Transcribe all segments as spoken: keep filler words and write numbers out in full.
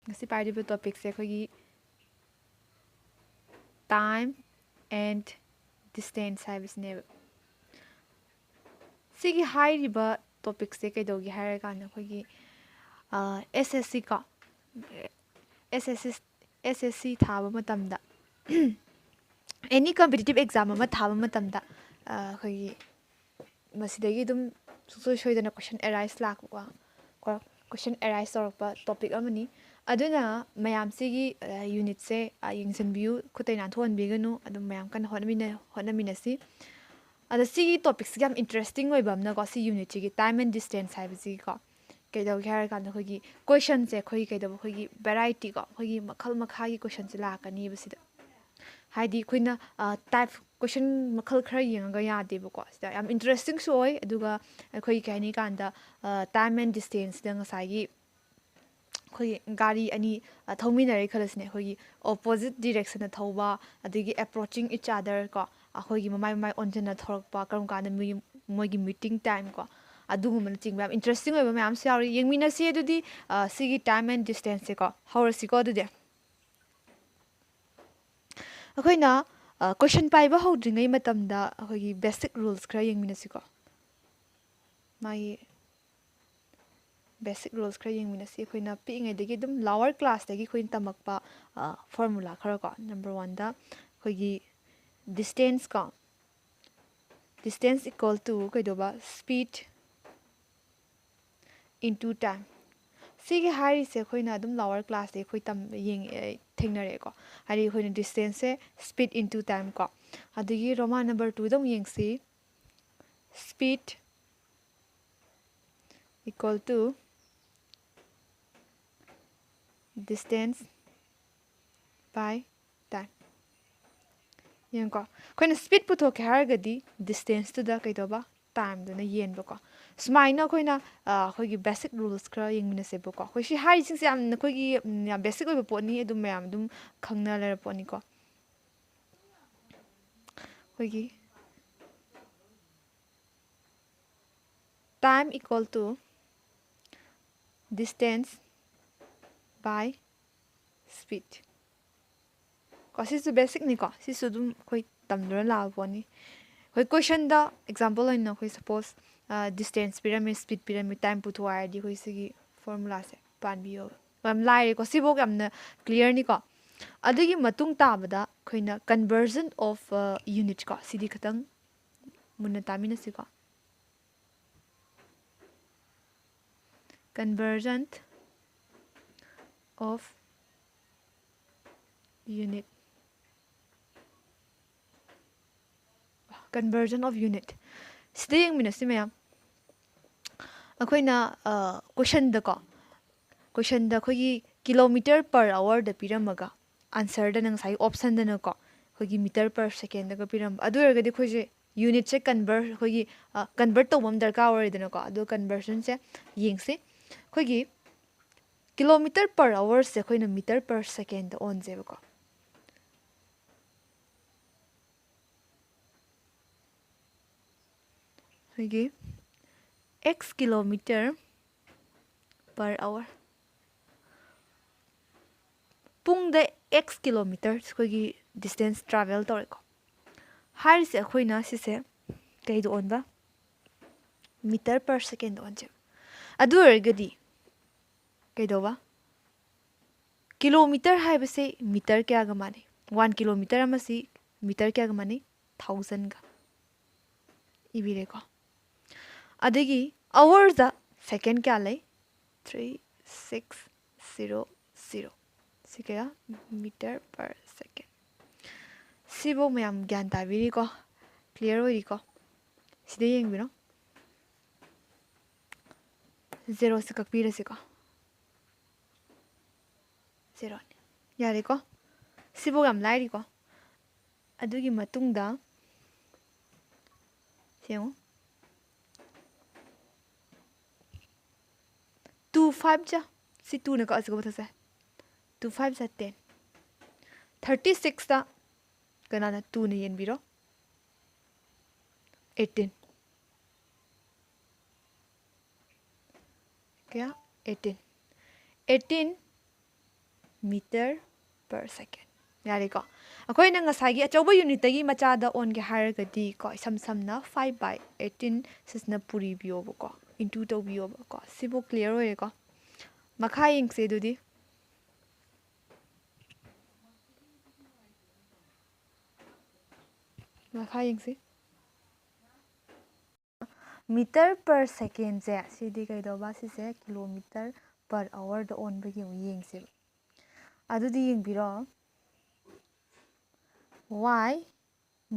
ꯉꯁꯤ ꯄꯥꯏꯔꯤꯕ ꯇꯣꯄꯤꯛꯁꯦ ꯑꯩꯈꯣꯏꯒꯤ time and distance ꯍꯥꯏꯕꯁꯤꯅꯦꯕ꯫ ꯁꯤꯒꯤ ꯍꯥꯏꯔꯤꯕ ꯇꯣꯄꯤꯛꯁꯦ ꯀꯩꯗꯧꯒꯦ ꯍꯥꯏꯔꯀꯥꯟꯗ ꯑꯩꯈꯣꯏꯒꯤ ꯑꯦꯁ ꯑꯦꯁ ꯁꯤ ꯀꯣ, ꯑꯦꯁ ꯑꯦꯁ ꯁꯤ, ꯑꯦꯁ ꯑꯦꯁ ꯁꯤ ꯊꯥꯕ ꯃꯇꯝꯗ, ꯑꯦꯅꯤ ꯀꯝꯄꯤꯇꯤꯇꯤꯞ ꯑꯦꯛꯖꯥꯝ ꯑꯃ ꯊꯥꯕ ꯃꯇꯝꯗ ꯑꯩꯈꯣꯏꯒꯤ ꯃꯁꯤꯗꯒꯤ ꯑꯗꯨꯝ ꯁꯨꯡꯁꯣꯏ ꯁꯣꯏꯗꯅ ꯀꯣꯏꯁꯟ ꯑꯦꯔꯥꯏꯁ ꯂꯥꯛꯄꯀꯣ, ꯀꯣꯏꯁꯟ ꯑꯦꯔꯥꯏꯁ ꯇꯧꯔꯛꯄ ꯇꯣꯄꯤꯛ ꯑꯃꯅꯤ꯫ ꯑꯗꯨꯅ ꯃꯌꯥꯝꯁꯤꯒꯤ ꯌꯨꯅꯤꯠꯁꯦ ꯌꯦꯡꯁꯤꯟꯕꯤꯌꯨ, ꯈꯨꯠꯇꯩ ꯅꯥꯟꯊꯣꯛꯍꯟꯕꯤꯒꯅꯨ꯫ ꯑꯗꯨꯝ ꯃꯌꯥꯝ ꯀꯟꯅ ꯍꯣꯠꯅꯃꯤꯟꯅ ꯍꯣꯠꯅꯃꯤꯟꯅꯁꯤ꯫ ꯑꯗꯣ ꯁꯤꯒꯤ ꯇꯣꯄꯤꯛꯁꯤꯒꯤ ꯌꯥꯝ ꯏꯟꯇꯔꯦꯁꯇꯤꯡ ꯑꯣꯏꯕ ꯑꯃꯅꯀꯣ, ꯁꯤ ꯌꯨꯅꯤꯠꯁꯤꯒꯤ time and distance ꯍꯥꯏꯕꯁꯤꯒꯤꯀꯣ, ꯀꯩꯗꯧꯒꯦ ꯍꯥꯏꯔꯀꯥꯟꯗ ꯑꯩꯈꯣꯏꯒꯤ ꯀꯣꯏꯁꯟꯁꯦ ꯑꯩꯈꯣꯏꯒꯤ ꯀꯩꯗꯧꯕ, ꯑꯩꯈꯣꯏꯒꯤ ꯚꯦꯔꯥꯏꯇꯤꯀꯣ, ꯑꯩꯈꯣꯏꯒꯤ ꯃꯈꯜ ꯃꯈꯥꯒꯤ ꯀꯣꯏꯁꯟꯁꯦ ꯂꯥꯛꯀꯅꯤꯕ ꯁꯤꯗ꯫ ꯍꯥꯏꯗꯤ ꯑꯩꯈꯣꯏꯅ ꯇꯥꯏꯞ ꯀꯣꯏꯁꯟ ꯃꯈꯜ ꯈꯔ ꯌꯦꯡꯉꯒ ꯌꯥꯗꯦꯕꯀꯣ꯫ ꯁꯤꯗ ꯌꯥꯝ ꯏꯟꯇꯔꯦꯁꯇꯤꯡꯁꯨ ꯑꯣꯏ, ꯑꯗꯨꯒ ꯑꯩꯈꯣꯏ ꯀꯩ ꯍꯥꯏꯅꯤ ꯀꯥꯟꯗ time and distanceꯁꯤꯗ ꯉꯁꯥꯏꯒꯤ ꯑꯩꯈꯣꯏꯒꯤ ꯒꯥꯔꯤ ꯑꯅꯤ ꯊꯧꯃꯤꯟꯅꯔꯦ ꯈꯜꯂꯁꯤꯅꯦ, ꯑꯩꯈꯣꯏꯒꯤ ꯑꯣꯄꯣꯖꯤꯠ ꯗꯤꯔꯦꯛꯁꯟꯗ ꯊꯧꯕ, ꯑꯗꯒꯤ approaching each other ꯀꯣ, ꯑꯩꯈꯣꯏꯒꯤ ꯃꯃꯥꯏ ꯃꯃꯥꯏ ꯑꯣꯟꯁꯤꯟꯅ ꯊꯧꯔꯛꯄ, ꯀꯔꯝ ꯀꯥꯟꯗ ꯃꯣꯏꯒꯤ ꯃꯣꯏꯒꯤ ꯃꯤꯇꯤꯡ ꯇꯥꯏꯝ ꯀꯣ, ꯑꯗꯨꯒꯨꯝꯕꯅꯆꯤꯡꯕ ꯌꯥꯝ ꯏꯟꯇꯔꯦꯁꯇꯤꯡ ꯑꯣꯏꯕ ꯃꯌꯥꯝꯁꯨ ꯌꯥꯎꯔꯤ꯫ ꯌꯦꯡꯃꯤꯟꯅꯁꯤ ꯑꯗꯨꯗꯤ ꯁꯤꯒꯤ time and distanceꯁꯦꯀꯣ꯫ ꯍꯧꯔꯁꯤꯀꯣ ꯑꯗꯨꯗꯤ꯫ ꯑꯩꯈꯣꯏꯅ ꯀꯣꯏꯁꯟ ꯄꯥꯏꯕ ꯍꯧꯗ꯭ꯔꯤꯉꯩ ꯃꯇꯝꯗ ꯑꯩꯈꯣꯏꯒꯤ ꯕꯦꯁꯤꯛ ꯔꯨꯜꯁ ꯈꯔ ꯌꯦꯡꯃꯤꯟꯅꯁꯤꯀꯣ꯫ ꯃꯥꯒꯤ ꯕꯦꯁꯤꯛ ꯔꯨꯜꯁ ꯈꯔ ꯌꯦꯡꯃꯤꯟꯅꯁꯤ꯫ ꯑꯩꯈꯣꯏꯅ ꯄꯤꯛꯏꯉꯩꯗꯒꯤ ꯑꯗꯨꯝ ꯂꯋꯔ ꯀ꯭ꯂꯥꯁꯇꯒꯤ ꯑꯩꯈꯣꯏꯅ ꯇꯝꯃꯛꯄ ꯐꯣꯔꯃꯨꯂꯥ ꯈꯔ ꯀꯣ꯫ ꯅꯝꯕꯔ ꯋꯥꯟꯗ ꯑꯩꯈꯣꯏꯒꯤ ꯗꯤꯁꯇꯦꯟꯁ ꯀꯣ, distance equal to ꯀꯩꯗꯧꯕ, speed into time꯫ ꯁꯤꯒꯤ ꯍꯥꯏꯔꯤꯁꯦ ꯑꯩꯈꯣꯏꯅ ꯑꯗꯨꯝ ꯂꯋꯔ ꯀ꯭ꯂꯥꯁꯇꯒꯤ ꯑꯩꯈꯣꯏ ꯇꯝ ꯌꯦꯡ ꯊꯦꯡꯅꯔꯛꯑꯦꯀꯣ꯫ ꯍꯥꯏꯗꯤ ꯑꯩꯈꯣꯏꯅ ꯗꯤꯁꯇꯦꯟꯁꯁꯦ speed into time ꯀꯣ꯫ ꯑꯗꯒꯤ ꯔꯣꯃꯥꯟ ꯅꯝꯕꯔ ꯇꯨꯗ ꯑꯃꯨꯛ ꯌꯦꯡꯁꯤ꯫ Speed equal to distance by time꯫ ꯌꯦꯡꯉꯨꯀꯣ, ꯑꯩꯈꯣꯏꯅ ꯁ꯭ꯄꯤꯠ ꯄꯨꯊꯣꯛꯀꯦ ꯍꯥꯏꯔꯒꯗꯤ ꯗꯤꯁꯇꯦꯟꯁꯇꯨꯗ ꯀꯩꯗꯧꯕ, ꯇꯥꯏꯝꯗꯨꯅ ꯌꯦꯟꯕꯀꯣ꯫ ꯁꯨꯃꯥꯏꯅ ꯑꯩꯈꯣꯏꯅ ꯑꯩꯈꯣꯏꯒꯤ ꯕꯦꯁꯤꯛ ꯔꯨꯜꯁ ꯈꯔ ꯌꯦꯡꯃꯤꯟꯅꯁꯦꯕꯀꯣ꯫ ꯑꯩꯈꯣꯏ ꯁꯤ ꯍꯥꯏꯔꯤꯁꯤꯡꯁꯦ ꯌꯥꯝ ꯑꯩꯈꯣꯏꯒꯤ ꯌꯥꯝ ꯕꯦꯁꯤꯛ ꯑꯣꯏꯕ ꯄꯣꯠꯅꯤ, ꯑꯗꯨꯝ ꯃꯌꯥꯝ ꯑꯗꯨꯝ ꯈꯪꯅ ꯂꯩꯔ ꯄꯣꯠꯅꯤꯀꯣ꯫ ꯑꯩꯈꯣꯏꯒꯤ time equal to distance by speed. ꯀꯣ, ꯁꯤꯁꯨ ꯕꯦꯁꯤꯛꯅꯤꯀꯣ, ꯁꯤꯁꯨ ꯑꯗꯨꯝ ꯑꯩꯈꯣꯏ ꯇꯝꯗꯨꯅ ꯂꯥꯛꯑ ꯄꯣꯠꯅꯤ꯫ ꯑꯩꯈꯣꯏ ꯀꯣꯏꯁꯟꯗ ꯑꯦꯛꯖꯥꯝꯄꯜ ꯑꯣꯏꯅ ꯑꯩꯈꯣꯏ ꯁꯄꯣꯁ ꯗꯤꯁꯇꯦꯟꯁ ꯄꯤꯔꯝꯃꯦ, ꯁ꯭ꯄꯤꯠ ꯄꯤꯔꯝꯃꯦ, ꯇꯥꯏꯝ ꯄꯨꯊꯣꯛꯑꯣ ꯍꯥꯏꯔꯗꯤ ꯑꯩꯈꯣꯏ ꯁꯤꯒꯤ ꯐꯣꯔꯃꯨꯂꯥꯁꯦ ꯄꯥꯟꯕꯤꯌꯣ꯫ ꯌꯥꯝ ꯂꯥꯏꯔꯦꯀꯣ, ꯁꯤꯐꯧ ꯌꯥꯝꯅ ꯀ꯭ꯂꯤꯌꯔꯅꯤꯀꯣ꯫ ꯑꯗꯨꯒꯤ ꯃꯇꯨꯡ ꯇꯥꯕꯗ ꯑꯩꯈꯣꯏꯅ conversion of unit ꯀꯣ, ꯁꯤꯗꯤ ꯈꯤꯇꯪ ꯃꯨꯟꯅ ꯇꯥꯃꯤꯟꯅꯁꯤꯀꯣ꯫ Conversion of unit, conversion of unit, ꯁꯤꯗ ꯌꯦꯡꯃꯤꯟꯅꯁꯤ ꯃꯌꯥꯝ꯫ ꯑꯩꯈꯣꯏꯅ ꯀꯣꯏꯁꯟꯗꯀꯣ, ꯀꯣꯏꯁꯟꯗ ꯑꯩꯈꯣꯏꯒꯤ ꯀꯤꯂꯣꯃꯤꯇꯔ ꯄꯔ ꯑꯋꯔꯗ ꯄꯤꯔꯝꯃꯒ, ꯑꯟꯁꯔꯗꯅ ꯉꯁꯥꯏꯒꯤ ꯑꯣꯞꯁꯟꯗꯅꯀꯣ ꯑꯩꯈꯣꯏꯒꯤ ꯃꯤꯇꯔ ꯄꯔ ꯁꯦꯀꯦꯟꯗꯒ ꯄꯤꯔꯝꯕ꯫ ꯑꯗꯨ ꯑꯣꯏꯔꯒꯗꯤ ꯑꯩꯈꯣꯏꯁꯦ ꯌꯨꯅꯤꯠꯁꯦ ꯀꯟꯚꯔ ꯑꯩꯈꯣꯏꯒꯤ ꯀꯟꯚꯔꯠ ꯇꯧꯕ ꯑꯃ ꯗꯔꯀꯥꯔ ꯑꯣꯏꯔꯦꯗꯅꯀꯣ꯫ ꯑꯗꯣ ꯀꯟꯚꯔꯁꯟꯁꯦ ꯌꯦꯡꯁꯤ꯫ ꯑꯩꯈꯣꯏꯒꯤ ꯀꯤꯂꯣꯃꯤꯇꯔ ꯄꯔ ꯑꯋꯔꯁꯦ ꯑꯩꯈꯣꯏꯅ ꯃꯤꯇꯔ ꯄꯔ ꯁꯦꯀꯦꯟꯗ ꯑꯣꯟꯁꯦꯕꯀꯣ꯫ ꯑꯩꯈꯣꯏꯒꯤ ꯑꯦꯛꯁ ꯀꯤꯂꯣꯃꯤꯇꯔ ꯄꯔ ꯑꯋꯔ, ꯄꯨꯡꯗ ꯑꯦꯛꯁ ꯀꯤꯂꯣꯃꯤꯇꯔ ꯑꯩꯈꯣꯏꯒꯤ ꯗꯤꯁꯇꯦꯟꯁ ꯇ꯭ꯔꯥꯚꯦꯜ ꯇꯧꯔꯦꯀꯣ꯫ ꯍꯥꯏꯔꯤꯁꯦ ꯑꯩꯈꯣꯏꯅ ꯁꯤꯁꯦ ꯀꯩꯗ ꯑꯣꯟꯕ? ꯃꯤꯇꯔ ꯄꯔ ꯁꯦꯀꯦꯟꯗ ꯑꯣꯟꯁꯦꯕ꯫ ꯑꯗꯨ ꯑꯣꯏꯔꯒꯗꯤ ꯀꯩꯗꯧꯕ? ꯀꯤꯂꯣꯃꯤꯇꯔ ꯍꯥꯏꯕꯁꯦ ꯃꯤꯇꯔ ꯀꯌꯥꯒ ꯃꯥꯟꯅꯩ? ꯋꯥꯟ ꯀꯤꯂꯣꯃꯤꯇꯔ ꯑꯃꯁꯤ ꯃꯤꯇꯔ ꯀꯌꯥꯒ ꯃꯥꯟꯅꯩ? ꯊꯥꯎꯖꯟꯒ꯫ ꯏꯕꯤꯔꯦꯀꯣ꯫ ꯑꯗꯒꯤ ꯑꯋꯔꯗ ꯁꯦꯀꯦꯟ ꯀꯌꯥ ꯂꯩ? Three six zero zero. ꯁꯤ ꯀꯌꯥ? ꯃꯤꯇꯔ ꯄꯔ ꯁꯦꯀꯦꯟ꯫ ꯁꯤꯕꯨ ꯃꯌꯥꯝ ꯒ꯭ꯌꯥꯟ ꯇꯥꯕꯤꯔꯤꯀꯣ? ꯀ꯭ꯂꯤꯌꯔ ꯑꯣꯏꯔꯤꯀꯣ? ꯁꯤꯗ ꯌꯦꯡꯕꯤꯔꯣ꯫ ꯖꯦꯔꯣꯁꯦ ꯀꯛꯄꯤꯔꯁꯤꯀꯣ꯫ ꯖꯦꯔꯣꯅꯤ꯫ ꯌꯥꯔꯦꯀꯣ? ꯁꯤꯐꯧ ꯌꯥꯝ ꯂꯥꯏꯔꯤꯀꯣ? ꯑꯗꯨꯒꯤ ꯃꯇꯨꯡꯗ ꯁꯤ ꯌꯦꯡꯉꯨ꯫ ꯇꯨ ꯐꯥꯏꯚ ꯖꯥ, ꯁꯤ ꯇꯨꯅ ꯀꯛꯑꯁꯤꯀꯣ ꯃꯊꯛꯁꯦ꯫ ꯇꯨ ꯐꯥꯏꯚ ꯖꯥ ꯇꯦꯟ꯫ ꯊꯥꯔꯇꯤ ꯁꯤꯛꯁꯇ ꯀꯅꯥꯅ ꯇꯨꯅ ꯌꯦꯟꯕꯤꯔꯣ? ꯑꯩꯠꯇꯤꯟ꯫ ꯀꯌꯥ? Eighteen. Eighteen meter per second꯫ ꯌꯥꯔꯦꯀꯣ? ꯑꯩꯈꯣꯏꯅ ꯉꯁꯥꯏꯒꯤ ꯑꯆꯧꯕ unitꯇꯒꯤ ꯃꯆꯥꯗ ꯑꯣꯟꯒꯦ ꯍꯥꯏꯔꯒꯗꯤ ꯀꯣ, ꯏꯁꯝ ꯁꯝꯅ five by eighteen ꯁꯤꯁꯤꯅ ꯄꯨꯔꯤꯕꯤꯌꯣꯕꯀꯣ, into ꯇꯧꯕꯤꯌꯣꯕꯀꯣ꯫ ꯁꯤꯕꯨ clear ꯑꯣꯏꯔꯦꯀꯣ? ꯃꯈꯥ ꯌꯦꯡꯁꯦ ꯑꯗꯨꯗꯤ꯫ ꯃꯈꯥ ꯌꯦꯡꯁꯤ꯫ Meter per secondꯁꯦ, ꯁꯤꯗꯤ ꯀꯩꯗꯧꯕ? ꯁꯤꯁꯦ kilometer per hourꯗ ꯑꯣꯟꯕꯒꯤ ꯑꯃꯨꯛ ꯌꯦꯡꯁꯦꯕ꯫ ꯑꯗꯨꯗꯤ ꯌꯦꯡꯕꯤꯔꯣ꯫ Y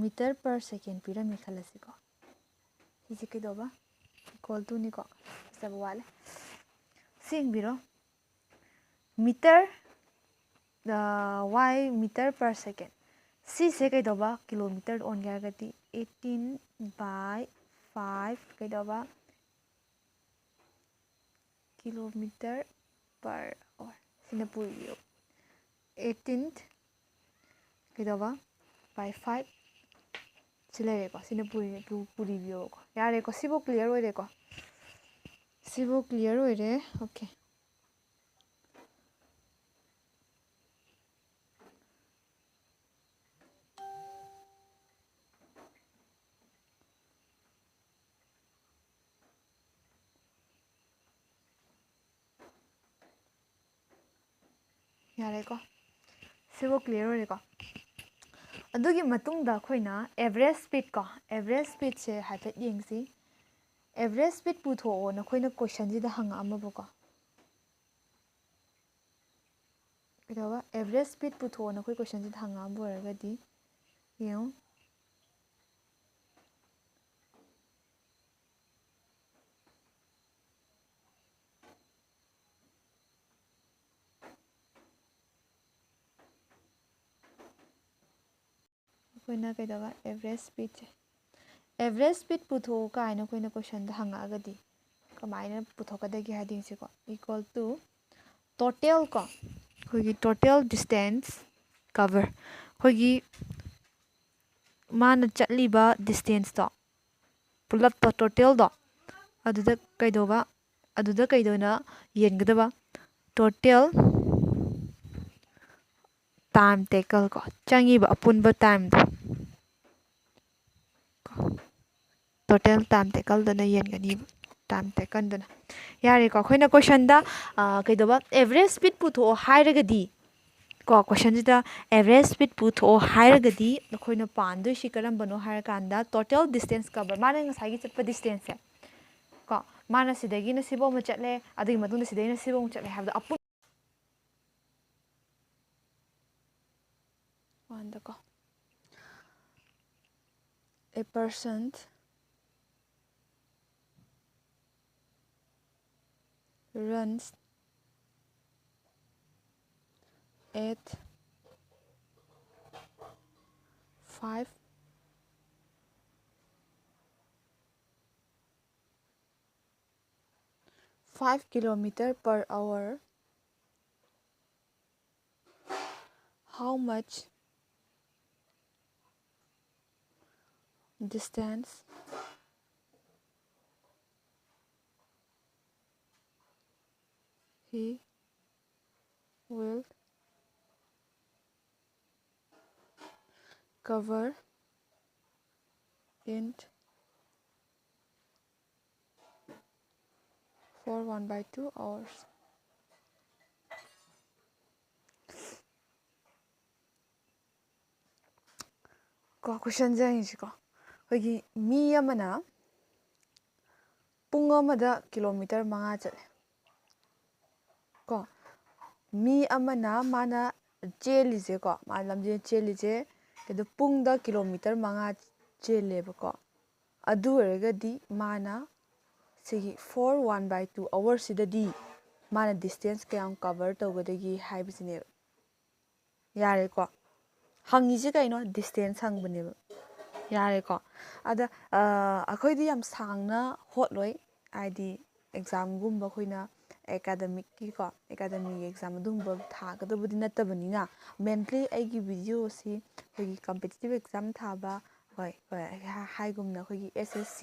meter per second ꯄꯤꯔꯝꯃꯦ ꯈꯜꯂꯁꯤꯀꯣ꯫ ꯁꯤꯁꯦ ꯀꯩꯗꯧꯕ? Equal toꯅꯤꯀꯣ꯫ ꯐꯖꯕ ꯋꯥꯠꯂꯦ꯫ ꯁꯤ ꯌꯦꯡꯕꯤꯔꯣ꯫ Meter, ꯑ, Y meter per second꯫ ꯁꯤꯁꯦ ꯀꯩꯗꯧꯕ? Kilometer ꯑꯣꯟꯒꯦ ꯍꯥꯏꯔꯒꯗꯤ eighteen by five ꯀꯩꯗꯧꯕ? Kilometer per hour꯫ ꯁꯤꯅ ꯄꯨꯔꯤꯕꯤꯌꯣ꯫ eighteen ꯀꯩꯗꯧꯕ? By five꯫ ꯁꯤ ꯂꯩꯔꯦꯀꯣ꯫ ꯁꯤꯅ ꯄꯨꯔꯤ-, ꯄꯨ-, ꯄꯨꯔꯤꯕꯤꯌꯣꯀꯣ꯫ ꯌꯥꯔꯦꯀꯣ꯫ ꯁꯤꯕꯨ clear ꯑꯣꯏꯔꯦꯀꯣ꯫ ꯁꯤꯕꯨ clear ꯑꯣꯏꯔꯦ꯫ Okay꯫ ꯌꯥꯔꯦꯀꯣ꯫ ꯁꯤꯕꯨ clear ꯑꯣꯏꯔꯦꯀꯣ꯫ ꯑꯗꯨꯒꯤ ꯃꯇꯨꯡꯗ ꯑꯩꯈꯣꯏꯅ average speed ꯀꯣ, average speedꯁꯦ ꯍꯥꯏꯐꯦꯠ ꯌꯦꯡꯁꯤ꯫ Average speed ꯄꯨꯊꯣꯛꯑꯣ ꯅꯈꯣꯏꯅ questionꯁꯤꯗ ꯍꯪꯉꯛꯑꯝꯃꯕꯀꯣ꯫ ꯀꯩꯗꯧꯕ? Average speed ꯄꯨꯊꯣꯛꯑꯣ ꯅꯈꯣꯏ questionꯁꯤꯗ ꯍꯪꯉꯛꯑꯝꯕ ꯑꯣꯏꯔꯒꯗꯤ ꯌꯦꯡꯉꯨ꯫ ꯑꯩꯈꯣꯏꯅ ꯀꯩꯗꯧꯕ? Average speedꯁꯦ, average speed ꯄꯨꯊꯣꯛꯎ ꯀꯥꯏꯅ ꯑꯩꯈꯣꯏꯅ questionꯗ ꯍꯪꯉꯛꯑꯒꯗꯤ ꯀꯃꯥꯏꯅ ꯄꯨꯊꯣꯛꯀꯗꯒꯦ ꯍꯥꯏꯗꯤ ꯁꯤꯀꯣ, equal to total ꯀꯣ, ꯑꯩꯈꯣꯏꯒꯤ total distance cover, ꯑꯩꯈꯣꯏꯒꯤ ꯃꯥꯅ ꯆꯠꯂꯤꯕ distanceꯇꯣ, ꯄꯨꯂꯞꯇꯣ, totalꯗꯣ, ꯑꯗꯨꯗ ꯀꯩꯗꯧꯕ? ꯑꯗꯨꯗ ꯀꯩꯗꯧꯅ ꯌꯦꯟꯒꯗꯕ? Total time taken ꯀꯣ, ꯆꯪꯉꯤꯕ ꯑꯄꯨꯟꯕ timeꯗꯣ, total time takenꯗꯨꯅ ꯌꯦꯟꯒꯅꯤꯕ, time takenꯗꯨꯅ꯫ ꯌꯥꯔꯦꯀꯣ, ꯑꯩꯈꯣꯏꯅ questionꯗ ꯀꯩꯗꯧꯕ, average speed ꯄꯨꯊꯣꯛꯑꯣ ꯍꯥꯏꯔꯒꯗꯤ ꯀꯣ, questionꯁꯤꯗ average speed ꯄꯨꯊꯣꯛꯑꯣ ꯍꯥꯏꯔꯒꯗꯤ ꯑꯩꯈꯣꯏꯅ ꯄꯥꯟꯗꯣꯏꯁꯤ ꯀꯔꯝꯕꯅꯣ ꯍꯥꯏꯔꯀꯥꯟꯗ, total distance cover, ꯃꯥꯅ ꯉꯁꯥꯏꯒꯤ ꯆꯠꯄ distanceꯁꯦ ꯀꯣ, ꯃꯥꯅ ꯁꯤꯗꯒꯤꯅ ꯁꯤꯐꯧ ꯑꯃ ꯆꯠꯂꯦ, ꯑꯗꯨꯒꯤ ꯃꯇꯨꯡꯗ ꯁꯤꯗꯒꯤꯅ ꯁꯤꯐꯧ ꯑꯃ ꯆꯠꯂꯦ ꯍꯥꯏꯕꯗꯣ ꯑꯄꯨꯟ ꯋꯥꯟꯗꯀꯣ, a person runs at five five kilometer per hour, how much distance he will cover in for one by two hours. ꯀꯣ, questionꯁꯦ ꯌꯦꯡꯁꯤꯀꯣ, ꯑꯩꯈꯣꯏꯒꯤ ꯃꯤ ꯑꯃꯅ ꯄꯨꯡ ꯑꯃꯗ ꯀꯤꯂꯣꯃꯤꯇꯔ ꯃꯉꯥ ꯆꯠꯂꯦ ꯀꯣ꯫ ꯃꯤ ꯑꯃꯅ, ꯃꯥꯅ ꯆꯦꯜꯂꯤꯁꯦꯀꯣ, ꯃꯥ ꯂꯝꯖꯦꯜ ꯆꯦꯜꯂꯤꯁꯦ ꯀꯩꯗꯣ, ꯄꯨꯡꯗ ꯀꯤꯂꯣꯃꯤꯇꯔ ꯃꯉꯥ ꯆꯦꯜꯂꯦꯕꯀꯣ꯫ ꯑꯗꯨ ꯑꯣꯏꯔꯒꯗꯤ ꯃꯥꯅ ꯁꯤꯒꯤ for one by two hourꯁꯤꯗꯗꯤ ꯃꯥꯅ distance ꯀꯌꯥꯝ cover ꯇꯧꯒꯗꯒꯦ ꯍꯥꯏꯕꯁꯤꯅꯦꯕ꯫ ꯌꯥꯔꯦꯀꯣ? ꯍꯪꯉꯤꯁꯦ ꯀꯩꯅꯣ? Distance ꯍꯪꯕꯅꯦꯕ꯫ ꯌꯥꯔꯦꯀꯣ? ꯑꯗ ꯑꯩꯈꯣꯏꯗꯤ ꯌꯥꯝ ꯁꯥꯡꯅ ꯍꯣꯠꯂꯣꯏ, ꯍꯥꯏꯗꯤ examꯒꯨꯝꯕ ꯑꯩꯈꯣꯏꯅ academicꯀꯤꯀꯣ, academicꯒꯤ exam ꯑꯗꯨꯒꯨꯝꯕ ꯊꯥꯒꯗꯕꯗꯤ ꯅꯠꯇꯕꯅꯤꯅ, mainly ꯑꯩꯒꯤ videoꯁꯤ ꯑꯩꯈꯣꯏꯒꯤ competitive exam ꯊꯥꯕ, ꯍꯣꯏ ꯍꯣꯏ, ꯍꯥꯏꯒꯨꯝꯅ ꯑꯩꯈꯣꯏꯒꯤ S S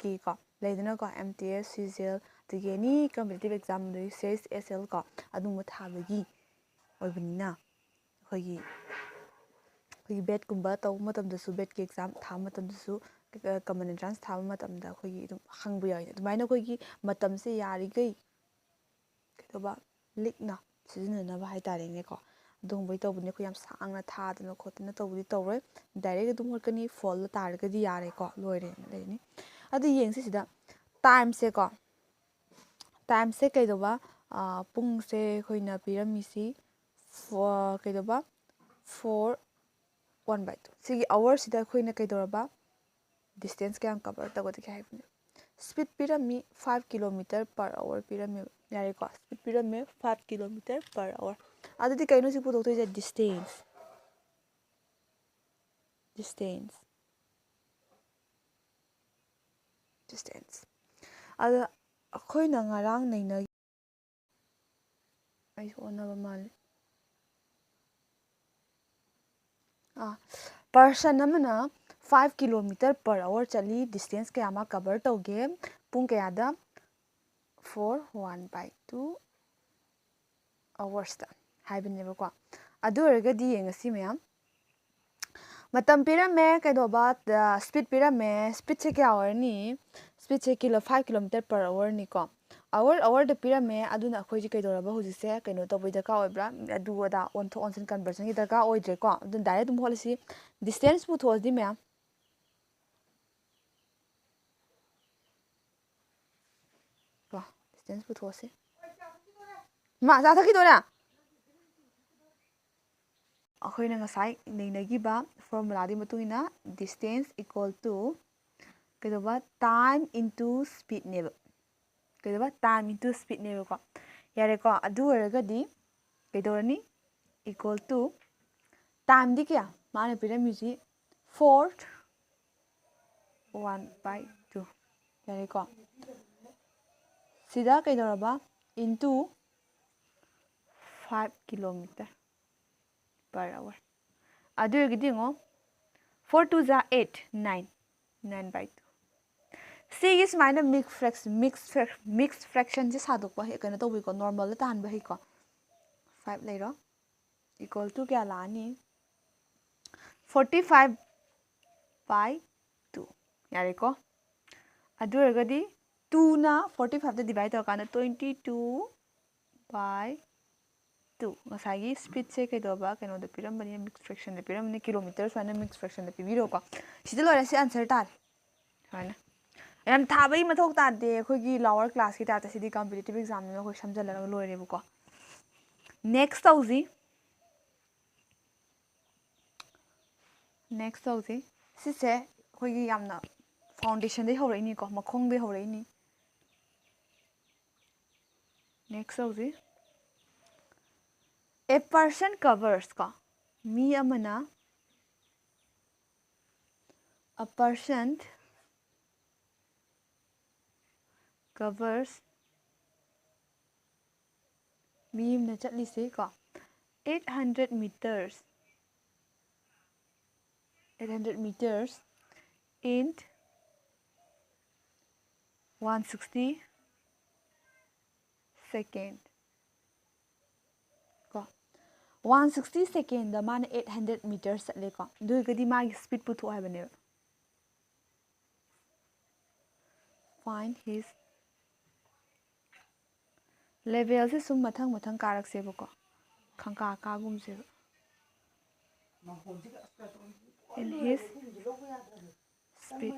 Cꯒꯤꯀꯣ, ꯂꯩꯗꯅꯀꯣ, M T S, C G L, ꯑꯗꯒꯤ any competitive exam, ꯑꯗꯒꯤ C H S L ꯀꯣ, ꯑꯗꯨꯒꯨꯝꯕ ꯊꯥꯕꯒꯤ ꯑꯣꯏꯕꯅꯤꯅ, ꯑꯩꯈꯣꯏꯒꯤ ꯑꯩꯈꯣꯏꯒꯤ ꯕꯦꯠꯀꯨꯝꯕ ꯇꯧꯕ ꯃꯇꯝꯗꯁꯨ, ꯕꯦꯠꯀꯤ ꯑꯦꯛꯖꯥꯝ ꯊꯥꯕ ꯃꯇꯝꯗꯁꯨ, ꯀꯃꯟ ꯑꯦꯟꯇ꯭ꯔꯥꯟꯁ ꯊꯥꯕ ꯃꯇꯝꯗ ꯑꯩꯈꯣꯏꯒꯤ ꯑꯗꯨꯝ ꯍꯪꯕ ꯌꯥꯎꯏ꯫ ꯑꯗꯨꯃꯥꯏꯅ ꯑꯩꯈꯣꯏꯒꯤ ꯃꯇꯝꯁꯦ ꯌꯥꯔꯤꯈꯩ ꯀꯩꯗꯧꯕ, ꯂꯤꯛꯅ ꯁꯤꯖꯤꯟꯅꯅꯕ ꯍꯥꯏ ꯇꯥꯔꯦꯅꯦꯀꯣ꯫ ꯑꯗꯨꯒꯨꯝꯕꯒꯤ ꯇꯧꯕꯅꯤ꯫ ꯑꯩꯈꯣꯏ ꯌꯥꯝ ꯁꯥꯡꯅ ꯊꯥꯗꯅ ꯈꯣꯠꯇꯅ ꯇꯧꯕꯗꯤ ꯇꯧꯔꯣꯏ꯫ ꯗꯥꯏꯔꯦꯛ ꯑꯗꯨꯝ ꯍꯣꯠꯀꯅꯤ꯫ ꯐꯣꯜꯗ ꯇꯥꯔꯒꯗꯤ ꯌꯥꯔꯦꯀꯣ, ꯂꯣꯏꯔꯦꯅ ꯂꯩꯔꯅꯤ꯫ ꯑꯗꯨ ꯌꯦꯡꯁꯤ ꯁꯤꯗ ꯇꯥꯏꯝꯁꯦꯀꯣ꯫ ꯇꯥꯏꯝꯁꯦ ꯀꯩꯗꯧꯕ, ꯄꯨꯡꯁꯦ ꯑꯩꯈꯣꯏꯅ ꯄꯤꯔꯝꯃꯤꯁꯤ ꯀꯩꯗꯧꯕ, ꯐꯣꯔ ꯋꯥꯟ ꯕꯥꯏ ꯇꯨ꯫ ꯁꯤꯒꯤ ꯑꯋꯥꯔꯁꯤꯗ ꯑꯩꯈꯣꯏꯅ ꯀꯩꯗꯧꯔꯕ, ꯗꯤꯁꯇꯦꯟꯁ ꯀꯌꯥꯝ ꯀꯕꯔ ꯇꯧꯒꯗꯒꯦ ꯍꯥꯏꯕꯅꯤ꯫ ꯁ꯭ꯄꯤꯠ ꯄꯤꯔꯝꯃꯤ, ꯐꯥꯏꯚ ꯀꯤꯂꯣꯃꯤꯇꯔ ꯄꯔ ꯑꯋꯥꯔ ꯄꯤꯔꯝꯃꯦꯕ꯫ ꯌꯥꯔꯦꯀꯣ, ꯁ꯭ꯄꯤꯠ ꯄꯤꯔꯝꯃꯦ, ꯐꯥꯏꯚ ꯀꯤꯂꯣꯃꯤꯇꯔ ꯄꯔ ꯑꯋꯥꯔ꯫ ꯑꯗꯨꯗꯤ ꯀꯩꯅꯣ ꯁꯤ ꯄꯨꯊꯣꯛꯇꯣꯏꯁꯦ? ꯗꯤꯁꯇꯦꯟꯁ꯫ ꯗꯤꯁꯇꯦꯟꯁ꯫ ꯗꯤꯁꯇꯦꯟꯁ꯫ ꯑꯗ ꯑꯩꯈꯣꯏꯅ ꯉꯔꯥꯡ ꯅꯩꯅ ꯑꯩꯁꯨ ꯑꯣꯟꯅꯕ ꯃꯥꯜꯂꯦ꯫ ꯑꯥ, ꯄꯔꯁꯟ ꯑꯃꯅ ꯐꯥꯏꯚ ꯀꯤꯂꯣꯃꯤꯇꯔ ꯄꯔ ꯑꯋꯥꯔ ꯆꯠꯂꯤ꯫ ꯗꯤꯁꯇꯦꯟꯁ ꯀꯌꯥ ꯑꯃ ꯀꯕꯔ ꯇꯧꯒꯦ? ꯄꯨꯡ ꯀꯌꯥꯗ? ꯐꯣꯔ ꯋꯥꯟ ꯕꯥꯏ ꯇꯨ ꯑꯋꯥꯔꯁꯇ ꯍꯥꯏꯕꯅꯦꯕꯀꯣ꯫ ꯑꯗꯨ ꯑꯣꯏꯔꯒꯗꯤ ꯌꯦꯡꯉꯁꯤ ꯃꯌꯥꯝ꯫ ꯃꯇꯝ ꯄꯤꯔꯝꯃꯦ, ꯀꯩꯗꯧꯕ, ꯁ꯭ꯄꯤꯠ ꯄꯤꯔꯝꯃꯦ꯫ ꯁ꯭ꯄꯤꯠꯁꯦ ꯀꯌꯥ ꯑꯣꯏꯔꯅꯤ? ꯁ꯭ꯄꯤꯠꯁꯦ ꯀꯤꯂꯣ ꯐꯥꯏꯚ ꯀꯤꯂꯣꯃꯤꯇꯔ ꯄꯔ ꯑꯋꯥꯔꯅꯤꯀꯣ꯫ ꯑꯋꯥꯔ ꯑꯋꯥꯔꯗ ꯄꯤꯔꯝꯃꯦ꯫ ꯑꯗꯨꯅ ꯑꯩꯈꯣꯏꯁꯦ ꯀꯩꯗꯧꯔꯕ ꯍꯧꯖꯤꯛꯁꯦ? ꯀꯩꯅꯣ ꯇꯧꯕꯩ ꯗꯔꯀꯥꯔ ꯑꯣꯏꯕ꯭ꯔꯥ? ꯑꯗꯨ ꯑꯗꯥ ꯑꯣꯟꯊꯣꯛ ꯑꯣꯟꯁꯤꯟ ꯀꯟꯚꯔꯁꯟꯒꯤ ꯗꯔꯀꯥꯔ ꯑꯣꯏꯗ꯭ꯔꯦꯀꯣ꯫ ꯑꯗꯨꯅ ꯗꯥꯏꯔꯦꯛ ꯑꯗꯨꯝ ꯍꯣꯠꯂꯁꯤ꯫ ꯗꯤꯁꯇꯦꯟꯁ ꯄꯨꯊꯣꯛꯑꯁꯤ ꯃꯌꯥꯝ꯫ ꯀꯣ, ꯗꯤꯁꯇꯦꯟꯁ ꯄꯨꯊꯣꯛꯑꯁꯤ꯫ ꯃꯥ ꯆꯥ ꯊꯛꯈꯤꯗꯣꯏꯔꯥ? ꯑꯩꯈꯣꯏꯅ ꯉꯁꯥꯏ ꯅꯩꯅꯈꯤꯕ ꯐꯣꯔꯃꯨꯂꯥꯗꯨꯒꯤ ꯃꯇꯨꯡ ꯏꯟꯅ distance equal to ꯀꯩꯗꯧꯕ? Time into speedꯅꯦꯕ꯫ ꯀꯩꯗꯧꯕ? Time into speedꯅꯦꯕꯀꯣ꯫ ꯌꯥꯔꯦꯀꯣ? ꯑꯗꯨ ꯑꯣꯏꯔꯒꯗꯤ ꯀꯩꯗꯧꯔꯅꯤ? Equal to timeꯗꯤ ꯀꯌꯥ? ꯃꯥꯅ ꯄꯤꯔꯝꯃꯤꯁꯤ four one by two꯫ ꯌꯥꯔꯦꯀꯣ? ꯁꯤꯗ ꯀꯩꯗꯧꯔꯕ? Into five kilometer per hour꯫ ꯑꯗꯨ ꯑꯣꯏꯔꯒꯗꯤ ꯌꯦꯡꯉꯣ, four two ꯖꯥ eight, nine, nine by two꯫ ꯁꯤꯒꯤ ꯁꯨꯃꯥꯏꯅ mix fraction, mix frac-, mix fractionꯁꯦ ꯁꯥꯗꯣꯛꯄ ꯍꯦꯛ ꯀꯩꯅꯣ ꯇꯧꯕꯤꯀꯣ, normalꯗ ꯇꯥꯍꯟꯕ ꯍꯩꯀꯣ꯫ Five ꯂꯩꯔꯣ꯫ equal to ꯀꯌꯥ ꯂꯥꯛꯑꯅꯤ? Forty five by two꯫ ꯌꯥꯔꯦꯀꯣ? ꯑꯗꯨ ꯑꯣꯏꯔꯒꯗꯤ ꯇꯨꯅ forty fiveꯇ divide ꯇꯧꯔꯀꯥꯟꯗ twenty two by two꯫ ꯉꯁꯥꯏꯒꯤ speedꯁꯦ ꯀꯩꯗꯧꯕ, ꯀꯩꯅꯣꯗ ꯄꯤꯔꯝꯕꯅꯤ, mixed fractionꯗ ꯄꯤꯔꯝꯕꯅꯤ, ꯀꯤꯂꯣꯃꯤꯇꯔ ꯁꯨꯃꯥꯏꯅ mixed fractionꯗ ꯄꯤꯕꯤꯔꯣꯀꯣ꯫ ꯁꯤꯗ ꯂꯣꯏꯔꯦ, ꯁꯤ answer ꯇꯥꯔꯦ꯫ ꯁꯨꯃꯥꯏꯅ ꯌꯥꯝ ꯊꯥꯕꯒꯤ ꯃꯊꯧ ꯇꯥꯗꯦ, ꯑꯩꯈꯣꯏꯒꯤ lower classꯀꯤ typeꯇ꯫ ꯁꯤꯗꯤ competitive examꯅꯤꯅ ꯑꯩꯈꯣꯏ ꯁꯝꯖꯜꯂꯒ ꯂꯣꯏꯔꯦꯕꯀꯣ꯫ Next ꯇꯧꯁꯤ꯫ Next ꯇꯧꯁꯤ꯫ ꯁꯤꯁꯦ ꯑꯩꯈꯣꯏꯒꯤ ꯌꯥꯝꯅ foundationꯗꯩ ꯍꯧꯔꯛꯏꯅꯤꯀꯣ, ꯃꯈꯣꯡꯗꯩ ꯍꯧꯔꯛꯏꯅꯤ꯫ Next ꯇꯧꯁꯤ꯫ A person covers ꯀꯣ, ꯃꯤ ꯑꯃꯅ, a person covers, ꯃꯤ ꯑꯃꯅ ꯆꯠꯂꯤꯁꯦ ꯀꯣ, eight hundred meters, eight hundred meters in one sixty second ꯀꯣ꯫ One sixty secondꯗ ꯃꯥꯅ eight hundred meters ꯆꯠꯂꯦꯀꯣ꯫ ꯑꯗꯨ ꯑꯣꯏꯔꯒꯗꯤ ꯃꯥꯒꯤ speed ꯄꯨꯊꯣꯛꯑꯣ ꯍꯥꯏꯕꯅꯦꯕ꯫ Find his levelꯁꯦ ꯁꯨꯝ ꯃꯊꯪ ꯃꯊꯪ ꯀꯥꯔꯛꯁꯦꯕꯀꯣ, ꯈꯪꯀꯥ ꯀꯥꯒꯨꯝꯁꯦꯕ꯫ In his speed꯫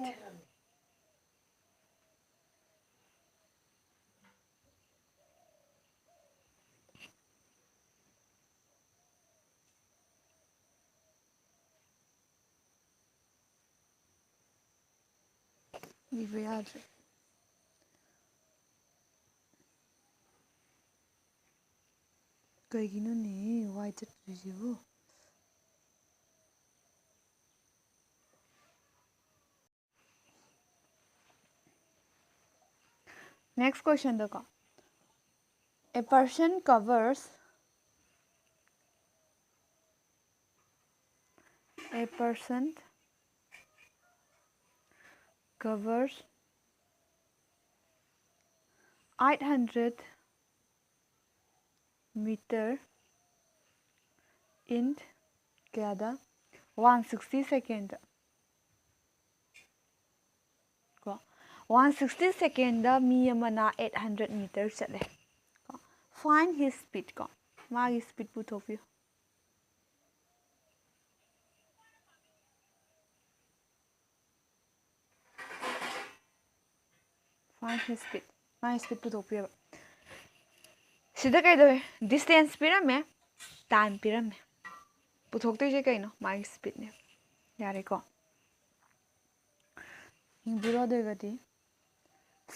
ꯏꯕ ꯌꯥꯗ꯭ꯔꯦ꯫ ꯀꯩꯒꯤꯅꯣꯅꯦ ꯋꯥꯏ ꯆꯠꯇ꯭ꯔꯤꯁꯤꯕꯨ? Next questionꯗꯀꯣ, a person covers, a person covers eight hundred meter in ꯀꯌꯥꯗ? One sixty second ꯀꯣ, one sixty second ꯗ ꯃꯤ ꯑꯃꯅ eight hundred meter ꯆꯠꯂꯦ ꯀꯣ꯫ Find his speed ꯀꯣ, ꯃꯥꯒꯤ speed ꯄꯨꯊꯣꯛꯄꯤꯌꯨ꯫ Find his speed. ꯃꯥꯒꯤ speed ꯄꯨꯊꯣꯛꯄꯤꯌꯦꯕ꯫ ꯁꯤꯗ ꯀꯩꯗꯧꯋꯦ? Distance ꯄꯤꯔꯝꯃꯦ, time ꯄꯤꯔꯝꯃꯦ꯫ ꯄꯨꯊꯣꯛꯇꯣꯏꯁꯦ ꯀꯩꯅꯣ? ꯃꯥꯒꯤ speedꯅꯦ꯫ ꯌꯥꯔꯦꯀꯣ? ꯌꯦꯡꯕꯤꯔꯣ꯫ ꯑꯗꯨ ꯑꯣꯏꯔꯒꯗꯤ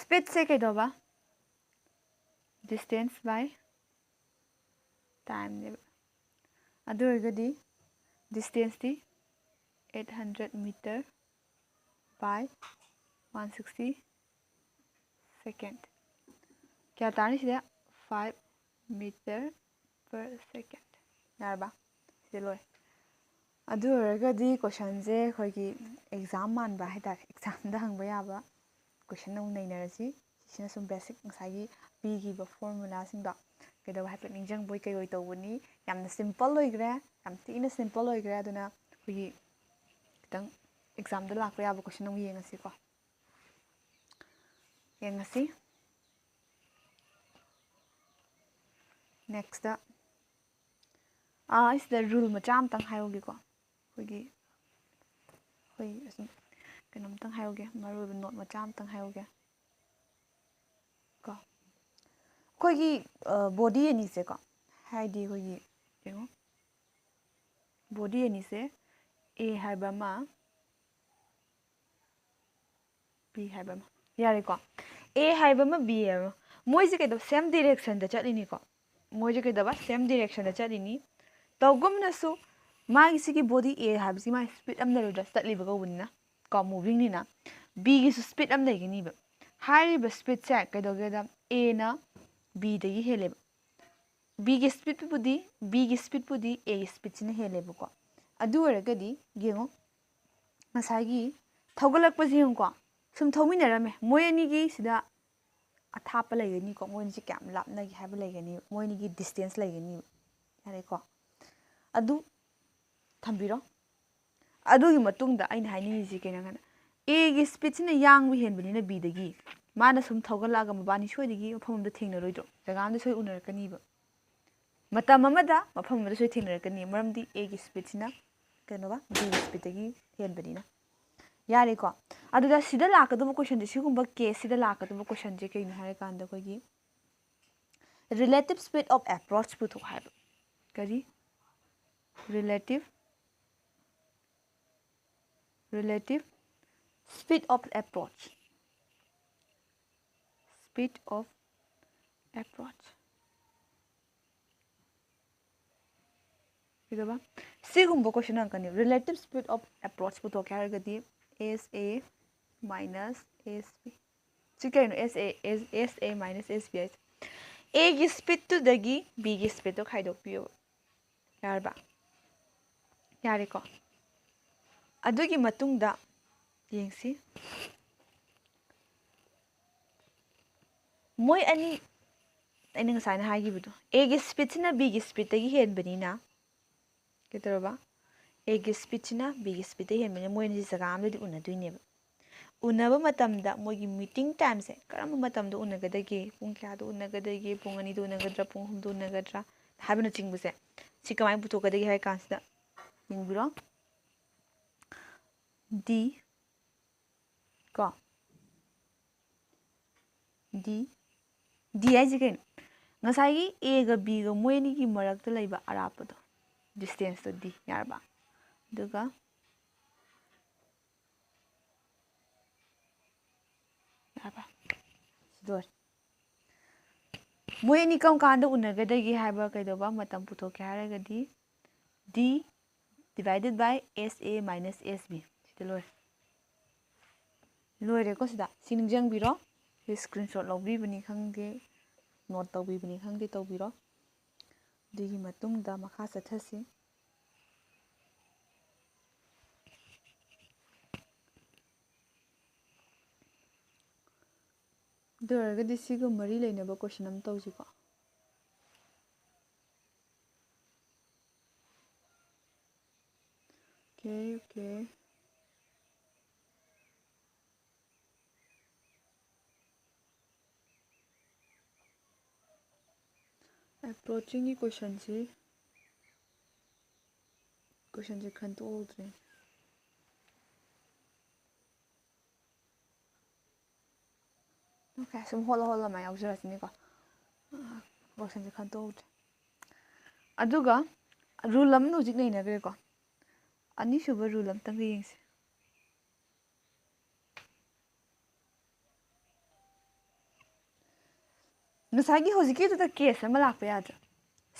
speedꯁꯦ ꯀꯩꯗꯧꯕ? Distance by timeꯅꯦꯕ꯫ ꯑꯗꯨ ꯑꯣꯏꯔꯒꯗꯤ distanceꯇꯤ eight hundred meter by one sixty second꯫ ꯀꯌꯥ ꯇꯥꯔꯅꯤ ꯁꯤꯗ? Five meter per second꯫ ꯌꯥꯔꯕ? ꯁꯤꯗ ꯂꯣꯏ꯫ ꯑꯗꯨ ꯑꯣꯏꯔꯒꯗꯤ questionꯁꯦ ꯑꯩꯈꯣꯏꯒꯤ exam ꯃꯥꯟꯕ ꯍꯥꯏꯇꯥꯔꯦ, examꯗ ꯍꯪꯕ ꯌꯥꯕ question ꯑꯃꯨꯛ ꯅꯩꯅꯔꯁꯤ꯫ ꯁꯤꯁꯤꯅ ꯁꯨꯝ basic ꯉꯁꯥꯏꯒꯤ ꯄꯤꯈꯤꯕ formulaꯁꯤꯡꯗꯣ ꯀꯩꯗꯧꯕ ꯍꯥꯏꯐꯦꯠ ꯅꯤꯡꯁꯤꯡꯕꯣꯏ ꯀꯩꯕꯣꯏ ꯇꯧꯕꯅꯤ꯫ ꯌꯥꯝꯅ simple ꯑꯣꯏꯈ꯭ꯔꯦ, ꯌꯥꯝ ꯊꯤꯅ simple ꯑꯣꯏꯈ꯭ꯔꯦ꯫ ꯑꯗꯨꯅ ꯑꯩꯈꯣꯏꯒꯤ ꯈꯤꯇꯪ examꯗ ꯂꯥꯛꯄ ꯌꯥꯕ question ꯑꯃꯨꯛ ꯌꯦꯡꯉꯁꯤꯀꯣ꯫ ꯌꯦꯡꯉꯁꯤ꯫ Nextꯇ ꯑꯥ, ꯑꯩ ꯁꯤꯗ rule ꯃꯆꯥ ꯑꯃꯇꯪ ꯍꯥꯏꯍꯧꯒꯦꯀꯣ꯫ ꯑꯩꯈꯣꯏꯒꯤ, ꯑꯩꯈꯣꯏ ꯑꯁꯨꯝ ꯀꯩꯅꯣꯝꯇꯪ ꯍꯥꯏꯍꯧꯒꯦ, ꯃꯔꯨ ꯑꯣꯏꯕ note ꯃꯆꯥ ꯑꯃꯇꯪ ꯍꯥꯏꯍꯧꯒꯦ ꯀꯣ꯫ ꯑꯩꯈꯣꯏꯒꯤ, ꯑ, body ꯑꯅꯤꯁꯦꯀꯣ, ꯍꯥꯏꯗꯤ ꯑꯩꯈꯣꯏꯒꯤ, ꯌꯦꯡꯉꯣ, body ꯑꯅꯤꯁꯦ, A ꯍꯥꯏꯕ ꯑꯃ, B ꯍꯥꯏꯕ ꯑꯃ꯫ ꯌꯥꯔꯦꯀꯣ? A ꯍꯥꯏꯕ ꯑꯃ, B ꯍꯥꯏꯕ ꯑꯃ꯫ ꯃꯣꯏꯁꯦ ꯀꯩꯗꯧ-, same directionꯗ ꯆꯠꯂꯤꯅꯤꯀꯣ꯫ ꯃꯣꯏꯁꯦ ꯀꯩꯗꯧꯕ? Same directionꯗ ꯆꯠꯂꯤꯅꯤ꯫ ꯇꯧꯒꯨꯝꯅꯁꯨ ꯃꯥꯒꯤ ꯁꯤꯒꯤ body A ꯍꯥꯏꯕꯁꯤ ꯃꯥꯒꯤ speed ꯑꯃ ꯂꯩꯔꯣꯏꯗ꯭ꯔꯥ? ꯆꯠꯂꯤꯕ ꯀꯧꯕꯅꯤꯅ ꯀꯣ, movingꯅꯤꯅ꯫ Bꯒꯤꯁꯨ speed ꯑꯃ ꯂꯩꯒꯅꯤꯕ꯫ ꯍꯥꯏꯔꯤꯕ speedꯁꯦ ꯀꯩꯗꯧꯒꯦꯗ? Aꯅ Bꯗꯒꯤ ꯍꯦꯜꯂꯦꯕ꯫ Bꯒꯤ speedꯄꯨꯗꯤ, Bꯒꯤ speedꯄꯨꯗꯤ Aꯒꯤ speedꯁꯤꯅ ꯍꯦꯜꯂꯦꯕꯀꯣ꯫ ꯑꯗꯨ ꯑꯣꯏꯔꯒꯗꯤ ꯌꯦꯡꯉꯣ, ꯉꯁꯥꯏꯒꯤ ꯊꯧꯒꯠꯂꯛꯄꯁꯦ ꯌꯦꯡꯉꯨꯀꯣ, ꯁꯨꯝ ꯊꯧꯃꯤꯟꯅꯔꯝꯃꯦ꯫ ꯃꯣꯏ ꯑꯅꯤꯒꯤ ꯁꯤꯗ ꯑꯊꯥꯞꯄ ꯂꯩꯒꯅꯤꯀꯣ, ꯃꯣꯏ ꯑꯅꯤꯁꯦ ꯀꯌꯥꯝ ꯂꯥꯞꯅꯒꯦ ꯍꯥꯏꯕ ꯂꯩꯒꯅꯤ, ꯃꯣꯏ ꯑꯅꯤꯒꯤ distance ꯂꯩꯒꯅꯤꯕ꯫ ꯌꯥꯔꯦꯀꯣ? ꯑꯗꯨ ꯊꯝꯕꯤꯔꯣ꯫ ꯑꯗꯨꯒꯤ ꯃꯇꯨꯡꯗ ꯑꯩꯅ ꯍꯥꯏꯅꯤꯡꯉꯤꯁꯤ ꯀꯩꯅꯣ ꯍꯥꯏꯅ, ꯑꯦꯒꯤ ꯁ꯭ꯄꯤꯠꯁꯤꯅ ꯌꯥꯡꯕ ꯍꯦꯟꯕꯅꯤꯅ ꯕꯤꯗꯒꯤ ꯃꯥꯅ ꯁꯨꯝ ꯊꯧꯒꯠꯂꯛꯑꯒ ꯃꯕꯥꯅꯤ ꯁꯣꯏꯗꯒꯤ ꯃꯐꯝ ꯑꯃꯗ ꯊꯦꯡꯅꯔꯣꯏꯗ꯭ꯔꯣ? ꯖꯒꯥ ꯑꯃꯗ ꯁꯣꯏ ꯎꯅꯔꯛꯀꯅꯤꯕ꯫ ꯃꯇꯝ ꯑꯃꯗ ꯃꯐꯝ ꯑꯃꯗ ꯁꯣꯏ ꯊꯦꯡꯅꯔꯛꯀꯅꯤ, ꯃꯔꯝꯗꯤ ꯑꯦꯒꯤ ꯁ꯭ꯄꯤꯠꯁꯤꯅ ꯀꯩꯅꯣꯒ ꯕꯤꯒꯤ ꯁ꯭ꯄꯤꯠꯇꯒꯤ ꯍꯦꯟꯕꯅꯤꯅ꯫ ꯌꯥꯔꯦꯀꯣ? ꯑꯗꯨꯗ ꯁꯤꯗ ꯂꯥꯛꯀꯗꯕ ꯀꯣꯏꯁꯟꯁꯦ, ꯁꯤꯒꯨꯝꯕ ꯀꯦꯁꯁꯤꯗ ꯂꯥꯛꯀꯗꯕ ꯀꯣꯏꯁꯟꯁꯦ ꯀꯩꯅꯣ ꯍꯥꯏꯔꯀꯥꯟꯗ ꯑꯩꯈꯣꯏꯒꯤ relative speed of approach ꯄꯨꯊꯣꯛ ꯍꯥꯏꯕ꯫ ꯀꯔꯤ? Relative, relative speed of approach, speed of approach ꯀꯩꯗꯧꯕ? ꯁꯤꯒꯨꯝꯕ ꯀꯣꯏꯁꯟ ꯍꯪꯉꯛꯀꯅꯤ꯫ Relative speed of approach ꯄꯨꯊꯣꯛꯀꯦ ꯍꯥꯏꯔꯒꯗꯤ S A minus S B꯫ ꯁꯤ ꯀꯩꯅꯣ? S A, S, S A minus S B ꯍꯥꯏꯁꯦ꯫ ꯑꯦꯒꯤ ꯁ꯭ꯄꯤꯠꯇꯨꯗꯒꯤ ꯕꯤꯒꯤ ꯁ꯭ꯄꯤꯠꯇꯣ ꯈꯥꯏꯗꯣꯛꯄꯤꯌꯣꯕ꯫ ꯌꯥꯔꯕ? ꯌꯥꯔꯦꯀꯣ? ꯑꯗꯨꯒꯤ ꯃꯇꯨꯡꯗ ꯌꯦꯡꯁꯤ꯫ ꯃꯣꯏ ꯑꯅꯤ, ꯑꯩꯅ ꯉꯁꯥꯏꯅ ꯍꯥꯏꯈꯤꯕꯗꯣ, ꯑꯦꯒꯤ ꯁ꯭ꯄꯤꯠꯁꯤꯅ ꯕꯤꯒꯤ ꯁ꯭ꯄꯤꯠꯇꯒꯤ ꯍꯦꯟꯕꯅꯤꯅ, ꯀꯩꯗꯧꯔꯕ? ꯑꯦꯒꯤ ꯁ꯭ꯄꯤꯠꯁꯤꯅ ꯕꯤꯒꯤ ꯁ꯭ꯄꯤꯠꯇ ꯍꯦꯟꯕꯅꯤꯅ ꯃꯣꯏ ꯑꯅꯤꯁꯤ ꯖꯒꯥ ꯑꯃꯗꯗꯤ ꯎꯅꯗꯣꯏꯅꯦꯕ꯫ ꯎꯅꯕ ꯃꯇꯝꯗ ꯃꯣꯏꯒꯤ meeting timeꯁꯦ ꯀꯔꯝꯕ ꯃꯇꯝꯗ ꯎꯅꯒꯗꯒꯦ, ꯄꯨꯡ ꯀꯌꯥꯗ ꯎꯅꯒꯗꯒꯦ, ꯄꯨꯡ ꯑꯅꯤꯗ ꯎꯅꯒꯗ꯭ꯔꯥ, ꯄꯨꯡ ꯑꯍꯨꯝꯗ ꯎꯅꯒꯗ꯭ꯔꯥ ꯍꯥꯏꯕꯅꯆꯤꯡꯕꯁꯦ, ꯁꯤ ꯀꯃꯥꯏꯅ ꯄꯨꯊꯣꯛꯀꯗꯒꯦ ꯍꯥꯏ ꯀꯥꯟꯁꯤꯗ, ꯌꯦꯡꯕꯤꯔꯣ꯫ D ꯀꯣ, D, D ꯍꯥꯏꯁꯦ ꯀꯩꯅꯣ? ꯉꯁꯥꯏꯒꯤ ꯑꯦꯒ ꯕꯤꯒ ꯃꯣꯏ ꯑꯅꯤꯒꯤ ꯃꯔꯛꯇ ꯂꯩꯕ ꯑꯔꯥꯞꯄꯗꯣ, distanceꯇꯣ D꯫ ꯌꯥꯔꯕ? ꯑꯗꯨꯒ ꯌꯥꯔꯕ? ꯁꯤ ꯂꯣꯏꯔꯦ꯫ ꯃꯣꯏ ꯑꯅꯤ ꯀꯔꯝ ꯀꯥꯟꯗ ꯎꯅꯒꯗꯒꯦ ꯍꯥꯏꯕ ꯀꯩꯗꯧꯕ ꯃꯇꯝ ꯄꯨꯊꯣꯛꯀꯦ ꯍꯥꯏꯔꯒꯗꯤ, D divided by S A minus S B꯫ ꯁꯤꯗ ꯂꯣꯏꯔꯦ꯫ ꯂꯣꯏꯔꯦꯀꯣ ꯁꯤꯗ꯫ ꯁꯤ ꯅꯤꯡꯁꯤꯡꯕꯤꯔꯣ꯫ ꯁꯤ screenshot ꯂꯧꯕꯤꯕꯅꯤ ꯈꯪꯗꯦ, note ꯇꯧꯕꯤꯕꯅꯤ ꯈꯪꯗꯦ, ꯇꯧꯕꯤꯔꯣ꯫ ꯑꯗꯨꯒꯤ ꯃꯇꯨꯡꯗ ꯃꯈꯥ ꯆꯠꯊꯁꯤ꯫ ꯑꯗꯨ ꯑꯣꯏꯔꯒꯗꯤ ꯁꯤꯒ ꯃꯔꯤ ꯂꯩꯅꯕ ꯀꯣꯏꯁꯟ ꯑꯃ ꯇꯧꯁꯤꯀꯣ꯫ Okay, okay. Approachingꯒꯤ questionꯁꯤ, questionꯁꯤ ꯈꯟꯇꯣꯛꯍꯧꯗ꯭ꯔꯦ꯫ Okay, ꯁꯨꯝ ꯍꯣꯠꯂ ꯍꯣꯠꯂ ꯃꯥꯏ ꯌꯥꯎꯖꯔꯛꯁꯤꯅꯤꯀꯣ꯫ Questionꯁꯦ ꯈꯟꯇꯣꯛꯍꯧꯗ꯭ꯔꯦ꯫ ꯑꯗꯨꯒ rule ꯑꯃꯅ ꯍꯧꯖꯤꯛ ꯅꯩꯅꯈ꯭ꯔꯦꯀꯣ꯫ ꯑꯅꯤꯁꯨꯕ rule ꯑꯝꯇꯪꯒ ꯌꯦꯡꯁꯦ꯫ ꯉꯁꯥꯏꯒꯤ ꯍꯧꯖꯤꯛꯀꯤꯗꯨꯗ case ꯑꯃ ꯂꯥꯛꯄ ꯌꯥꯗ꯭ꯔꯥ?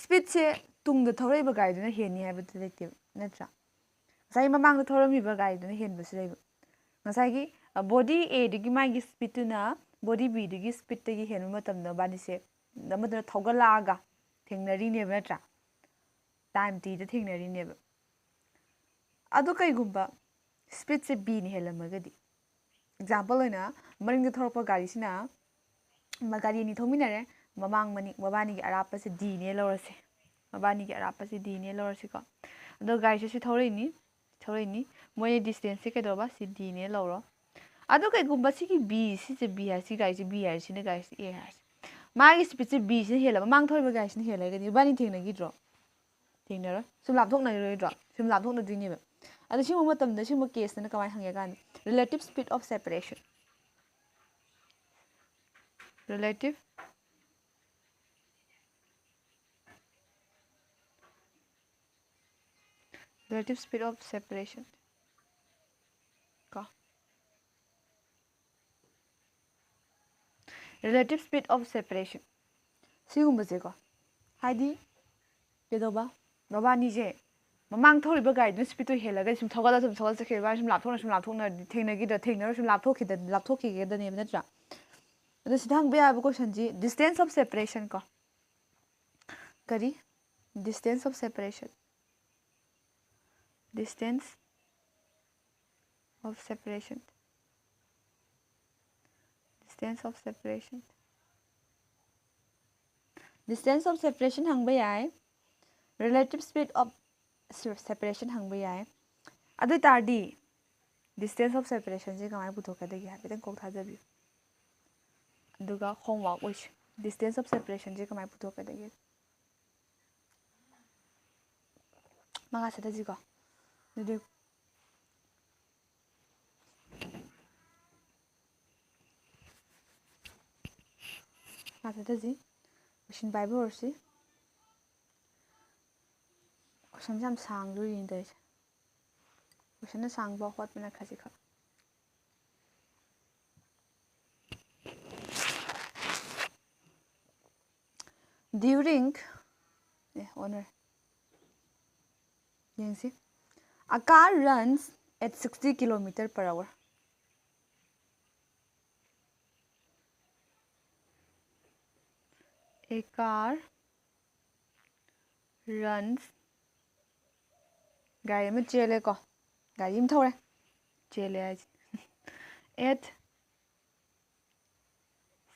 Speedꯁꯦ ꯇꯨꯡꯗ ꯊꯧꯔꯛꯏꯕ ꯒꯥꯔꯤꯗꯨꯅ ꯍꯦꯟꯅꯤ ꯍꯥꯏꯕꯗꯤ ꯂꯩꯇꯦꯕ, ꯅꯠꯇ꯭ꯔꯥ? ꯉꯁꯥꯏ ꯃꯃꯥꯡꯗ ꯊꯧꯔꯝꯃꯤꯕ ꯒꯥꯔꯤꯗꯨꯅ ꯍꯦꯟꯕꯁꯨ ꯂꯩꯕ꯫ ꯉꯁꯥꯏꯒꯤ, ꯑ, body Aꯗꯒꯤ ꯃꯥꯒꯤ speedꯇꯨꯅ body Bꯗꯒꯤ speedꯇꯒꯤ ꯍꯦꯟꯕ ꯃꯇꯝꯗ ꯃꯕꯥꯅꯤꯁꯦ ꯑꯃꯗꯨꯅ ꯊꯧꯒꯠꯂꯛꯑꯒ ꯊꯦꯡꯅꯔꯤꯅꯦꯕ, ꯅꯠꯇ꯭ꯔꯥ? Time Tꯗ ꯊꯦꯡꯅꯔꯤꯅꯦꯕ꯫ ꯑꯗꯣ ꯀꯩꯒꯨꯝꯕ speedꯁꯦ Bꯅ ꯍꯦꯜꯂꯝꯃꯒꯗꯤ? Example ꯑꯣꯏꯅ, ꯃꯅꯤꯡꯗ ꯊꯧꯔꯛꯄ ꯒꯥꯔꯤꯁꯤꯅ, ꯃ-, ꯒꯥꯔꯤ ꯑꯅꯤ ꯊꯧꯃꯤꯟꯅꯔꯦ, ꯃꯃꯥꯡ ꯃꯅꯤꯡ, ꯃꯕꯥꯅꯤꯒꯤ ꯑꯔꯥꯞꯄꯁꯦ Dꯅꯦ ꯂꯧꯔꯁꯦ꯫ ꯃꯕꯥꯅꯤꯒꯤ ꯑꯔꯥꯞꯄꯁꯦ Dꯅꯦ ꯂꯧꯔꯁꯤꯀꯣ꯫ ꯑꯗꯣ ꯒꯥꯔꯤꯁꯦ ꯁꯤ ꯊꯧꯔꯛꯏꯅꯤ, ꯊꯧꯔꯛꯏꯅꯤ꯫ ꯃꯣꯏ distanceꯁꯦ ꯀꯩꯗꯧꯕ? ꯁꯤ Dꯅꯦ ꯂꯧꯔꯣ꯫ ꯑꯗꯣ ꯀꯩꯒꯨꯝꯕ ꯁꯤꯒꯤ B, ꯁꯤꯁꯦ B ꯍꯥꯏꯔꯁꯤ, ꯒꯥꯔꯤꯁꯦ B ꯍꯥꯏꯔꯁꯤ, ꯁꯤꯅ ꯒꯥꯔꯤꯁꯦ A ꯍꯥꯏꯔꯁꯤ꯫ ꯃꯥꯒꯤ speedꯁꯦ Bꯁꯤꯅ ꯍꯦꯜꯂꯕ, ꯃꯥꯡ ꯊꯧꯔꯤꯕ ꯒꯥꯔꯤꯁꯤꯅ ꯍꯦꯜꯂꯒꯗꯤ ꯃꯕꯥꯅꯤ ꯊꯦꯡꯅꯈꯤꯗ꯭ꯔꯣ? ꯊꯦꯡꯅꯔꯣꯏ꯫ ꯁꯨꯝ ꯂꯥꯞꯊꯣꯛꯅꯈꯤꯔꯣꯏꯗ꯭ꯔꯣ? ꯁꯨꯝ ꯂꯥꯞꯊꯣꯛꯅꯗꯣꯏꯅꯦꯕ꯫ ꯑꯗꯣ ꯁꯤꯒꯨꯝꯕ ꯃꯇꯝꯗ ꯁꯤꯒꯨꯝꯕ caseꯇꯅ ꯀꯃꯥꯏꯅ ꯍꯪꯒꯦ ꯍꯥꯏ ꯀꯥꯟꯗ, relative speed of separation, relative, relative speed of separation ꯀꯣ, relative speed of separation ꯁꯤꯒꯨꯝꯕꯁꯦꯀꯣ, ꯍꯥꯏꯗꯤ ꯀꯩꯗꯧꯕ? ꯃꯕꯥꯅꯤꯁꯦ ꯃꯃꯥꯡ ꯊꯧꯔꯤꯕ ꯒꯥꯔꯤꯗꯨꯅ speedꯇꯣ ꯍꯦꯜꯂꯒ ꯁꯨꯝ ꯊꯧꯒꯠꯂ ꯁꯨꯝ ꯊꯧꯒꯠꯂ ꯆꯠꯈꯤꯕ, ꯃꯕꯥꯅꯤ ꯁꯨꯝ ꯂꯥꯞꯊꯣꯛꯅ ꯁꯨꯝ ꯂꯥꯞꯊꯣꯛꯅ ꯊꯦꯡꯅꯈꯤꯗ꯭ꯔꯥ? ꯊꯦꯡꯅꯔ ꯁꯨꯝ ꯂꯥꯞꯊꯣꯛꯈꯤꯗ-, ꯂꯥꯞꯊꯣꯛꯈꯤꯒꯗꯅꯦꯕ, ꯅꯠꯇ꯭ꯔꯥ? ꯑꯗꯣ ꯁꯤꯗ ꯍꯪꯕ ꯌꯥꯕ questionꯁꯤ distance of separation ꯀꯣ꯫ ꯀꯔꯤ? Distance of separation, distance of separation, distance of separation, distance of separation ꯍꯪꯕ ꯌꯥꯏ, relative speed of se-, separation ꯍꯪꯕ ꯌꯥꯏ, ꯑꯗꯨ ꯑꯣꯏ ꯇꯥꯔꯗꯤ distance of separationꯁꯦ ꯀꯃꯥꯏꯅ ꯄꯨꯊꯣꯛꯀꯗꯒꯦ ꯍꯥꯏꯐꯦꯠꯇꯪ ꯀꯣꯛ ꯊꯥꯗꯕꯤꯌꯨ꯫ ꯑꯗꯨꯒ homework ꯑꯣꯏꯁꯦ, distance of separationꯁꯦ ꯀꯃꯥꯏꯅ ꯄꯨꯊꯣꯛꯀꯗꯒꯦ? ꯃꯈꯥ ꯆꯠꯊꯁꯤꯀꯣ꯫ ꯑꯗꯨꯗꯤ ꯃꯈꯥ ꯆꯠꯊꯁꯤ꯫ Question ꯄꯥꯏꯕ ꯍꯧꯔꯁꯤ꯫ Questionꯁꯦ ꯌꯥꯝ ꯁꯥꯡꯗꯣꯔꯤꯅꯤ ꯇꯧꯔꯤꯁꯦ꯫ Questionꯅ ꯁꯥꯡꯕ, ꯍꯣꯠꯄꯅ ꯈꯖꯤꯛꯈꯛ꯫ During, ꯑꯦ, ꯑꯣꯟꯅꯔꯦ꯫ ꯌꯦꯡꯁꯤ꯫ A car runs at sixty kilometer per hour. A car runs, ꯒꯥꯔꯤ ꯑꯃ ꯆꯦꯜꯂꯦꯀꯣ, ꯒꯥꯔꯤ ꯑꯃ ꯊꯧꯔꯦ, ꯆꯦꯜꯂꯦ ꯍꯥꯏꯁꯦ, at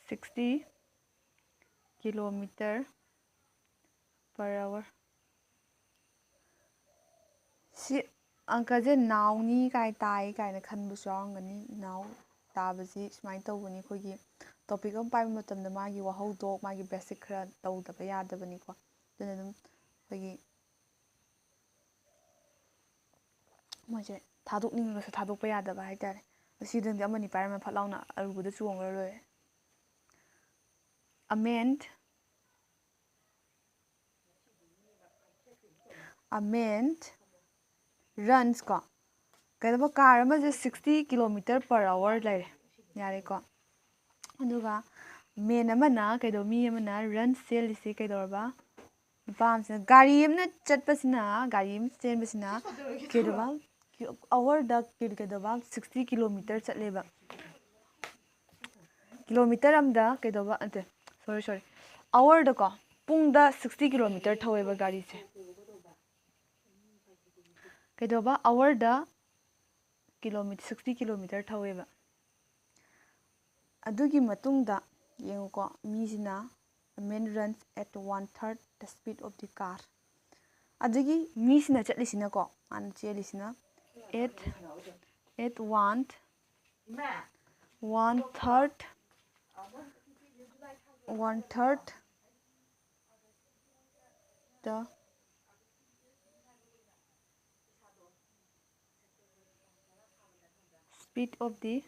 sixty kilometer per hour꯫ ꯁꯤ ꯑꯪꯀꯁꯦ ꯅꯥꯎꯅꯤ ꯀꯥꯏ ꯇꯥꯏ ꯀꯥꯏꯅ ꯈꯟꯕꯁꯨ ꯌꯥꯎꯔꯝꯒꯅꯤ꯫ ꯅꯥꯎ ꯇꯥꯕꯁꯤ ꯁꯨꯃꯥꯏꯅ ꯇꯧꯕꯅꯤ, ꯑꯩꯈꯣꯏꯒꯤ topic ꯑꯃ ꯄꯥꯏꯕ ꯃꯇꯝꯗ ꯃꯥꯒꯤ ꯋꯥꯍꯧꯗꯣꯛ, ꯃꯥꯒꯤ basic ꯈꯔ ꯇꯧꯗꯕ ꯌꯥꯗꯕꯅꯤꯀꯣ꯫ ꯑꯗꯨꯅ ꯑꯗꯨꯝ ꯑꯩꯈꯣꯏꯒꯤ ꯃꯣꯏꯁꯦ ꯊꯥꯗꯣꯛꯅꯤꯡꯉꯒꯁꯨ ꯊꯥꯗꯣꯛꯄ ꯌꯥꯗꯕ ꯍꯥꯏꯇꯥꯔꯦ꯫ ꯁꯤꯗꯪꯗꯤ ꯑꯃꯅꯤ ꯄꯥꯏꯔꯝꯃ ꯐꯠ ꯂꯥꯎꯅ ꯑꯔꯨꯕꯗ ꯆꯣꯡꯈ꯭ꯔ ꯂꯣꯏꯔꯦ꯫ A man, a man runs ꯀꯣ, ꯀꯩꯗꯧꯕ, car ꯑꯃꯁꯦ sixty kilometer per hour ꯂꯩꯔꯦ, ꯌꯥꯔꯦꯀꯣ꯫ ꯑꯗꯨꯒ man ꯑꯃꯅ ꯀꯩꯗꯧ, ꯃꯤ ꯑꯃꯅ runs ꯆꯦꯜꯂꯤꯁꯤ ꯀꯩꯗꯧꯔꯕ? ꯅꯨꯄꯥ ꯑꯃꯁꯤꯅ, ꯒꯥꯔꯤ ꯑꯃꯅ ꯆꯠꯄꯁꯤꯅ, ꯒꯥꯔꯤ ꯑꯃ ꯆꯦꯟꯕꯁꯤꯅ ꯀꯩꯗꯧꯕ, hourꯗ ꯀꯩꯗꯧꯕ, sixty kilometer ꯆꯠꯂꯦꯕ꯫ Kilometer ꯑꯃꯗ ꯀꯩꯗꯧꯕ, ꯅꯠꯇꯦ, sorry, sorry, hourꯗꯀꯣ, ꯄꯨꯡꯗ sixty kilometer ꯊꯧꯋꯦꯕ ꯒꯥꯔꯤꯁꯦ꯫ ꯀꯩꯗꯧꯕ, hourꯗ kilometer, sixty kilometer ꯊꯧꯋꯦꯕ꯫ ꯑꯗꯨꯒꯤ ꯃꯇꯨꯡꯗ ꯌꯦꯡꯉꯨꯀꯣ, ꯃꯤꯁꯤꯅ, a man runs at one third the speed of the car꯫ ꯑꯗꯒꯤ ꯃꯤꯁꯤꯅ ꯆꯠꯂꯤꯁꯤꯅꯀꯣ, ꯃꯥꯅ ꯆꯦꯜꯂꯤꯁꯤꯅ At at one one third, one third the speed of the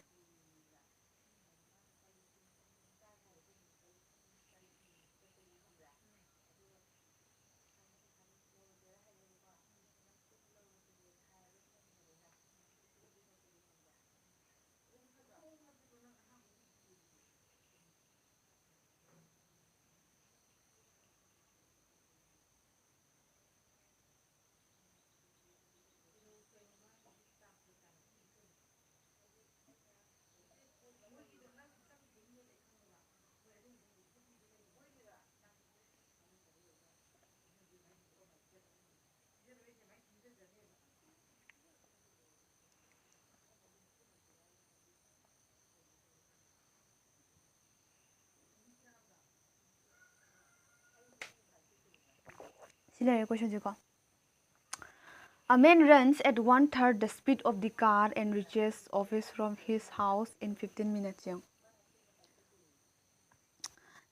ꯁꯤ ꯂꯩꯔꯦ questionꯁꯦꯀꯣ. A man runs at one third the speed of the car and reaches office from his house in fifteen minutes. ꯌꯦꯡꯉꯣ.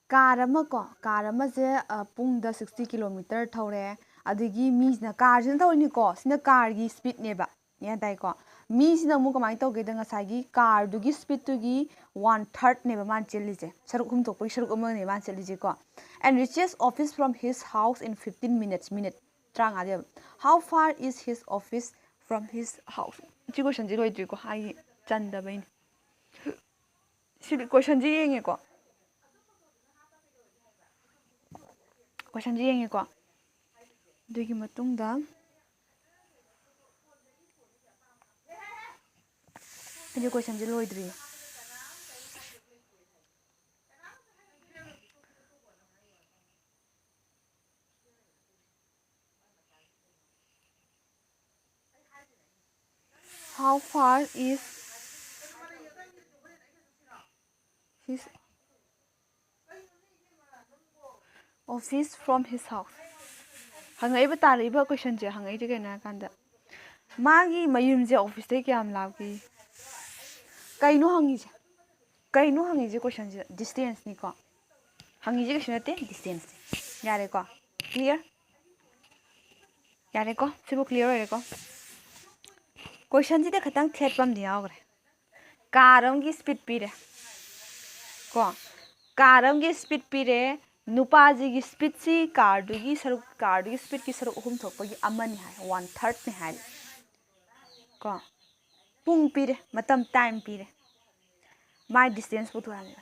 car ꯑꯃ ꯀꯣ, car ꯑꯃꯁꯦ, ꯑ, ꯄꯨꯡꯗ sixty kilometer ꯊꯧꯔꯦ. ꯑꯗꯒꯤ ꯃꯤꯁꯤꯅ, carꯁꯤꯅ ꯊꯧꯔꯤꯅꯤꯀꯣ, ꯁꯤꯅ carꯒꯤ speedꯅꯦꯕ, ꯒ꯭ꯌꯥꯟ ꯇꯥꯏꯀꯣ? ꯃꯤꯁꯤꯅ ꯑꯃꯨꯛ ꯀꯃꯥꯏꯅ ꯇꯧꯒꯦꯗ, ꯉꯁꯥꯏꯒꯤ carꯗꯨꯒꯤ speedꯇꯨꯒꯤ one thirdꯅꯦꯕ ꯃꯥꯅ ꯆꯦꯜꯂꯤꯁꯦ, ꯁꯔꯨꯛ ꯑꯍꯨꯝ ꯊꯣꯛꯄꯒꯤ ꯁꯔꯨꯛ ꯑꯃꯅꯦ ꯃꯥꯅ ꯆꯦꯜꯂꯤꯁꯦꯀꯣ. And reaches office from his house in fifteen minutes. minute ꯇꯔꯥꯃꯉꯥꯗꯤ ꯌꯧꯔꯦ. How far is his office from his house? ꯁꯤ questionꯁꯤ ꯂꯣꯏꯗ꯭ꯔꯤꯀꯣ, ꯑꯩ ꯆꯟꯗꯕꯩꯅꯦ. ꯁꯤꯗꯤ questionꯁꯤ ꯌꯦꯡꯉꯦꯀꯣ. questionꯁꯤ ꯌꯦꯡꯉꯦꯀꯣ. ꯑꯗꯨꯒꯤ ꯃꯇꯨꯡꯗ ꯑꯩꯒꯤ questionꯁꯤ ꯂꯣꯏꯗ꯭ꯔꯤ. How far is his office from his house? ꯍꯪꯉꯛꯏꯕ, ꯇꯥꯔꯛꯏꯕ questionꯁꯦ ꯍꯪꯉꯛꯏꯁꯦ ꯀꯩꯅꯣ ꯍꯥꯏꯀꯥꯟꯗ, ꯃꯥꯒꯤ ꯃꯌꯨꯝꯁꯦ ꯑꯣꯐꯤꯁꯇꯩ ꯀꯌꯥꯝ ꯂꯥꯞꯀꯦ? ꯀꯩꯅꯣ ꯍꯪꯉꯤꯁꯦ? ꯀꯩꯅꯣ ꯍꯪꯉꯤꯁꯦ ꯀꯣꯏꯁꯟꯁꯤꯗ? ꯗꯤꯁꯇꯦꯟꯁꯅꯤꯀꯣ ꯍꯪꯉꯤꯁꯦ, ꯀꯩꯁꯨ ꯅꯠꯇꯦ, ꯗꯤꯁꯇꯦꯟꯁꯅꯤ꯫ ꯌꯥꯔꯦꯀꯣ? ꯀ꯭ꯂꯤꯌꯔ? ꯌꯥꯔꯦꯀꯣ? ꯁꯤꯕꯨ ꯀ꯭ꯂꯤꯌꯔ ꯑꯣꯏꯔꯦꯀꯣ? ꯀꯣꯏꯁꯟꯁꯤꯗ ꯈꯤꯇꯪ ꯊꯦꯠꯄ ꯑꯃꯗꯤ ꯌꯥꯎꯈ꯭ꯔꯦ꯫ ꯀꯥꯔ ꯑꯃꯒꯤ ꯁ꯭ꯄꯤꯠ ꯄꯤꯔꯦ ꯀꯣ, ꯀꯥꯔ ꯑꯃꯒꯤ ꯁ꯭ꯄꯤꯠ ꯄꯤꯔꯦ꯫ ꯅꯨꯄꯥꯁꯤꯒꯤ ꯁ꯭ꯄꯤꯠꯁꯤ ꯀꯥꯔꯗꯨꯒꯤ ꯁꯔꯨꯛ, ꯀꯥꯔꯗꯨꯒꯤ ꯁ꯭ꯄꯤꯠꯀꯤ ꯁꯔꯨꯛ ꯑꯍꯨꯝ ꯊꯣꯛꯄꯒꯤ ꯑꯃꯅꯤ ꯍꯥꯏ, ꯋꯥꯟ ꯊꯥꯔꯠꯅꯤ ꯍꯥꯏ ꯀꯣ꯫ ꯄꯨꯡ ꯄꯤꯔꯦ, ꯃꯇꯝ, ꯇꯥꯏꯝ ꯄꯤꯔꯦ, ꯃꯥꯏ ꯗꯤꯁꯇꯦꯟꯁ ꯄꯨꯊꯣꯛꯍꯜꯂꯦ꯫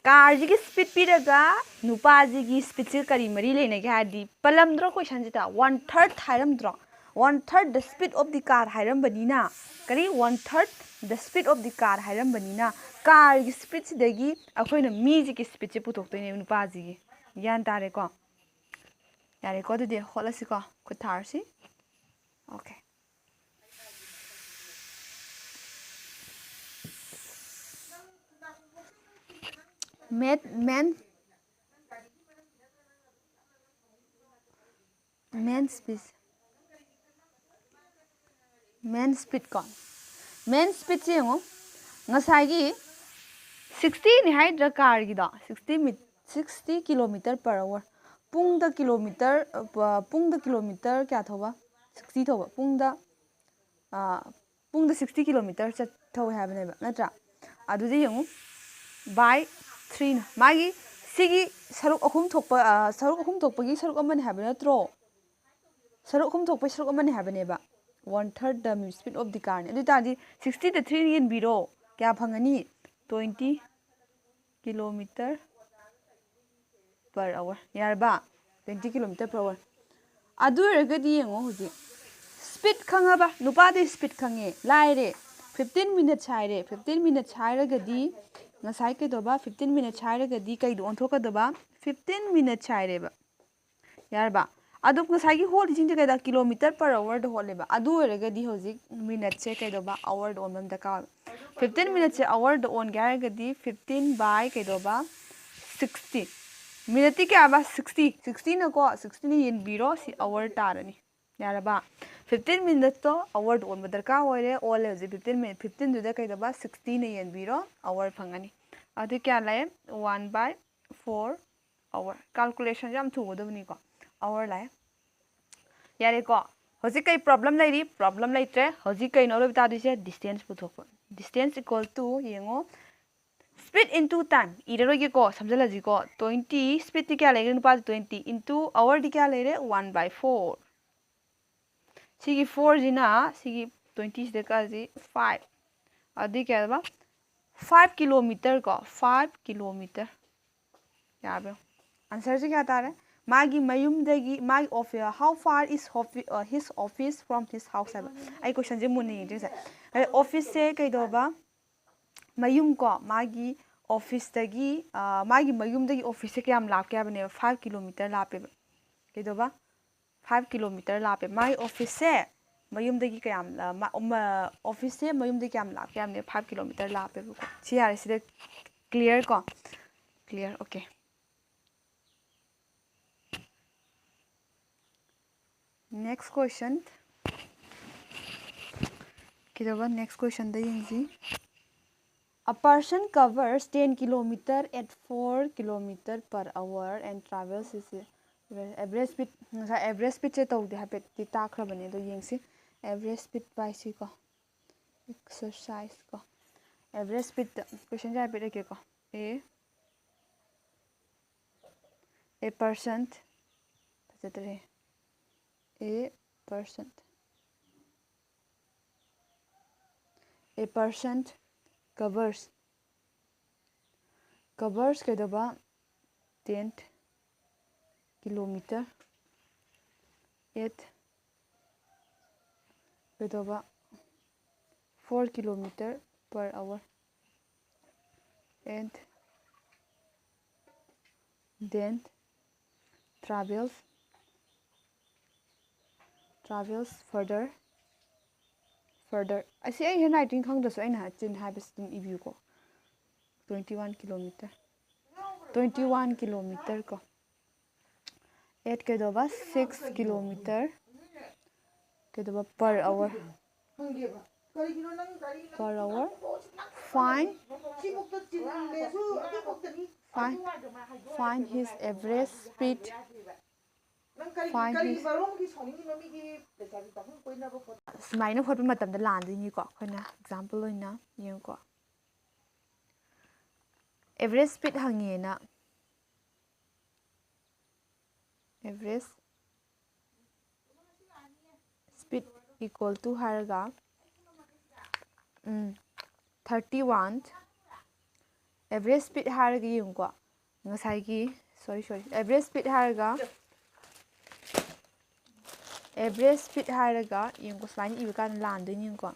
ꯀꯥꯔꯁꯤꯒꯤ ꯁ꯭ꯄꯤꯠ ꯄꯤꯔꯒ ꯅꯨꯄꯥꯁꯤꯒꯤ ꯁ꯭ꯄꯤꯠꯁꯤꯒ ꯀꯔꯤ ꯃꯔꯤ ꯂꯩꯅꯒꯦ ꯍꯥꯏꯔꯗꯤ, ꯄꯜꯂꯝꯗ꯭ꯔꯣ ꯀꯣꯏꯁꯟꯁꯤꯗ? ꯋꯥꯟ ꯊꯥꯔꯠ ꯍꯥꯏꯔꯝꯗ꯭ꯔꯣ? One third the speed of the car ꯍꯥꯏꯔꯝꯕꯅꯤꯅ, ꯀꯔꯤ, one third the speed of the car ꯍꯥꯏꯔꯝꯕꯅꯤꯅ, ꯀꯥꯔꯒꯤ ꯁ꯭ꯄꯤꯠꯁꯤꯗꯒꯤ ꯑꯩꯈꯣꯏꯅ ꯃꯤꯁꯤꯒꯤ ꯁ꯭ꯄꯤꯠꯁꯦ ꯄꯨꯊꯣꯛꯇꯣꯏꯅꯦꯕ, ꯅꯨꯄꯥꯁꯤꯒꯤ꯫ ꯒ꯭ꯌꯥꯟ ꯇꯥꯔꯦꯀꯣ? ꯌꯥꯔꯦꯀꯣ? ꯑꯗꯨꯗꯤ ꯍꯣꯠꯂꯁꯤꯀꯣ, ꯈꯨꯠ ꯊꯥꯔꯁꯤ꯫ ꯑꯣꯀꯦ꯫ ꯃꯦꯠ ꯃꯦꯟ ꯃꯦꯟ ꯁ꯭ꯄꯤꯠ ꯃꯦꯟ ꯁ꯭ꯄꯤꯠ ꯀꯣ꯫ ꯃꯦꯟ ꯁ꯭ꯄꯤꯠꯁꯦ ꯌꯦꯡꯉꯣ, ꯉꯁꯥꯏꯒꯤ ꯁꯤꯛꯁꯇꯤꯅꯤ ꯍꯥꯏꯗ꯭ꯔꯥ ꯀꯥꯔꯒꯤꯗꯣ? ꯁꯤꯛꯁꯇꯤ ꯃꯤꯠ ꯁꯤꯛꯁꯇꯤ ꯀꯤꯂꯣꯃꯤꯇꯔ ꯄꯔ ꯑꯋꯥꯔ꯫ ꯄꯨꯡꯗ ꯀꯤꯂꯣꯃꯤꯇꯔ, ꯑ, ꯄꯨꯡꯗ ꯀꯤꯂꯣꯃꯤꯇꯔ ꯀꯌꯥ ꯊꯧꯕ? ꯁꯤꯛꯁꯇꯤ ꯊꯧꯕ꯫ ꯄꯨꯡꯗ, ꯑ, ꯄꯨꯡꯗ ꯁꯤꯛꯁꯇꯤ ꯀꯤꯂꯣꯃꯤꯇꯔ ꯆꯠ-, ꯊꯧꯋꯦ ꯍꯥꯏꯕꯅꯦꯕ, ꯅꯠꯇ꯭ꯔꯥ? ꯑꯗꯨꯗꯤ ꯌꯦꯡꯉꯨ, ꯕꯥꯏ ꯊ꯭ꯔꯤꯅ꯫ ꯃꯥꯒꯤ ꯁꯤꯒꯤ ꯁꯔꯨꯛ ꯑꯍꯨꯝ ꯊꯣꯛꯄ, ꯑ, ꯁꯔꯨꯛ ꯑꯍꯨꯝ ꯊꯣꯛꯄꯒꯤ ꯁꯔꯨꯛ ꯑꯃꯅꯤ ꯍꯥꯏꯕ ꯅꯠꯇ꯭ꯔꯣ? ꯁꯔꯨꯛ ꯑꯍꯨꯝ ꯊꯣꯛꯄꯒꯤ ꯁꯔꯨꯛ ꯑꯃꯅꯤ ꯍꯥꯏꯕꯅꯦꯕ꯫ One third the speed of the car ꯅꯤ꯫ ꯑꯗꯨ ꯑꯣꯏ ꯇꯥꯔꯗꯤ ꯁꯤꯛꯁꯇꯤꯗ ꯊ꯭ꯔꯤꯅ ꯌꯦꯟꯕꯤꯔꯣ꯫ ꯀꯌꯥ ꯐꯪꯉꯅꯤ? Twenty kilometer per hour꯫ ꯌꯥꯔꯕ? Twenty kilometer per hour꯫ ꯑꯗꯨ ꯑꯣꯏꯔꯒꯗꯤ ꯌꯦꯡꯉꯣ ꯍꯧꯖꯤꯛ꯫ ꯁ꯭ꯄꯤꯠ ꯈꯪꯉꯕ? ꯅꯨꯄꯥꯗꯤ ꯁ꯭ꯄꯤꯠ ꯈꯪꯉꯦ꯫ ꯂꯥꯏꯔꯦ꯫ Fifteen minutes ꯍꯥꯏꯔꯦ꯫ Fifteen minutes ꯍꯥꯏꯔꯒꯗꯤ ꯉꯁꯥꯏ ꯀꯩꯗꯧꯕ? Fifteen minutes ꯍꯥꯏꯔꯒꯗꯤ ꯀꯩꯗ ꯑꯣꯟꯊꯣꯛꯀꯗꯕ? Fifteen minutes ꯍꯥꯏꯔꯦꯕ꯫ ꯌꯥꯔꯕ? ꯑꯗꯣ ꯉꯁꯥꯏꯒꯤ ꯍꯣꯜꯂꯤꯁꯤꯡꯁꯦ ꯀꯩꯗ? Kilometer per hourꯗ ꯍꯣꯜꯂꯦꯕ꯫ ꯑꯗꯨ ꯑꯣꯏꯔꯒꯗꯤ ꯍꯧꯖꯤꯛ ꯃꯤꯅꯠꯁꯦ ꯀꯩꯗꯧꯕ? Hourꯗ ꯑꯣꯟꯕ ꯑꯃ ꯗꯔꯀꯥꯔ ꯑꯣꯏ꯫ Fifteen minuteꯁꯦ hourꯗ ꯑꯣꯟꯒꯦ ꯍꯥꯏꯔꯒꯗꯤ fifteen by ꯀꯩꯗꯧꯕ? Sixty꯫ ꯃꯤꯅꯠꯇꯤ ꯀꯌꯥꯕ? Sixty꯫ Sixtyꯅꯀꯣ, sixtyꯅ ꯌꯦꯟꯕꯤꯔꯣ, ꯁꯤ hour ꯇꯥꯔꯅꯤ꯫ ꯌꯥꯔꯕ? Fifteen minuteꯇꯣ hourꯗ ꯑꯣꯟꯕ ꯗꯔꯀꯥꯔ ꯑꯣꯏꯔꯦ꯫ ꯑꯣꯜꯂꯦ ꯍꯧꯖꯤꯛ fifteen minute, fifteenꯗꯨꯗ ꯀꯩꯗꯧꯕ? Sixtyꯅ ꯌꯦꯟꯕꯤꯔꯣ, hour ꯐꯪꯉꯅꯤ꯫ ꯑꯗꯨ ꯀꯌꯥ ꯂꯥꯛꯑꯦ? One by four hour꯫ Calculationꯁꯦ ꯌꯥꯝ ꯊꯨꯒꯗꯕꯅꯤꯀꯣ꯫ Hour ꯂꯥꯛꯑꯦ꯫ ꯌꯥꯔꯦꯀꯣ? ꯍꯧꯖꯤꯛ ꯀꯩ problem ꯂꯩꯔꯤ? Problem ꯂꯩꯇ꯭ꯔꯦ꯫ ꯍꯧꯖꯤꯛ ꯀꯩꯅꯣ ꯂꯣꯏꯕ ꯇꯥꯗꯣꯏꯁꯦ? Distance ꯄꯨꯊꯣꯛꯄ꯫ Distance equal to, ꯌꯦꯡꯉꯣ, speed into time ꯏꯔꯔꯣꯏꯒꯦꯀꯣ, ꯁꯝꯖꯜꯂꯁꯤꯀꯣ꯫ Twenty, speedꯇꯤ ꯀꯌꯥ ꯂꯩꯒꯦ? ꯅꯨꯄꯥꯗꯤ twenty into hourꯗꯤ ꯀꯌꯥ ꯂꯩꯔꯦ? One by four꯫ ꯁꯤꯒꯤ fourꯁꯤꯅ ꯁꯤꯒꯤ twentyꯁꯤꯗ ꯀꯛꯑꯁꯤ five꯫ ꯑꯗꯨꯗꯤ ꯀꯌꯥ ꯍꯥꯏꯕ? Five kilometre ꯀꯣ, five kilometre꯫ ꯌꯥꯕ꯭ꯔꯣ? Answerꯁꯦ ꯀꯌꯥ ꯇꯥꯔꯦ? ꯃꯥꯒꯤ ꯃꯌꯨꯝꯗꯒꯤ, ꯃꯥꯒꯤ office, how far is offi-, uh, his office from his house ꯍꯥꯏꯕ꯫ ꯑꯩ questionꯁꯦ ꯃꯨꯟꯅ ꯌꯦꯡꯗ꯭ꯔꯤꯁꯦ꯫ ꯑꯗꯩ officeꯁꯦ ꯀꯩꯗꯧꯕ? ꯃꯌꯨꯝ ꯀꯣ, ꯃꯥꯒꯤ officeꯇꯒꯤ, ꯑ, ꯃꯥꯒꯤ ꯃꯌꯨꯝꯗꯒꯤ officeꯁꯦ ꯀꯌꯥꯝ ꯂꯥꯞꯀꯦ ꯍꯥꯏꯕꯅꯦꯕ? Five kilometre ꯂꯥꯞꯄꯦꯕ꯫ ꯀꯩꯗꯧꯕ? Five kilometre ꯂꯥꯞꯄꯦ꯫ ꯃꯥꯒꯤ officeꯁꯦ ꯃꯌꯨꯝꯗꯒꯤ ꯀꯌꯥꯝ, ꯑ, ꯃꯥ-, ꯃ-, officeꯁꯦ ꯃꯌꯨꯝꯗꯒꯤ ꯀꯌꯥꯝ ꯂꯥꯞꯀꯦ ꯍꯥꯏꯕꯅꯦ? Five kilometre ꯂꯥꯞꯄꯦꯕꯀꯣ꯫ ꯁꯤ ꯌꯥꯔꯦ, ꯁꯤꯗ clear ꯀꯣ? Clear, okay꯫ Next question꯫ ꯀꯩꯗꯧꯕ? Next questionꯗ ꯌꯦꯡꯁꯤ꯫ A person covers ten kilometre at four kilometre per hour and travels is average speed, ꯉꯁꯥꯏ average speedꯁꯦ ꯇꯧꯗꯦ, ꯍꯥꯏꯐꯦꯠꯇꯤ ꯇꯥꯛꯈ꯭ꯔꯕꯅꯦ, ꯑꯗꯣ ꯌꯦꯡꯁꯤ꯫ Average speed by ꯁꯤ ꯀꯣ, exercise ꯀꯣ, average speedꯇ questionꯁꯦ ꯍꯥꯏꯐꯦꯠ ꯏꯔꯛꯀꯦꯀꯣ꯫ A, a person, ꯐꯖꯗ꯭ꯔꯦ, a person, a person covers, covers ꯀꯩꯗꯧꯕ? Ten kilometre at ꯀꯩꯗꯧꯕ? Four kilometre per hour and then travels, travels further, further꯫ ꯑꯁꯤ ꯑꯩ handwriting ꯈꯪꯗ꯭ꯔꯁꯨ ꯑꯩꯅ ꯆꯤꯟ ꯍꯥꯏꯕꯁꯤ ꯑꯗꯨꯝ ꯏꯕꯤꯌꯨꯀꯣ꯫ Twenty one kilometre, twenty one kilometre ꯀꯣ꯫ At ꯀꯩꯗꯧꯕ? Six kilometre ꯀꯩꯗꯧꯕ? Per hour. ꯈꯪꯗꯦꯕ꯫ ꯀꯔꯤꯒꯤꯅꯣ ꯅꯪ ꯒꯥꯔꯤ ꯅꯪ Per hour. ꯅꯪ ꯄꯣꯠꯁꯤ ꯅꯪ Find. ꯁꯤꯃꯨꯛꯇ ꯆꯤꯜꯂꯦꯁꯨ ꯑꯗꯨꯐꯥꯎꯛꯇꯅꯤ꯫ Find. Find his average speed. ꯅꯪ ꯀꯔꯤ Find ꯀꯔꯤ his- ꯃꯔꯣꯝꯒꯤ ꯁꯥꯎꯅꯤꯡꯉꯤꯅꯣ? ꯃꯤꯒꯤ ꯂꯩꯁꯥꯕꯤ ꯄꯥꯈꯪ ꯀꯣꯏꯅꯕ ꯈꯣꯠꯄ ꯁꯨꯃꯥꯏꯅ ꯍꯣꯠꯄ ꯃꯇꯝꯗ ꯂꯥꯟꯗꯣꯏꯅꯤꯀꯣ꯫ ꯑꯩꯈꯣꯏꯅ example ꯑꯣꯏꯅ ꯌꯦꯡꯉꯨꯀꯣ, average speed ꯍꯪꯉꯦꯅ, average speed equal to ꯍꯥꯏꯔꯒ, ꯎꯝ, thirty one, average speed ꯍꯥꯏꯔꯒ ꯌꯦꯡꯉꯨꯀꯣ, ꯉꯁꯥꯏꯒꯤ, sorry, sorry, average speed ꯍꯥꯏꯔꯒ, average speed ꯍꯥꯏꯔꯒ ꯌꯦꯡꯉꯨꯀꯣ, ꯁꯨꯃꯥꯏꯅ ꯏꯕ ꯀꯥꯟꯗ ꯂꯥꯟꯗꯣꯏꯅꯤꯀꯣ,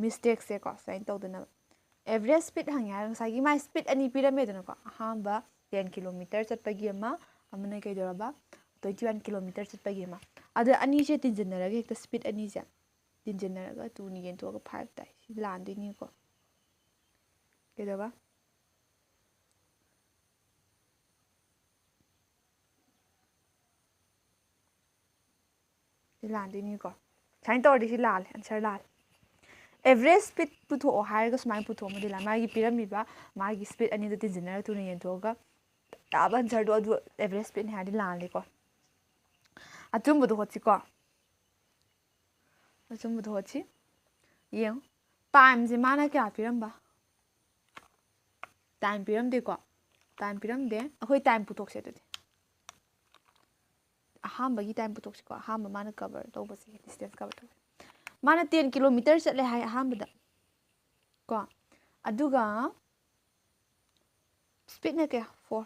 mistakeꯁꯦꯀꯣ, ꯁꯨꯃꯥꯏꯅ ꯇꯧꯗꯅꯕ꯫ Average speed ꯍꯪꯉꯦ ꯍꯥꯏꯔꯒ ꯉꯁꯥꯏꯒꯤ ꯃꯥꯏ speed ꯑꯅꯤ ꯄꯤꯔꯝꯃꯦꯗꯅꯀꯣ, ꯑꯍꯥꯟꯕ ten kilometer ꯆꯠꯄꯒꯤ ꯑꯃ, ꯑꯃꯅ ꯀꯩꯗꯧꯔꯕ, twenty one kilometer ꯆꯠꯄꯒꯤ ꯑꯃ꯫ ꯑꯗꯣ ꯑꯅꯤꯁꯦ ꯇꯤꯟꯁꯤꯟꯅꯔꯒ ꯍꯦꯛꯇ speed ꯑꯅꯤꯁꯦ ꯇꯤꯟꯁꯤꯟꯅꯔꯒ two ꯅ ꯌꯦꯟꯊꯣꯛꯑꯒ five ꯇꯥꯏ꯫ ꯁꯤ ꯂꯥꯟꯗꯣꯏꯅꯤꯀꯣ꯫ ꯀꯩꯗꯧꯕ? ꯁꯤ ꯂꯥꯟꯗꯣꯏꯅꯤꯀꯣ꯫ ꯁꯨꯃꯥꯏꯅ ꯇꯧꯔꯗꯤ ꯁꯤ ꯂꯥꯜꯂꯦ, answer ꯂꯥꯜꯂꯦ꯫ Average speed ꯄꯨꯊꯣꯛꯑꯣ ꯍꯥꯏꯔꯒ ꯁꯨꯃꯥꯏꯅ ꯄꯨꯊꯣꯛꯑꯝꯃꯗꯤ ꯂꯥꯜ-, ꯃꯥꯒꯤ ꯄꯤꯔꯝꯃꯤꯕ ꯃꯥꯒꯤ speed ꯑꯅꯤꯗꯣ ꯇꯤꯟꯁꯤꯟꯅꯔ two ꯅ ꯌꯦꯟꯊꯣꯛꯑꯒ ꯇꯥꯕ answerꯗꯣ ꯑꯗꯨ average speedꯅꯤ ꯍꯥꯏꯔꯗꯤ ꯂꯥꯜꯂꯦꯀꯣ꯫ ꯑꯆꯨꯝꯕꯗꯣ ꯍꯣꯠꯁꯤꯀꯣ꯫ ꯑꯆꯨꯝꯕꯗꯣ ꯍꯣꯠꯁꯤ꯫ ꯌꯦꯡꯉꯨ, timeꯁꯦ ꯃꯥꯅ ꯀꯌꯥ ꯄꯤꯔꯝꯕ? Time ꯄꯤꯔꯝꯗꯦꯀꯣ꯫ Time ꯄꯤꯔꯝꯗꯦ꯫ ꯑꯩꯈꯣꯏ time ꯄꯨꯊꯣꯛꯁꯦ ꯑꯗꯨꯗꯤ꯫ ꯑꯍꯥꯟꯕꯒꯤ time ꯄꯨꯊꯣꯛꯁꯤꯀꯣ꯫ ꯑꯍꯥꯟꯕ ꯃꯥꯅ cover ꯇꯧꯕꯁꯦ, distance cover ꯇꯧꯕꯁꯦ꯫ ꯃꯥꯅ ten kilometer ꯆꯠꯂꯦ ꯍꯥꯏ ꯑꯍꯥꯟꯕꯗ꯫ ꯀꯣ꯫ ꯑꯗꯨꯒ speedꯅ ꯀꯌꯥ? Four꯫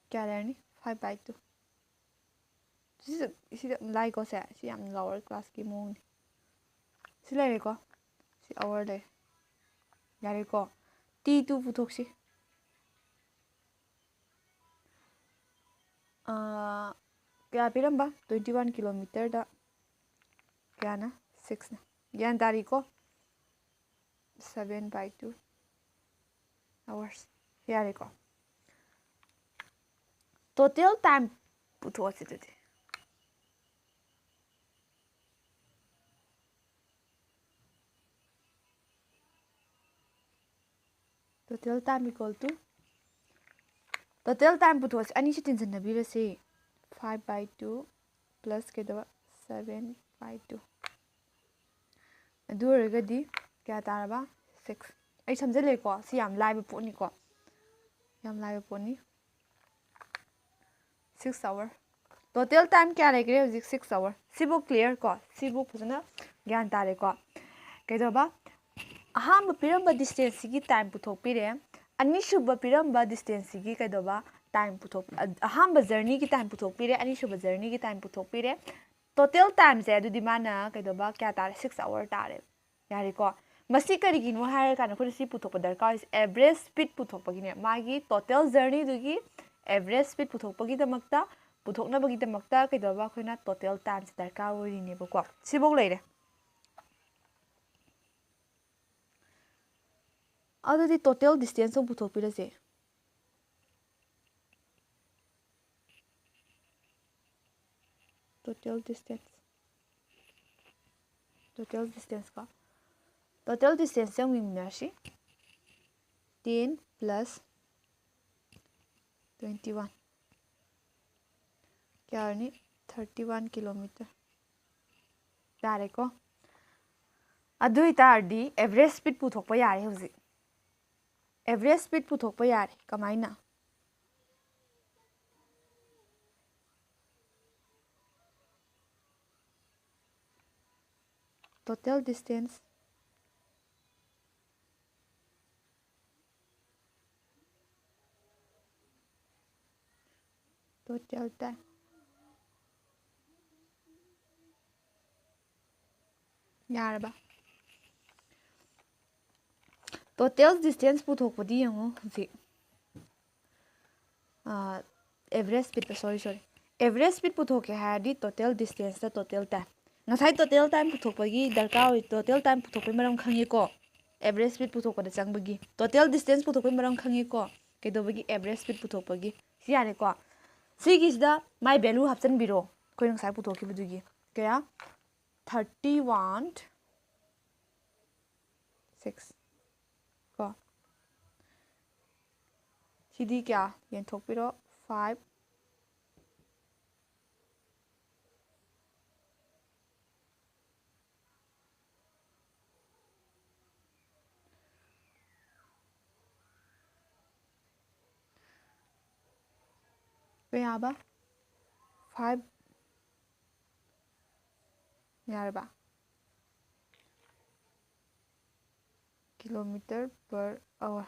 ꯀꯌꯥ ꯂꯩꯔꯅꯤ? Five by two꯫ ꯁꯤꯁꯨ, ꯁꯤꯗ ꯂꯥꯏꯀꯣ ꯁꯦ꯫ ꯁꯤ ꯌꯥꯝ lower classꯀꯤ ꯃꯑꯣꯡꯅꯤ꯫ ꯁꯤ ꯂꯩꯔꯦꯀꯣ꯫ ꯁꯤ hour ꯂꯩꯔꯦ꯫ ꯌꯥꯔꯦꯀꯣ꯫ T two ꯄꯨꯊꯣꯛꯁꯤ꯫ ꯑꯥ, ꯀꯌꯥ ꯄꯤꯔꯝꯕ? Twenty one kilometerꯗ ꯀꯌꯥꯅ? Sixꯅ꯫ ꯒ꯭ꯌꯥꯟ ꯇꯥꯔꯤꯀꯣ? Seven by two hours꯫ ꯌꯥꯔꯦꯀꯣ? Total time ꯄꯨꯊꯣꯛꯑꯁꯤ ꯑꯗꯨꯗꯤ꯫ Total time equal to, total time ꯄꯨꯊꯣꯛꯑꯁꯤ, ꯑꯅꯤꯁꯤ ꯇꯤꯟꯁꯤꯟꯅꯕꯤꯔꯁꯤ꯫ Five by two plus ꯀꯩꯗꯧꯕ, seven by two꯫ ꯑꯗꯨ ꯑꯣꯏꯔꯒꯗꯤ ꯀꯌꯥ ꯇꯥꯔꯕ? Six꯫ ꯑꯩ ꯁꯝꯖꯜꯂꯦꯀꯣ, ꯁꯤ ꯌꯥꯝ ꯂꯥꯏꯕ ꯄꯣꯠꯅꯤꯀꯣ, ꯌꯥꯝ ꯂꯥꯏꯕ ꯄꯣꯠꯅꯤ꯫ Six hour꯫ Total time ꯀꯌꯥ ꯂꯩꯈ꯭ꯔꯦ ꯍꯧꯖꯤꯛ? Six hour꯫ ꯁꯤꯕꯨ clear ꯀꯣ? ꯁꯤꯕꯨ ꯐꯖꯅ ꯒ꯭ꯌꯥꯟ ꯇꯥꯔꯦꯀꯣ? ꯀꯩꯗꯧꯕ? ꯑꯍꯥꯟꯕ ꯄꯤꯔꯝꯕ distanceꯁꯤꯒꯤ time ꯄꯨꯊꯣꯛꯄꯤꯔꯦ꯫ ꯑꯅꯤꯁꯨꯕ ꯄꯤꯔꯝꯕ distanceꯁꯤꯒꯤ ꯀꯩꯗꯧꯕ? Time ꯄꯨꯊꯣꯛ-, ꯑ-, ꯑꯍꯥꯟꯕ journeyꯒꯤ time ꯄꯨꯊꯣꯛꯄꯤꯔꯦ, ꯑꯅꯤꯁꯨꯕ journeyꯒꯤ time ꯄꯨꯊꯣꯛꯄꯤꯔꯦ꯫ Total timeꯁꯦ ꯑꯗꯨꯗꯤ ꯃꯥꯅ ꯀꯩꯗꯧꯕ? ꯀꯌꯥ ꯇꯥꯔꯦ? Six hour ꯇꯥꯔꯦ꯫ ꯌꯥꯔꯦꯀꯣ? ꯃꯁꯤ ꯀꯔꯤꯒꯤꯅꯣ ꯍꯥꯏꯔꯀꯥꯟꯗ ꯑꯩꯈꯣꯏꯅ ꯁꯤ ꯄꯨꯊꯣꯛꯄ ꯗꯔꯀꯥꯔ ꯑꯣꯏꯁꯦ average speed ꯄꯨꯊꯣꯛꯄꯒꯤꯅꯦ꯫ ꯃꯥꯒꯤ total journeyꯗꯨꯒꯤ average speed ꯄꯨꯊꯣꯛꯄꯒꯤꯗꯃꯛꯇ, ꯄꯨꯊꯣꯛꯅꯕꯒꯤꯗꯃꯛꯇ ꯀꯩꯗꯧꯕ? ꯑꯩꯈꯣꯏꯅ total timeꯁꯦ ꯗꯔꯀꯥꯔ ꯑꯣꯏꯔꯤꯅꯦꯕꯀꯣ꯫ ꯁꯤꯐꯧ ꯂꯩꯔꯦ꯫ ꯑꯗꯨꯗꯤ total distance ꯑꯃꯨꯛ ꯄꯨꯊꯣꯛꯄꯤꯔꯁꯦ꯫ Total distance, total distance ꯀꯣ, total distance ꯑꯃꯨꯛ ꯌꯦꯡꯃꯤꯟꯅꯔꯁꯤ꯫ Ten plus twenty one ꯀꯌꯥ ꯑꯣꯏꯔꯅꯤ? Thirty one kilometer ꯇꯥꯔꯦꯀꯣ꯫ ꯑꯗꯨ ꯑꯣꯏꯇꯥꯔꯗꯤ average speed ꯄꯨꯊꯣꯛꯄ ꯌꯥꯔꯦ ꯍꯧꯖꯤꯛ꯫ Average speed ꯄꯨꯊꯣꯛꯄ ꯌꯥꯔꯦ꯫ ꯀꯃꯥꯏꯅ? Total distance, total time꯫ ꯌꯥꯔꯕ? Total distance ꯄꯨꯊꯣꯛꯄꯗꯤ ꯌꯦꯡꯉꯣ ꯍꯧꯖꯤꯛ꯫ ꯑꯥ, average speed, sorry, sorry, average speed ꯄꯨꯊꯣꯛꯀꯦ ꯍꯥꯏꯔꯗꯤ total distance total time꯫ ꯉꯁꯥꯏ total time ꯄꯨꯊꯣꯛꯄꯒꯤ ꯗꯔꯀꯥꯔ ꯑꯣꯏ, total time ꯄꯨꯊꯣꯛꯄꯒꯤ ꯃꯔꯝ ꯈꯪꯉꯤꯀꯣ? Average speed ꯄꯨꯊꯣꯛꯄꯗ ꯆꯪꯕꯒꯤ꯫ Total distance ꯄꯨꯊꯣꯛꯄꯒꯤ ꯃꯔꯝ ꯈꯪꯉꯤꯀꯣ? ꯀꯩꯗꯧꯕꯒꯤ? Average speed ꯄꯨꯊꯣꯛꯄꯒꯤ꯫ ꯁꯤ ꯌꯥꯔꯦꯀꯣ? ꯁꯤꯒꯤꯁꯤꯗ ꯃꯥꯏ value ꯍꯥꯞꯆꯤꯟꯕꯤꯔꯣ, ꯑꯩꯈꯣꯏꯅ ꯉꯁꯥꯏ ꯄꯨꯊꯣꯛꯈꯤꯕꯗꯨꯒꯤ꯫ ꯀꯌꯥ? Thirty one six ꯀꯣ꯫ ꯁꯤꯗꯤ ꯀꯌꯥ? ꯌꯦꯟꯊꯣꯛꯄꯤꯔꯣ꯫ Five꯫ ꯀꯌꯥꯕ? Five꯫ ꯌꯥꯔꯕ? Kilometer per hour꯫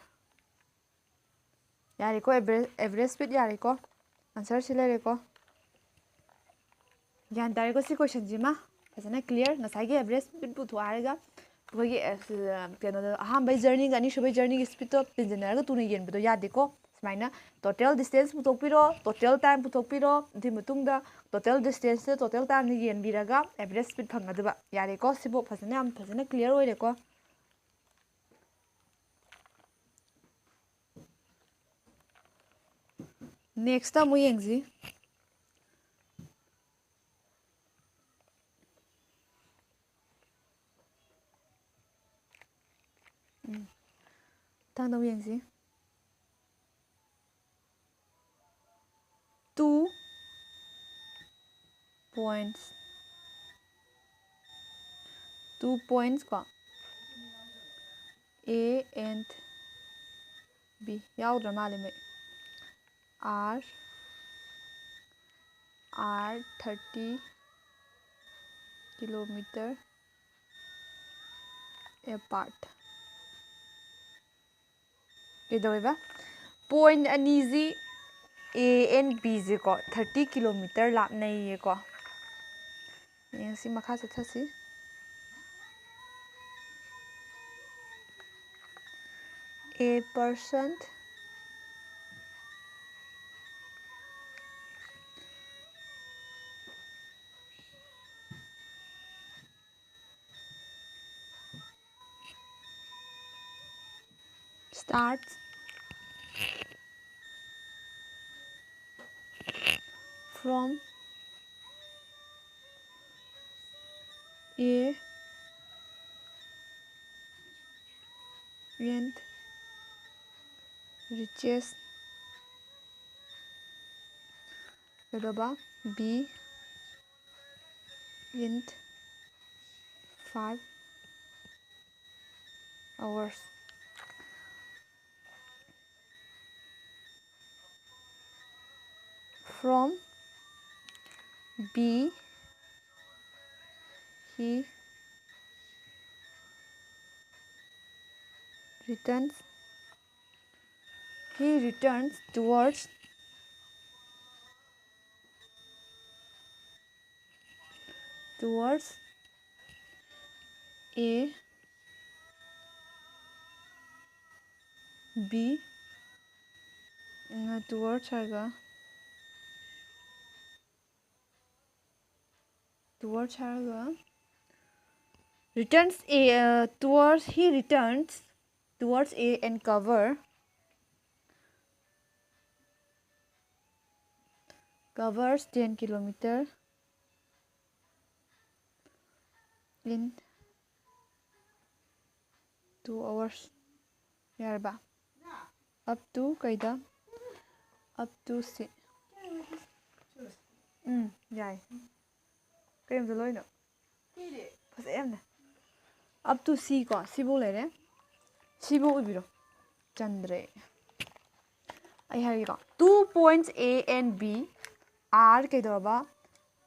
ꯌꯥꯔꯦꯀꯣ, average, average speed ꯌꯥꯔꯦꯀꯣ꯫ Answer ꯁꯤ ꯂꯩꯔꯦꯀꯣ꯫ ꯒ꯭ꯌꯥꯟ ꯇꯥꯔꯦꯀꯣ ꯁꯤ question ꯁꯤꯃ? ꯐꯖꯅ clear꯫ ꯉꯁꯥꯏꯒꯤ average speed ꯄꯨꯊꯣꯛ ꯍꯥꯏꯔꯒ ꯑꯩꯈꯣꯏꯒꯤ, ꯑ, ꯀꯩꯅꯣꯗꯣ, ꯑꯍꯥꯟꯕꯩ journey ꯒ ꯑꯅꯤꯁꯨꯕꯩ journey ꯒꯤ speed ꯇꯣ ꯇꯤꯟꯁꯤꯟꯅꯔꯒ ꯇꯨꯅ ꯌꯦꯟꯕꯗꯣ ꯌꯥꯗꯦꯀꯣ꯫ ꯁꯨꯃꯥꯏꯅ total distance ꯄꯨꯊꯣꯛꯄꯤꯔꯣ, total time ꯄꯨꯊꯣꯛꯄꯤꯔꯣ꯫ ꯑꯗꯨꯒꯤ ꯃꯇꯨꯡꯗ total distance ꯇ total time ꯅ ꯌꯦꯟꯕꯤꯔꯒ average speed ꯐꯪꯒꯗꯕ꯫ ꯌꯥꯔꯦꯀꯣ? ꯁꯤꯕꯨ ꯐꯖꯅ, ꯌꯥꯝ ꯐꯖꯅ clear ꯑꯣꯏꯔꯦꯀꯣ? Next ꯑꯃꯨꯛ ꯌꯦꯡꯁꯤ꯫ ꯎꯝ꯫ ꯃꯊꯪꯗ ꯑꯃꯨꯛ ꯌꯦꯡꯁꯤ꯫ Two points, two points ꯀꯣ, A and B ꯌꯥꯎꯗ꯭ꯔ ꯃꯥꯜꯂꯦ ꯃꯣꯏ꯫ Are, are thirty kilometer apart꯫ ꯀꯩꯗꯧꯋꯦꯕ? Point ꯑꯅꯤꯁꯤ, A and B ꯁꯦꯀꯣ, thirty kilometer ꯂꯥꯞꯅꯩꯌꯦꯀꯣ꯫ ꯌꯦꯡꯁꯤ, ꯃꯈꯥ ꯆꯠꯊꯁꯤ꯫ A person starts from A and reaches ꯀꯩꯗꯧꯕ? B in five hours. From B, he returns, he returns towards, towards A, B, towards ꯍꯥꯏꯔꯒ, towards ꯍꯥꯏꯔꯒ, returns A, uh, towards, he returns towards A and cover, covers ten kilometer in two hours. ꯌꯥꯔꯕ? Up to ꯀꯩꯗ? Up to C. ꯎꯝ, ꯌꯥꯏ꯫ ꯀꯔꯤ ꯃꯆꯨ ꯂꯣꯏꯅꯣ? ꯐꯖꯩ ꯌꯥꯝꯅ꯫ Up to C ꯀꯣ, ꯁꯤꯐꯧ ꯂꯩꯔꯦ꯫ ꯁꯤꯐꯧ ꯏꯕꯤꯔꯣ꯫ ꯆꯟꯗ꯭ꯔꯦ꯫ ꯑꯩ ꯍꯥꯏꯔꯒꯦꯀꯣ, two points A and B are ꯀꯩꯗꯧꯔꯕ?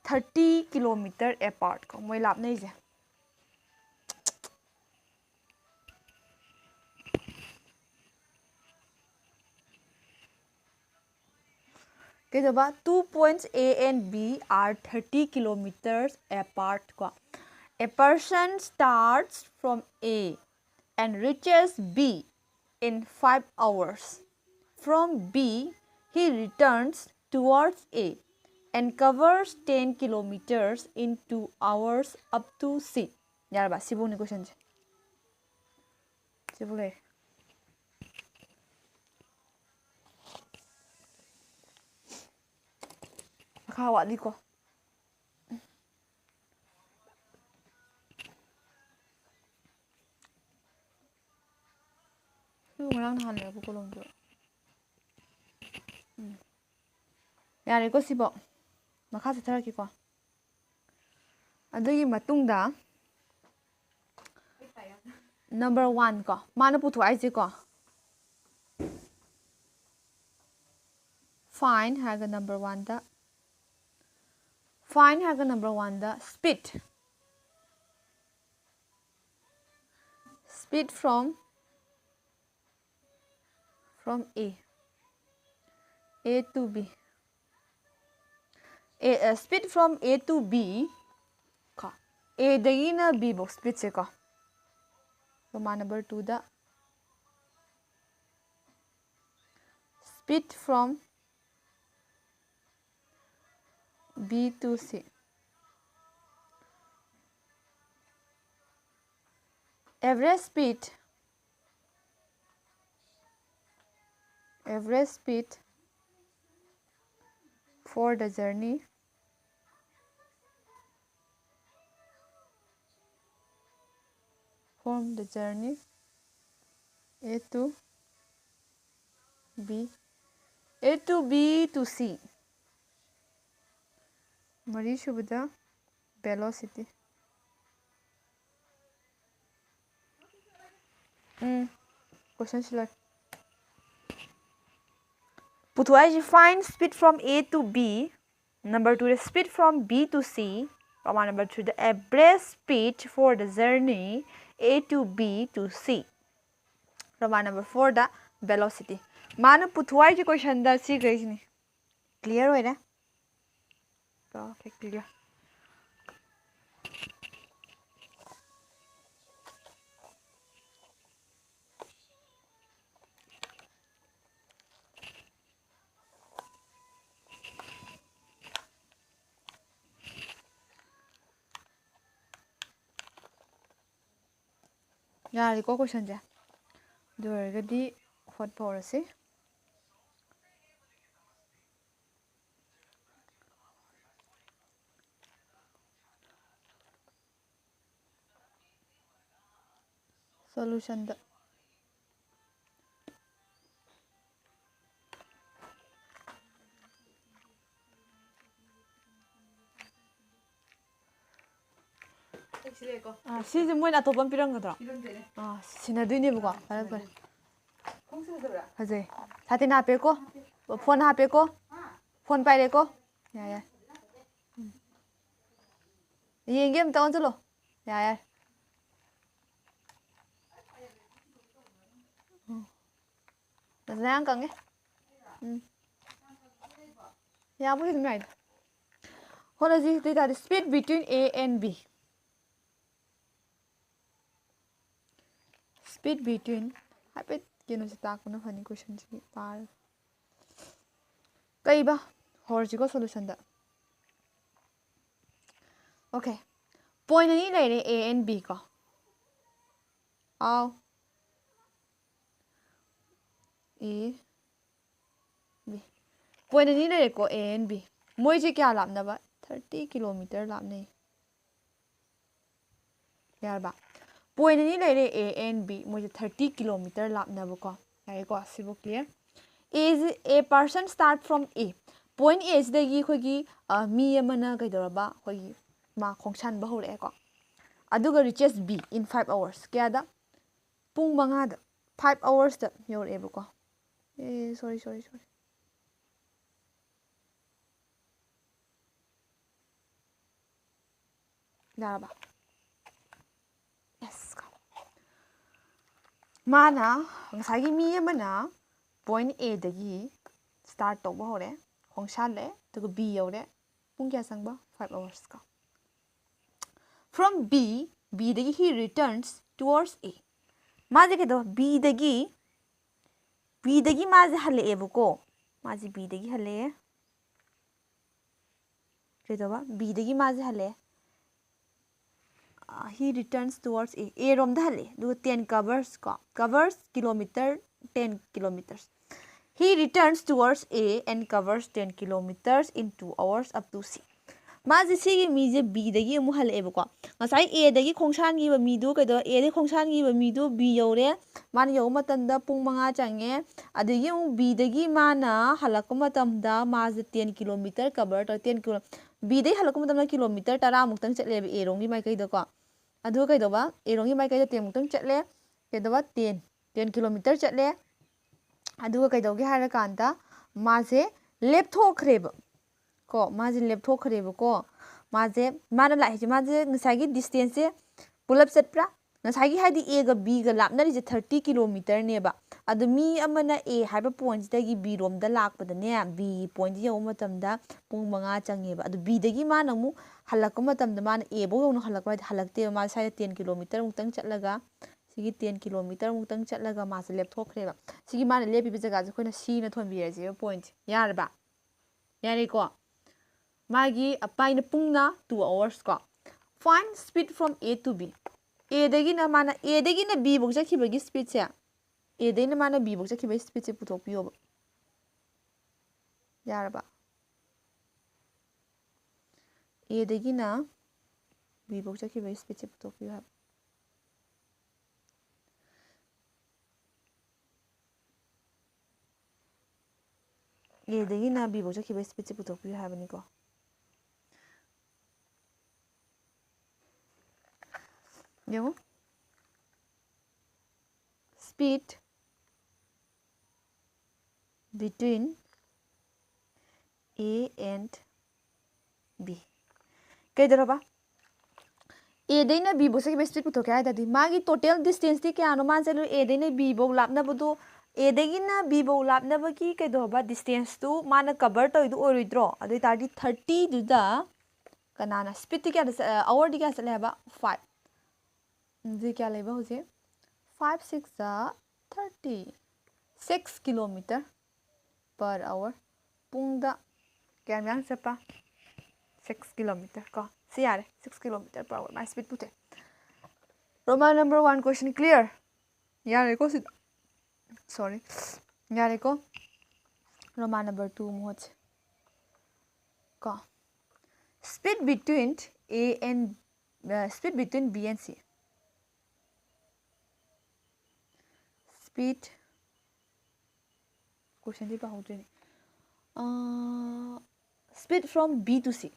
Thirty kilometer apart ꯀꯣ, ꯃꯣꯏ ꯂꯥꯞꯅꯩꯁꯦ꯫ ꯀꯩꯗꯧꯕ? Two points A and B are thirty kilometers apart ꯀꯣ꯫ A person starts from A and reaches B in five hours. From B, he returns towards A and covers ten kilometers in two hours up to C. ꯌꯥꯔꯕ? ꯁꯤꯕꯨꯅꯤ questionꯁꯦ꯫ ꯁꯤꯕꯨ ꯂꯩꯔꯦ꯫ ꯃꯈꯥ ꯋꯥꯠꯂꯤꯀꯣ꯫ ꯁꯤꯕꯨ ꯉꯔꯥꯡ ꯅꯍꯥꯟ ꯂꯩꯔꯛꯄ ꯀꯣꯂꯣꯝꯗꯨꯔꯣ? ꯎꯝ꯫ ꯌꯥꯔꯦꯀꯣ ꯁꯤꯕꯣ? ꯃꯈꯥ ꯆꯠꯊꯔꯛꯀꯦꯀꯣ꯫ ꯑꯗꯨꯒꯤ ꯃꯇꯨꯡꯗ number one ꯀꯣ, ꯃꯥꯅ ꯄꯨꯊꯣꯛꯂꯛꯏꯁꯦꯀꯣ, find ꯍꯥꯏꯔꯒ number one ꯗ, find ꯍꯥꯏꯔꯒ number one the speed, speed from from A, A to B, A, uh, speed from A to B ꯀꯣ, A ꯗꯒꯤꯅ B ꯐꯥꯎ speed ꯁꯦꯀꯣ꯫ Roman number two the speed from B to C, average speed, average speed for the journey, from the journey A to B, A to B to C꯫ ꯃꯔꯤꯁꯨꯕꯗ velocity꯫ ꯎꯝ, question ꯁꯤ ꯂꯣꯏ ꯄꯨꯊꯣꯛꯑꯦ ꯍꯥꯏꯁꯦ, find speed from A to B, number two the speed from B to C, Roman number three the average speed for the journey A to B to C, Roman number four the velocity꯫ ꯃꯥꯅ ꯄꯨꯊꯣꯛꯑꯣ ꯍꯥꯏꯁꯦ question ꯗ ꯁꯤꯈꯩꯁꯤꯅꯤ꯫ Clear ꯑꯣꯏꯔꯦ? Okay, clear꯫ ꯌꯥꯔꯦꯀꯣ question ꯁꯦ? ꯑꯗꯨ ꯑꯣꯏꯔꯒꯗꯤ ꯍꯣꯠꯄ ꯍꯧꯔꯁꯤ꯫ Solution ꯗ ꯁꯤꯁꯦ ꯃꯣꯏꯅ ꯑꯇꯣꯞꯄ ꯑꯃ ꯄꯤꯔꯝꯒꯗ꯭ꯔꯣ? ꯑꯥ, ꯁꯤꯟꯅꯗꯣꯏꯅꯦꯕꯀꯣ꯫ ꯐꯔꯦ, ꯐꯔꯦ꯫ ꯐꯖꯩ꯫ ꯁꯥꯇꯤꯟ ꯍꯥꯞꯄꯦꯀꯣ? ꯐꯣꯟ ꯍꯥꯞꯄꯦꯀꯣ? ꯐꯣꯟ ꯄꯥꯏꯔꯦꯀꯣ? ꯌꯥꯏ, ꯌꯥꯏ꯫ ꯎꯝ꯫ ꯌꯦꯡꯒꯦ, ꯑꯝꯇ ꯑꯣꯟꯁꯤꯜꯂꯣ꯫ ꯌꯥꯏ, ꯌꯥꯏ꯫ ꯎꯝ꯫ ꯐꯖꯅ ꯌꯥꯝ ꯀꯪꯉꯦ꯫ ꯎꯝ꯫ ꯌꯥꯕꯨꯗꯤ ꯑꯗꯨꯝ ꯌꯥꯏꯗ꯫ ꯍꯣꯠꯂꯁꯤ꯫ ꯑꯗꯨ ꯑꯣꯏ ꯇꯥꯔꯗꯤ, speed between A and B꯫ Speed between, ꯍꯥꯏꯐꯦꯠ ꯀꯩꯅꯣꯁꯦ ꯇꯥꯛꯄꯅ ꯐꯅꯤ, questionꯁꯤꯒꯤ ꯄꯥꯔꯒ꯫ ꯀꯩꯕ? ꯍꯧꯔꯁꯤꯀꯣ solutionꯗ꯫ Okay꯫ Point ꯑꯅꯤ ꯂꯩꯔꯦ, A and B ꯀꯣ꯫ ꯑꯥꯎ꯫ A, B꯫ Point ꯑꯅꯤ ꯂꯩꯔꯦꯀꯣ, A and B꯫ ꯃꯣꯏꯁꯦ ꯀꯌꯥ ꯂꯥꯞꯅꯕ? Thirty kilometer ꯂꯥꯞꯅꯩ꯫ ꯌꯥꯔꯕ? Point ꯑꯅꯤ ꯂꯩꯔꯦ, A and B꯫ ꯃꯣꯏꯁꯦ thirty kilometer ꯂꯥꯞꯅꯕꯀꯣ꯫ ꯌꯥꯔꯦꯀꯣ? ꯁꯤꯕꯨ clear? A, a person start from A꯫ Point A ꯁꯤꯗꯒꯤ ꯑꯩꯈꯣꯏꯒꯤ, ꯑ, ꯃꯤ ꯑꯃꯅ ꯀꯩꯗꯧꯔꯕ? ꯑꯩꯈꯣꯏꯒꯤ ꯃꯥ ꯈꯣꯡꯁꯥꯟꯕ ꯍꯧꯔꯛꯑꯦꯀꯣ꯫ ꯑꯗꯨꯒ reaches B in five hours꯫ ꯀꯌꯥꯗ? ꯄꯨꯡ ꯃꯉꯥꯗ꯫ Five hoursꯇ ꯌꯧꯔꯛꯑꯦꯕꯀꯣ꯫ ꯑꯦ, sorry, sorry, sorry꯫ ꯌꯥꯔꯕ? Yes꯫ ꯃꯥꯅ, ꯉꯁꯥꯏꯒꯤ ꯃꯤ ꯑꯃꯅ point Aꯗꯒꯤ start ꯇꯧꯕ ꯍꯧꯔꯦ, ꯈꯣꯡꯁꯥꯜꯂꯦ, ꯑꯗꯨꯒ B ꯌꯧꯔꯦ꯫ ꯄꯨꯡ ꯀꯌꯥ ꯆꯪꯕ? Five hours ꯀꯣ꯫ From B, Bꯗꯒꯤ he returns towards A꯫ ꯃꯥꯁꯦ ꯀꯩꯗꯧ-, Bꯗꯒꯤ, Bꯗꯒꯤ ꯃꯥꯁꯦ ꯍꯜꯂꯛꯑꯦꯕꯀꯣ꯫ ꯃꯥꯁꯦ Bꯗꯒꯤ ꯍꯜꯂꯛꯑꯦ꯫ ꯀꯩꯗꯧꯕ? Bꯗꯒꯤ ꯃꯥꯁꯦ ꯍꯜꯂꯛꯑꯦ꯫ ꯑ, he returns towards A꯫ A ꯔꯣꯝꯗ ꯍꯜꯂꯛꯑꯦ꯫ ꯑꯗꯨꯒ ten covers ꯀꯣ꯫ Covers kilometer, ten kilometers꯫ He returns towards A and covers ten kilometers in two hours up to C꯫ ꯃꯥꯁꯦ ꯁꯤꯒꯤ ꯃꯤꯁꯦ ꯕꯤꯗꯒꯤ ꯑꯃꯨꯛ ꯍꯜꯂꯛꯑꯦꯕꯀꯣ꯫ ꯉꯁꯥꯏ ꯑꯦꯗꯒꯤ ꯈꯣꯡꯁꯥꯟꯈꯤꯕ ꯃꯤꯗꯨ ꯀꯩꯗꯧ ꯑꯦꯗꯒꯤ ꯈꯣꯡꯁꯥꯟꯈꯤꯕ ꯃꯤꯗꯨ ꯕꯤ ꯌꯧꯔꯦ꯫ ꯃꯥꯅ ꯌꯧꯕ ꯃꯇꯝꯗ ꯄꯨꯡ ꯃꯉꯥ ꯆꯪꯉꯦ꯫ ꯑꯗꯒꯤ ꯑꯃꯨꯛ ꯕꯤꯗꯒꯤ ꯃꯥꯅ ꯍꯜꯂꯛꯄ ꯃꯇꯝꯗ ꯃꯥꯁꯦ ꯇꯦꯟ ꯀꯤꯂꯣꯃꯤꯇꯔ ꯀꯕꯔ ꯇꯧꯔꯦ꯫ ꯇꯦꯟ ꯀꯤꯂꯣ ꯕꯤꯗꯒꯤ ꯍꯜꯂꯛꯄ ꯃꯇꯝꯗ ꯀꯤꯂꯣꯃꯤꯇꯔ ꯇꯔꯥꯃꯨꯛꯇꯪ ꯆꯠꯂꯦꯕ ꯑꯦꯔꯣꯝꯒꯤ ꯃꯥꯏꯀꯩꯗꯀꯣ꯫ ꯑꯗꯨꯒ ꯀꯩꯗꯧꯕ ꯑꯦꯔꯣꯝꯒꯤ ꯃꯥꯏꯀꯩꯗ ꯇꯦꯟꯃꯨꯛꯇꯪ ꯆꯠꯂꯦ꯫ ꯀꯩꯗꯧꯕ ꯇꯦꯟ ꯇꯦꯟ ꯀꯤꯂꯣꯃꯤꯇꯔ ꯆꯠꯂꯦ꯫ ꯑꯗꯨꯒ ꯀꯩꯗꯧꯒꯦ ꯍꯥꯏꯔꯀꯥꯟꯗ ꯃꯥꯁꯦ ꯂꯦꯞꯊꯣꯛꯈ꯭ꯔꯦꯕ꯫ ꯀꯣ ꯃꯥꯁꯦ ꯂꯦꯞꯊꯣꯛꯈ꯭ꯔꯦꯕꯀꯣ꯫ ꯃꯥꯁꯦ ꯃꯥꯅ ꯂꯥꯛꯏꯁꯦ ꯃꯥꯁꯦ ꯉꯁꯥꯏꯒꯤ ꯗꯤꯁꯇꯦꯟꯁꯁꯦ ꯄꯨꯂꯞ ꯆꯠꯄ꯭ꯔꯥ? ꯉꯁꯥꯏꯒꯤ ꯍꯥꯏꯗꯤ ꯑꯦꯒ ꯕꯤꯒ ꯂꯥꯞꯅꯔꯤꯁꯦ ꯊꯥꯔꯇꯤ ꯀꯤꯂꯣꯃꯤꯇꯔꯅꯦꯕ꯫ ꯑꯗꯣ ꯃꯤ ꯑꯃꯅ ꯑꯦ ꯍꯥꯏꯕ ꯄꯣꯏꯟꯠꯁꯤꯗꯒꯤ ꯕꯤꯔꯣꯝꯗ ꯂꯥꯛꯄꯗꯅꯦ ꯕꯤ ꯄꯣꯏꯟꯠꯁꯤ ꯌꯧꯕ ꯃꯇꯝꯗ ꯄꯨꯡ ꯃꯉꯥ ꯆꯪꯉꯦꯕ꯫ ꯑꯗꯣ ꯕꯤꯗꯒꯤ ꯃꯥꯅ ꯑꯃꯨꯛ ꯍꯜꯂꯛꯄ ꯃꯇꯝꯗ ꯃꯥꯅ ꯑꯦꯐꯧ ꯌꯧꯅ ꯍꯜꯂꯛꯄ꯭ꯔꯥ ꯍꯥꯏꯗꯤ ꯍꯜꯂꯛꯇꯦꯕ꯫ ꯃꯥ ꯁ꯭ꯋꯥꯏꯗ ꯇꯦꯟ ꯀꯤꯂꯣꯃꯤꯇꯔ ꯃꯨꯛꯇꯪ ꯆꯠꯂꯒ ꯁꯤꯒꯤ ꯇꯦꯟ ꯀꯤꯂꯣꯃꯤꯇꯔ ꯃꯨꯛꯇꯪ ꯆꯠꯂꯒ ꯃꯥꯁꯦ ꯂꯦꯞꯊꯣꯛꯈ꯭ꯔꯦꯕ꯫ ꯁꯤꯒꯤ ꯃꯥꯅ ꯂꯦꯞꯄꯤꯕ ꯖꯒꯥꯁꯦ ꯑꯩꯈꯣꯏꯅ ꯁꯤꯅ ꯊꯣꯟꯕꯤꯔꯁꯦꯕ ꯄꯣꯏꯟꯠꯁꯦ꯫ ꯌꯥꯔꯕ? ꯌꯥꯔꯦꯀꯣ? ꯃꯥꯒꯤ ꯑꯄꯥꯏꯅ ꯄꯨꯡꯅ two hours ꯀꯣ꯫ Find speed from A to B. ꯑꯦꯗꯒꯤꯅ ꯃꯥꯅ ꯑꯦꯗꯒꯤꯅ ꯕꯤꯐꯧ ꯆꯠꯈꯤꯕꯒꯤ ꯁ꯭ꯄꯤꯠꯁꯦ ꯑꯦꯗꯩꯅ ꯃꯥꯅ ꯕꯤꯐꯧ ꯆꯠꯈꯤꯕꯒꯤ ꯁ꯭ꯄꯤꯠꯁꯦ ꯄꯨꯊꯣꯛꯄꯤꯌꯣꯕ꯫ ꯌꯥꯔꯕ? ꯑꯦꯗꯒꯤꯅ ꯕꯤꯐꯧ ꯆꯠꯈꯤꯕꯒꯤ ꯁ꯭ꯄꯤꯠꯁꯦ ꯄꯨꯊꯣꯛꯄꯤꯌꯨ ꯍꯥꯏꯕ꯫ ꯑꯦꯗꯒꯤꯅ ꯕꯤꯐꯧ ꯆꯠꯈꯤꯕꯒꯤ ꯁ꯭ꯄꯤꯠꯁꯦ ꯄꯨꯊꯣꯛꯄꯤꯌꯨ ꯍꯥꯏꯕꯅꯤꯀꯣ꯫ ꯌꯦꯡꯉꯨ꯫ Speed between A and B. ꯀꯩꯗꯧꯔꯕ? ꯑꯦꯗꯩꯅ ꯕꯤꯐꯧ ꯆꯠꯈꯤꯕ ꯁ꯭ꯄꯤꯠ ꯄꯨꯊꯣꯛꯀꯦ ꯍꯥꯏ ꯇꯥꯔꯗꯤ ꯃꯥꯒꯤ ꯇꯣꯇꯦꯜ ꯗꯤꯁꯇꯦꯟꯁꯇꯤ ꯀꯌꯥꯅꯣ ꯃꯥꯅ ꯆꯠꯂꯨ ꯑꯦꯗꯩꯅ ꯕꯤꯐꯧ ꯂꯥꯞꯅꯕꯗꯣ? ꯑꯦꯗꯒꯤꯅ ꯕꯤꯐꯧ ꯂꯥꯞꯅꯕꯒꯤ ꯀꯩꯗꯧꯕ ꯗꯤꯁꯇꯦꯟꯁꯇꯨ ꯃꯥꯅ ꯀꯕꯔ ꯇꯧꯔꯤꯗꯨ ꯑꯣꯏꯔꯣꯏꯗ꯭ꯔꯣ? ꯑꯗꯨ ꯑꯣꯏ ꯇꯥꯔꯗꯤ ꯊꯥꯔꯇꯤꯗꯨꯗ ꯀꯅꯥꯅ ꯁ꯭ꯄꯤꯠꯇꯤ ꯀꯌꯥꯗ ꯑꯋꯥꯔꯗꯤ ꯀꯌꯥ ꯆꯠꯂꯦ ꯍꯥꯏꯕ? ꯐꯥꯏꯚ꯫ ꯑꯗꯨꯗꯤ ꯀꯌꯥ ꯂꯩꯕ ꯍꯧꯖꯤꯛ? Five six are thirty. Six kilometer per hour. ꯄꯨꯡꯗ ꯀꯌꯥꯝ ꯌꯥꯡ ꯆꯠꯄ? Six kilometer ꯀꯣ꯫ ꯁꯤ ꯌꯥꯔꯦ, six kilometer per hour ꯃꯥꯏ ꯁ꯭ꯄꯤꯠ ꯄꯨꯊꯣꯛꯑꯦ꯫ Roman number one question clear? ꯌꯥꯔꯦꯀꯣ ꯁꯤꯗ꯫ Sorry. ꯌꯥꯔꯦꯀꯣ? Roman number two ꯃꯍꯨꯠꯁꯦ ꯀꯣ꯫ Speed between A and, uh, speed between B and C. Speed, questionꯗꯤ ꯄꯥꯍꯧꯗ꯭ꯔꯦꯅꯦ꯫ Speed from B to C.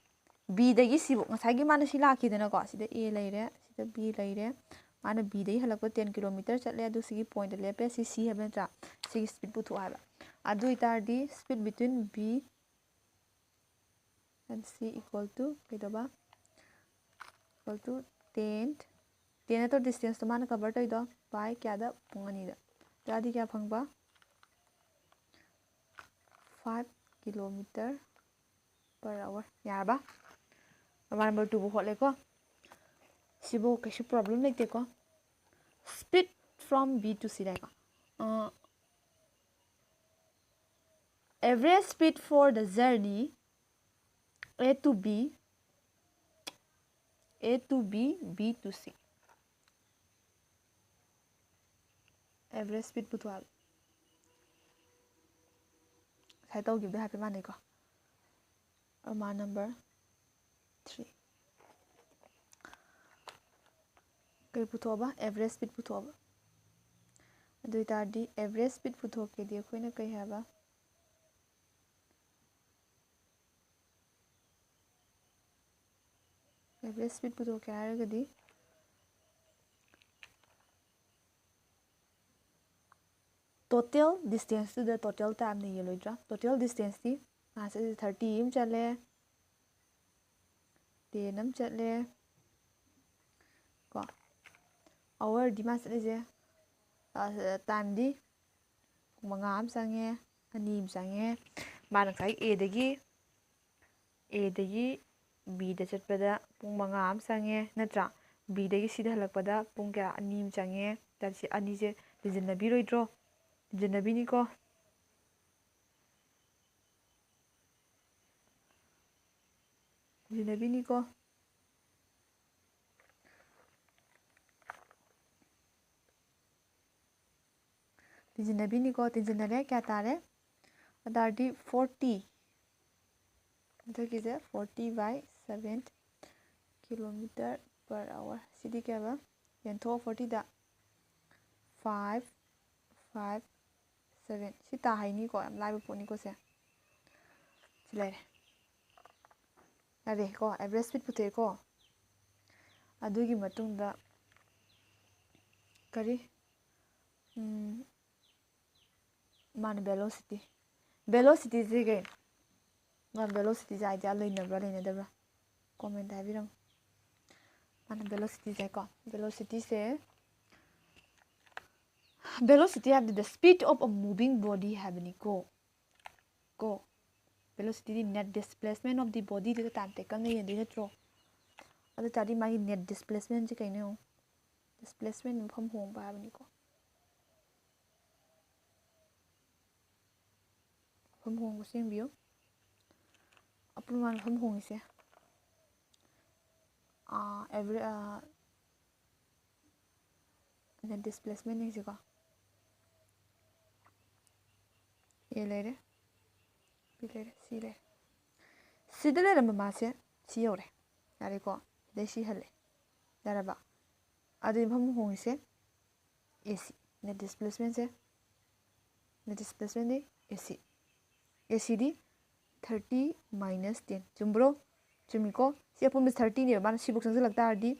Bꯗꯒꯤ Cꯕꯨ, ꯉꯁꯥꯏꯒꯤ ꯃꯥꯅ ꯁꯤ ꯂꯥꯛꯈꯤꯗꯅꯀꯣ, ꯁꯤꯗ A ꯂꯩꯔꯦ, ꯁꯤꯗ B ꯂꯩꯔꯦ꯫ ꯃꯥꯅ Bꯗꯒꯤ ꯍꯜꯂꯛꯄ ten kilometer ꯆꯠꯂꯦ, ꯑꯗꯨ ꯁꯤꯒꯤ pointꯇ ꯂꯦꯞꯄꯦ, ꯁꯤ C ꯍꯥꯏꯕ ꯅꯠꯇ꯭ꯔꯥ? ꯁꯤꯒꯤ speed ꯄꯨꯊꯣꯛꯑꯣ ꯍꯥꯏꯕ꯫ ꯑꯗꯨ ꯑꯣꯏꯇꯥꯔꯗꯤ speed between B and C equal to ꯀꯩꯗꯧꯕ? Equal to ten. Ten ꯅꯠꯇ꯭ꯔꯣ distanceꯇꯣ ꯃꯥꯅ cover ꯇꯧꯔꯤꯗꯣ? By ꯀꯌꯥꯗ? ꯄꯨꯡ ꯑꯅꯤꯗ꯫ ꯑꯗꯨꯗꯤ ꯀꯌꯥ ꯐꯪꯕ? Five kilometer per hour꯫ ꯌꯥꯔꯕ? Roman number twoꯕꯨ ꯍꯣꯠꯂꯦꯀꯣ꯫ ꯁꯤꯕꯨ ꯀꯩꯁꯨ problem ꯂꯩꯇꯦꯀꯣ꯫ Speed from B to C ꯂꯩꯀꯣ꯫ ꯑ, average speed for the journey A to B, A to B, B to C. Average speed ꯄꯨꯊꯣꯛꯑꯕ꯫ ꯉꯁꯥꯏ ꯇꯧꯈꯤꯕꯗꯣ ꯍꯥꯏꯐꯦꯠ ꯃꯥꯟꯅꯩꯀꯣ꯫ Roman number three꯫ ꯀꯔꯤ ꯄꯨꯊꯣꯛꯑꯕ? Average speed ꯄꯨꯊꯣꯛꯑꯕ꯫ ꯑꯗꯨ ꯑꯣꯏꯇꯥꯔꯗꯤ average speed ꯄꯨꯊꯣꯛꯀꯦꯗꯤ ꯑꯩꯈꯣꯏꯅ ꯀꯩ ꯍꯥꯏꯕ? Average speed ꯄꯨꯊꯣꯛꯀꯦ ꯍꯥꯏꯔꯒꯗꯤ total distanceꯇꯨꯗ total timeꯅ ꯌꯦꯜꯂꯣꯏꯗ꯭ꯔꯥ? Total distanceꯇꯤ ꯃꯥꯁꯦ thirty ꯑꯃ ꯆꯠꯂꯦ, ten ꯑꯃ ꯆꯠꯂꯦ ꯀꯣ꯫ Hourꯗꯤ ꯃꯥ ꯆꯠꯂꯤꯁꯦ, ꯑ, timeꯗꯤ ꯄꯨꯡ ꯃꯉꯥ ꯑꯃ ꯆꯪꯉꯦ, ꯑꯅꯤ ꯑꯃ ꯆꯪꯉꯦ꯫ ꯃꯥꯅ ꯉꯁꯥꯏ Aꯗꯒꯤ, Aꯗꯒꯤ Bꯗ ꯆꯠꯄꯗ ꯄꯨꯡ ꯃꯉꯥ ꯑꯃ ꯆꯪꯉꯦ, ꯅꯠꯇ꯭ꯔꯥ? Bꯗꯒꯤ Cꯗ ꯍꯜꯂꯛꯄꯗ ꯄꯨꯡ ꯀꯌꯥ? ꯑꯅꯤ ꯑꯃ ꯆꯪꯉꯦ꯫ ꯁꯤ ꯑꯅꯤꯁꯦ ꯇꯤꯟꯁꯤꯟꯅꯕꯤꯔꯣꯏꯗ꯭ꯔꯣ? ꯇꯤꯟꯁꯤꯟꯅꯕꯤꯅꯤꯀꯣ꯫ ꯇꯤꯟꯁꯤꯟꯅꯕꯤꯅꯤꯀꯣ꯫ ꯇꯤꯟꯁꯤꯟꯅꯕꯤꯅꯤꯀꯣ꯫ ꯇꯤꯟꯁꯤꯟꯅꯔꯦ, ꯀꯌꯥ ꯇꯥꯔꯦ? ꯑꯗꯨ ꯇꯥꯔꯗꯤ forty꯫ ꯃꯊꯛꯀꯤꯁꯦ forty by seven kilometer per hour꯫ CD ꯀꯌꯥꯕ? ꯌꯦꯟꯊꯣꯛꯑꯣ fortyꯗ꯫ Five, five, seven꯫ ꯁꯤ ꯇꯥꯍꯩꯅꯤꯀꯣ, ꯌꯥꯝ ꯂꯥꯏꯕ ꯄꯣꯠꯅꯤꯀꯣ ꯁꯦ꯫ ꯁꯤ ꯂꯩꯔꯦ꯫ ꯌꯥꯔꯦꯀꯣ, average speed ꯄꯨꯊꯣꯛꯑꯦꯀꯣ꯫ ꯑꯗꯨꯒꯤ ꯃꯇꯨꯡꯗ ꯀꯔꯤ? ꯎꯝ, ꯃꯥꯅ velocity꯫ Velocityꯁꯦ ꯀꯩꯅꯣ? ꯃꯥ velocityꯁꯦ idea ꯂꯩꯅꯕ꯭ꯔꯥ ꯂꯩꯅꯗꯕ꯭ꯔꯥ? Commentꯇ ꯍꯥꯏꯕꯤꯔꯝꯃꯨ꯫ ꯃꯥꯅ velocityꯁꯦꯀꯣ, velocityꯁꯦ, velocity ꯍꯥꯏꯕꯗꯤ the speed of a moving body ꯍꯥꯏꯕꯅꯤꯀꯣ꯫ ꯀꯣ, velocityꯗꯤ net displacement of the bodyꯗꯨꯗ time takenꯅ ꯌꯦꯟꯗꯣꯏ ꯅꯠꯇ꯭ꯔꯣ? ꯑꯗꯨ ꯇꯥꯔꯗꯤ ꯃꯥꯒꯤ net displacementꯁꯦ ꯀꯩꯅꯣ ꯌꯦꯡꯉꯣ꯫ Displacement ꯃꯐꯝ ꯍꯣꯡꯕ ꯍꯥꯏꯕꯅꯤꯀꯣ꯫ ꯃꯐꯝ ꯍꯣꯡꯕꯁꯦ ꯌꯦꯡꯕꯤꯌꯨ꯫ ꯑꯄꯨꯟꯕ ꯃꯐꯝ ꯍꯣꯡꯉꯤꯁꯦ, ꯑꯥ, average, ah, net displacement ꯌꯦꯡꯁꯤꯀꯣ꯫ A ꯂꯩꯔꯦ, B ꯂꯩꯔꯦ, C ꯂꯩꯔꯦ꯫ ꯁꯤꯗ ꯂꯩꯔꯝꯕ ꯃꯥꯁꯦ ꯁꯤ ꯌꯧꯔꯦ꯫ ꯌꯥꯔꯦꯀꯣ? ꯁꯤꯗꯩ ꯁꯤ ꯍꯜꯂꯦ꯫ ꯌꯥꯔꯕ? ꯑꯗꯨꯗꯤ ꯃꯐꯝ ꯍꯣꯡꯉꯤꯁꯦ AC꯫ Net displacementꯁꯦ, net displacementꯗꯤ AC꯫ ACꯗꯤ thirty minus ten꯫ ꯆꯨꯝꯕ꯭ꯔꯣ? ꯆꯨꯝꯃꯤꯀꯣ? ꯁꯤ ꯑꯄꯨꯟꯕ thirtyꯅꯦꯕ꯫ ꯃꯥꯅ ꯁꯤꯕꯨꯛ ꯆꯪꯁꯤꯜꯂꯛ ꯇꯥꯔꯗꯤ,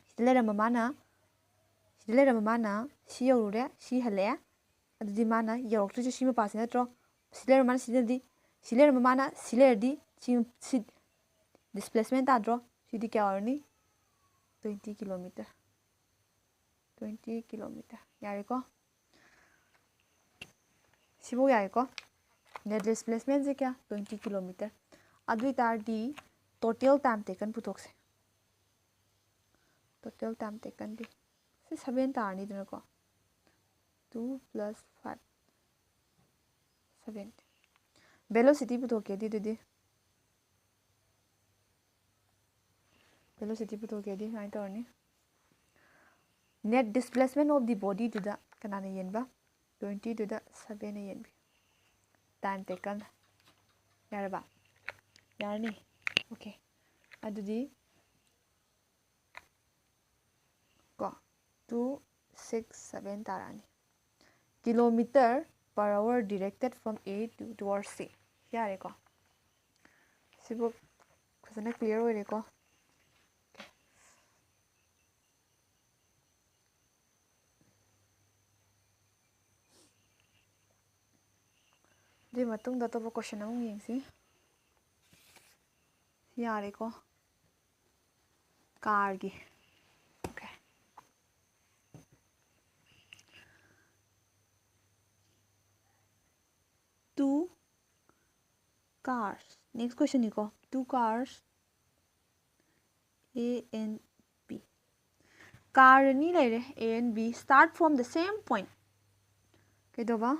ꯁꯤꯗ ꯂꯩꯔꯝꯕ ꯃꯥꯅ, ꯁꯤꯗ ꯂꯩꯔꯝꯕ ꯃꯥꯅ ꯁꯤ ꯌꯧꯔꯨꯔꯦ, ꯁꯤ ꯍꯜꯂꯛꯑꯦ꯫ ꯑꯗꯨꯗꯤ ꯃꯥꯅ ꯌꯧꯔꯛꯇꯣꯏꯁꯦ ꯁꯤ ꯃꯄꯥꯁꯤ ꯅꯠꯇ꯭ꯔꯣ? ꯁꯤ ꯂꯩꯔꯝꯕ ꯃꯥꯅ ꯁꯤꯗꯗꯤ, ꯁꯤ ꯂꯩꯔꯝꯕ ꯃꯥꯅ ꯁꯤ ꯂꯩꯔꯗꯤ, ꯁꯤ, ꯁꯤ displacement ꯇꯥꯗ꯭ꯔꯣ? ꯁꯤꯗꯤ ꯀꯌꯥ ꯑꯣꯏꯔꯅꯤ? Twenty kilometer꯫ Twenty kilometer꯫ ꯌꯥꯔꯦꯀꯣ? ꯁꯤꯐꯧ ꯌꯥꯔꯦꯀꯣ? Net displacementꯁꯦ ꯀꯌꯥ? Twenty kilometer꯫ ꯑꯗꯨ ꯑꯣꯏ ꯇꯥꯔꯗꯤ total time taken ꯄꯨꯊꯣꯛꯁꯦ꯫ Total time takenꯗꯤ ꯁꯤ seven ꯇꯥꯔꯅꯤꯗꯅꯀꯣ꯫ Two plus five, seven꯫ Velocity ꯄꯨꯊꯣꯛꯀꯦꯗꯤ ꯑꯗꯨꯗꯤ, velocity ꯄꯨꯊꯣꯛꯀꯦꯗꯤ ꯁꯨꯃꯥꯏꯅ ꯇꯧꯔꯅꯤ꯫ Net displacement of the bodyꯗꯨꯗ ꯀꯅꯥꯅ ꯌꯦꯟꯕ? Twentyꯗꯨꯗ sevenꯅ ꯌꯦꯟꯕꯤ꯫ Time taken꯫ ꯌꯥꯔꯕ? ꯌꯥꯔꯅꯤ? Okay, ꯑꯗꯨꯗꯤ ꯀꯣ, two, six, seven ꯇꯥꯔꯛꯑꯅꯤ꯫ Kilometer per hour directed from A to towards C. ꯌꯥꯔꯦꯀꯣ? ꯁꯤꯕꯨ ꯐꯖꯅ clear ꯑꯣꯏꯔꯦꯀꯣ? ꯑꯗꯨꯒꯤ ꯃꯇꯨꯡꯗ ꯑꯇꯣꯞꯄ question ꯑꯃꯨꯛ ꯌꯦꯡꯁꯤ꯫ ꯌꯥꯔꯦꯀꯣ? Carꯒꯤ꯫ Okay. Two cars. Next questionꯅꯤꯀꯣ. Two cars, A and B. Car ꯑꯅꯤ ꯂꯩꯔꯦ, A and B. Start from the same point. ꯀꯩꯗꯧꯕ?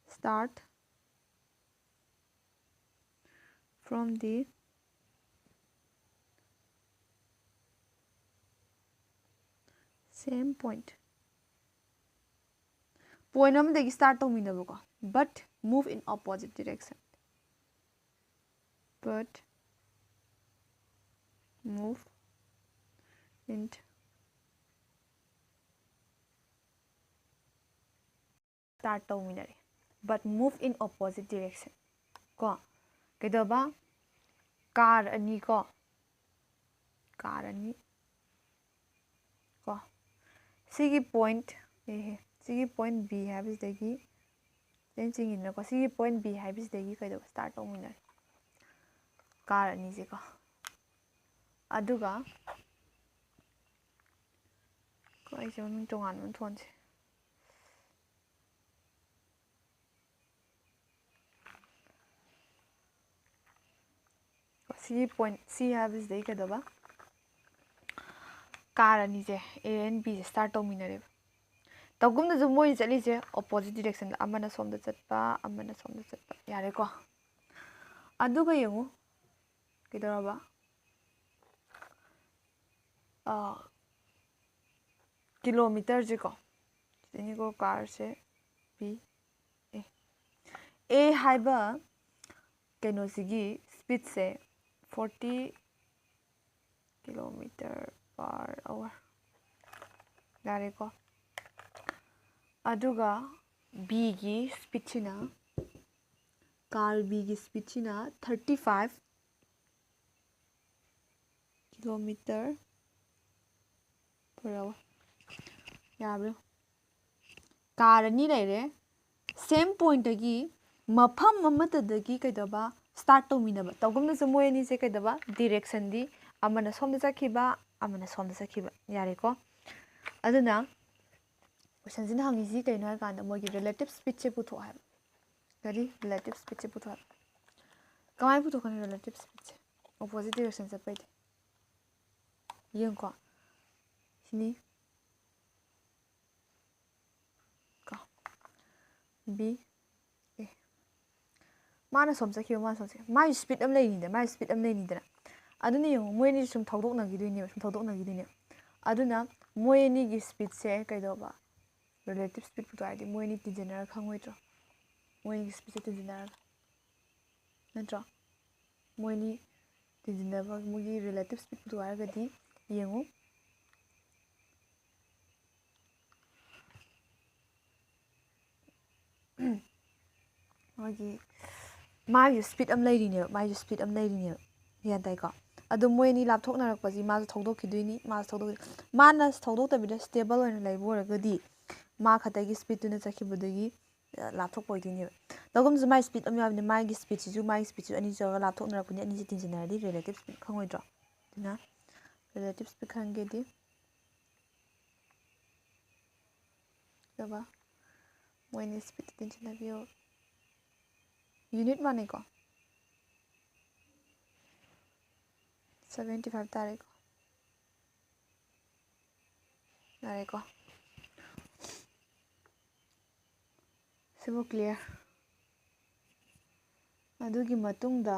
Start from the same point. Point ꯑꯃꯗꯒꯤ start ꯇꯧꯃꯤꯟꯅꯕꯀꯣ, but move in opposite direction. But move in start ꯇꯧꯃꯤꯟꯅꯔꯦ, but move in opposite direction. ꯀꯣ, ꯀꯩꯗꯧꯕ? Car ꯑꯅꯤ ꯀꯣ, car ꯑꯅꯤ ꯀꯣ, ꯁꯤꯒꯤ point, ꯑꯦꯍꯦ, ꯁꯤꯒꯤ point B ꯍꯥꯏꯕꯁꯤꯗꯒꯤ ꯆꯦꯟ ꯆꯤꯡꯉꯤꯗꯅꯀꯣ, ꯁꯤꯒꯤ point B ꯍꯥꯏꯕꯁꯤꯗꯒꯤ ꯀꯩꯗꯧꯕ? Start ꯇꯧꯃꯤꯟꯅꯔꯦ, car ꯑꯅꯤꯁꯦꯀꯣ꯫ ꯑꯗꯨꯒ ꯀꯣ, ꯑꯩꯁꯦ ꯃꯃꯤꯡ ꯇꯣꯉꯥꯟꯕ ꯑꯃ ꯊꯣꯟꯁꯦ꯫ ꯁꯤꯒꯤ point C ꯍꯥꯏꯕꯁꯤꯗꯒꯤ ꯀꯩꯗꯧꯕ? Car ꯑꯅꯤꯁꯦ, A and B say start ꯇꯧꯃꯤꯟꯅꯔꯦꯕ꯫ ꯇꯧꯒꯨꯝꯅꯁꯨ ꯃꯣꯏꯅ ꯆꯠꯂꯤꯁꯦ opposite directionꯗ, ꯑꯃꯅ ꯁꯣꯝꯗ ꯆꯠꯄ, ꯑꯃꯅ ꯁꯣꯝꯗ ꯆꯠꯄ꯫ ꯌꯥꯔꯦꯀꯣ? ꯑꯗꯨꯒ ꯌꯦꯡꯉꯨ, ꯀꯩꯗꯧꯔꯕ? ꯑꯥ, kilometerꯁꯦꯀꯣ, ꯁꯤꯗꯩꯅꯤꯀꯣ, carꯁꯦ B, A, A ꯍꯥꯏꯕ ꯀꯩꯅꯣꯁꯤꯒꯤ ꯁ꯭ꯄꯤꯠꯁꯦ ꯐꯣꯔꯇꯤ ꯀꯤꯂꯣꯃꯤꯇꯔ ꯄꯔ ꯑꯋꯥꯔ꯫ ꯌꯥꯔꯦꯀꯣ? ꯑꯗꯨꯒ ꯕꯤꯒꯤ ꯁ꯭ꯄꯤꯠꯁꯤꯅ, ꯀꯥꯔ ꯕꯤꯒꯤ ꯁ꯭ꯄꯤꯠꯁꯤꯅ thirty five kilometre per hour. ꯌꯥꯕ꯭ꯔꯥ? ꯀꯥꯔ ꯑꯅꯤ ꯂꯩꯔꯦ, ꯁꯦꯝ ꯄꯣꯏꯟꯠꯇꯒꯤ ꯃꯐꯝ ꯑꯃꯠꯇꯗꯒꯤ ꯀꯩꯗꯧꯕ, ꯁ꯭ꯇꯥꯔꯠ ꯇꯧꯃꯤꯟꯅꯕ꯫ ꯇꯧꯒꯨꯝꯅꯁꯨ ꯃꯣꯏ ꯑꯅꯤꯁꯦ ꯀꯩꯗꯧꯕ, ꯗꯤꯔꯦꯛꯁꯟꯗꯤ ꯑꯃꯅ ꯁꯣꯝꯗ ꯆꯠꯈꯤꯕ, ꯑꯃꯅ ꯁꯣꯝꯗ ꯆꯠꯈꯤꯕ꯫ ꯌꯥꯔꯦꯀꯣ? ꯑꯗꯨꯅ ꯀꯣꯏꯁꯟꯁꯤꯅ ꯍꯪꯉꯤꯁꯤ ꯀꯩꯅꯣ ꯍꯥꯏ ꯀꯥꯟꯗ, ꯃꯣꯏꯒꯤ ꯔꯤꯂꯦꯇꯤꯞ ꯁ꯭ꯄꯤꯠꯁꯦ ꯄꯨꯊꯣꯛꯑꯣ ꯍꯥꯏꯕ꯫ ꯀꯔꯤ? ꯔꯤꯂꯦꯇꯤꯞ ꯁ꯭ꯄꯤꯠꯁꯦ ꯄꯨꯊꯣꯛꯑꯣ ꯍꯥꯏꯕ꯫ ꯀꯃꯥꯏꯅ ꯄꯨꯊꯣꯛꯀꯅꯤ ꯔꯤꯂꯦꯇꯤꯞ ꯁ꯭ꯄꯤꯠꯁꯦ? ꯑꯣꯄꯣꯖꯤꯠ ꯗꯤꯔꯦꯛꯁꯟ ꯆꯠꯄꯩꯗꯤ꯫ ꯌꯦꯡꯉꯨꯀꯣ꯫ ꯁꯤꯅꯤ꯫ ꯀꯣ꯫ ꯕꯤ꯫ ꯑꯦ꯫ ꯃꯥꯅ ꯁꯣꯝ ꯆꯠꯈꯤꯕ, ꯃꯥꯅ ꯁꯣꯝ ꯆꯠꯈꯤꯕ꯫ ꯃꯥꯒꯤ ꯁ꯭ꯄꯤꯠ ꯑꯃ ꯂꯩꯔꯤꯅꯤꯗ, ꯃꯥꯒꯤ ꯁ꯭ꯄꯤꯠ ꯑꯃ ꯂꯩꯔꯤꯅꯤꯗꯅ꯫ ꯑꯗꯨꯅ ꯌꯦꯡꯉꯨ, ꯃꯣꯏ ꯑꯅꯤ ꯁꯨꯝ ꯊꯧꯗꯣꯛꯅꯈꯤꯗꯣꯏꯅꯦꯕ, ꯁꯨꯝ ꯊꯧꯗꯣꯛꯅꯈꯤꯗꯣꯏꯅꯦꯕ꯫ ꯑꯗꯨꯅ ꯃꯣꯏ ꯑꯅꯤꯒꯤ ꯁ꯭ꯄꯤꯠꯁꯦ ꯀꯩꯗꯧꯕ? ꯔꯤꯂꯦꯇꯤꯞ ꯁ꯭ꯄꯤꯠ ꯄꯨꯊꯣꯛꯑꯗꯤ ꯃꯣꯏ ꯑꯅꯤ ꯇꯤꯟꯁꯤꯟꯅꯔꯒ ꯈꯪꯉꯣꯏꯗ꯭ꯔꯣ? ꯃꯣꯏ ꯑꯅꯤꯒꯤ ꯁ꯭ꯄꯤꯠꯁꯦ ꯇꯤꯟꯁꯤꯟꯅꯔꯒ꯫ ꯅꯠꯇ꯭ꯔꯣ? ꯃꯣꯏ ꯑꯅꯤ ꯇꯤꯟꯁꯤꯟꯅꯕ, ꯃꯣꯏꯒꯤ ꯔꯤꯂꯦꯇꯤꯞ ꯁ꯭ꯄꯤꯠ ꯄꯨꯊꯣꯛꯑꯣ ꯍꯥꯏꯔꯒꯗꯤ ꯌꯦꯡꯉꯨ꯫ ꯃꯥꯒꯤ, ꯃꯥꯒꯤ ꯁ꯭ꯄꯤꯠ ꯑꯃ ꯂꯩꯔꯤꯅꯦꯕ, ꯃꯥꯒꯤ ꯁ꯭ꯄꯤꯠ ꯑꯃ ꯂꯩꯔꯤꯅꯦꯕ꯫ ꯒ꯭ꯌꯥꯟ ꯇꯥꯏꯀꯣ? ꯑꯗꯣ ꯃꯣꯏ ꯑꯅꯤ ꯂꯥꯞꯊꯣꯛꯅꯔꯛꯄꯁꯤ ꯃꯥꯁꯨ ꯊꯧꯗꯣꯛꯈꯤꯗꯣꯏꯅꯤ, ꯃꯥꯁꯨ ꯊꯧꯗꯣꯛꯈꯤ-, ꯃꯥꯅ ꯊꯧꯗꯣꯛꯇꯕꯤꯗ ꯁ꯭ꯇꯦꯕꯜ ꯑꯣꯏꯅ ꯂꯩꯕ ꯑꯣꯏꯔꯒꯗꯤ ꯃꯥ ꯈꯛꯇꯒꯤ ꯁ꯭ꯄꯤꯠꯇꯨꯅ ꯆꯠꯈꯤꯕꯗꯨꯒꯤ, ꯑ, ꯂꯥꯞꯊꯣꯛꯄ ꯑꯣꯏꯗꯣꯏꯅꯦꯕ꯫ ꯇꯧꯒꯨꯝꯁꯨ ꯃꯥꯒꯤ ꯁ꯭ꯄꯤꯠ ꯑꯃ ꯌꯥꯎꯕꯅꯤ, ꯃꯥꯒꯤ ꯁ꯭ꯄꯤꯠꯁꯤꯁꯨ, ꯃꯥꯒꯤ ꯁ꯭ꯄꯤꯠꯁꯨ ꯑꯅꯤꯁꯤ ꯇꯧꯔꯒ ꯂꯥꯞꯊꯣꯛꯅꯔꯛꯄꯅꯤ, ꯑꯅꯤꯁꯤ ꯇꯤꯟꯁꯤꯟꯅꯔꯗꯤ ꯔꯤꯂꯦꯇꯤꯞ ꯁ꯭ꯄꯤꯠ ꯈꯪꯉꯣꯏꯗ꯭ꯔꯣ? ꯑꯗꯨꯅ ꯔꯤꯂꯦꯇꯤꯞ ꯁ꯭ꯄꯤꯠ ꯈꯪꯒꯦꯗꯤ, ꯑꯗꯨꯒ ꯃꯣꯏꯅꯤ ꯁ꯭ꯄꯤꯠ ꯇꯤꯟꯁꯤꯟꯅꯕꯤꯌꯨ꯫ ꯌꯨꯅꯤꯠ ꯃꯥꯟꯅꯩꯀꯣ? ꯁꯕꯦꯟꯇꯤ ꯐꯥꯏꯚ ꯇꯥꯔꯦꯀꯣ? ꯌꯥꯔꯦꯀꯣ? ꯁꯤꯕꯨ ꯀ꯭ꯂꯤꯌꯥꯔ? ꯑꯗꯨꯒꯤ ꯃꯇꯨꯡꯗ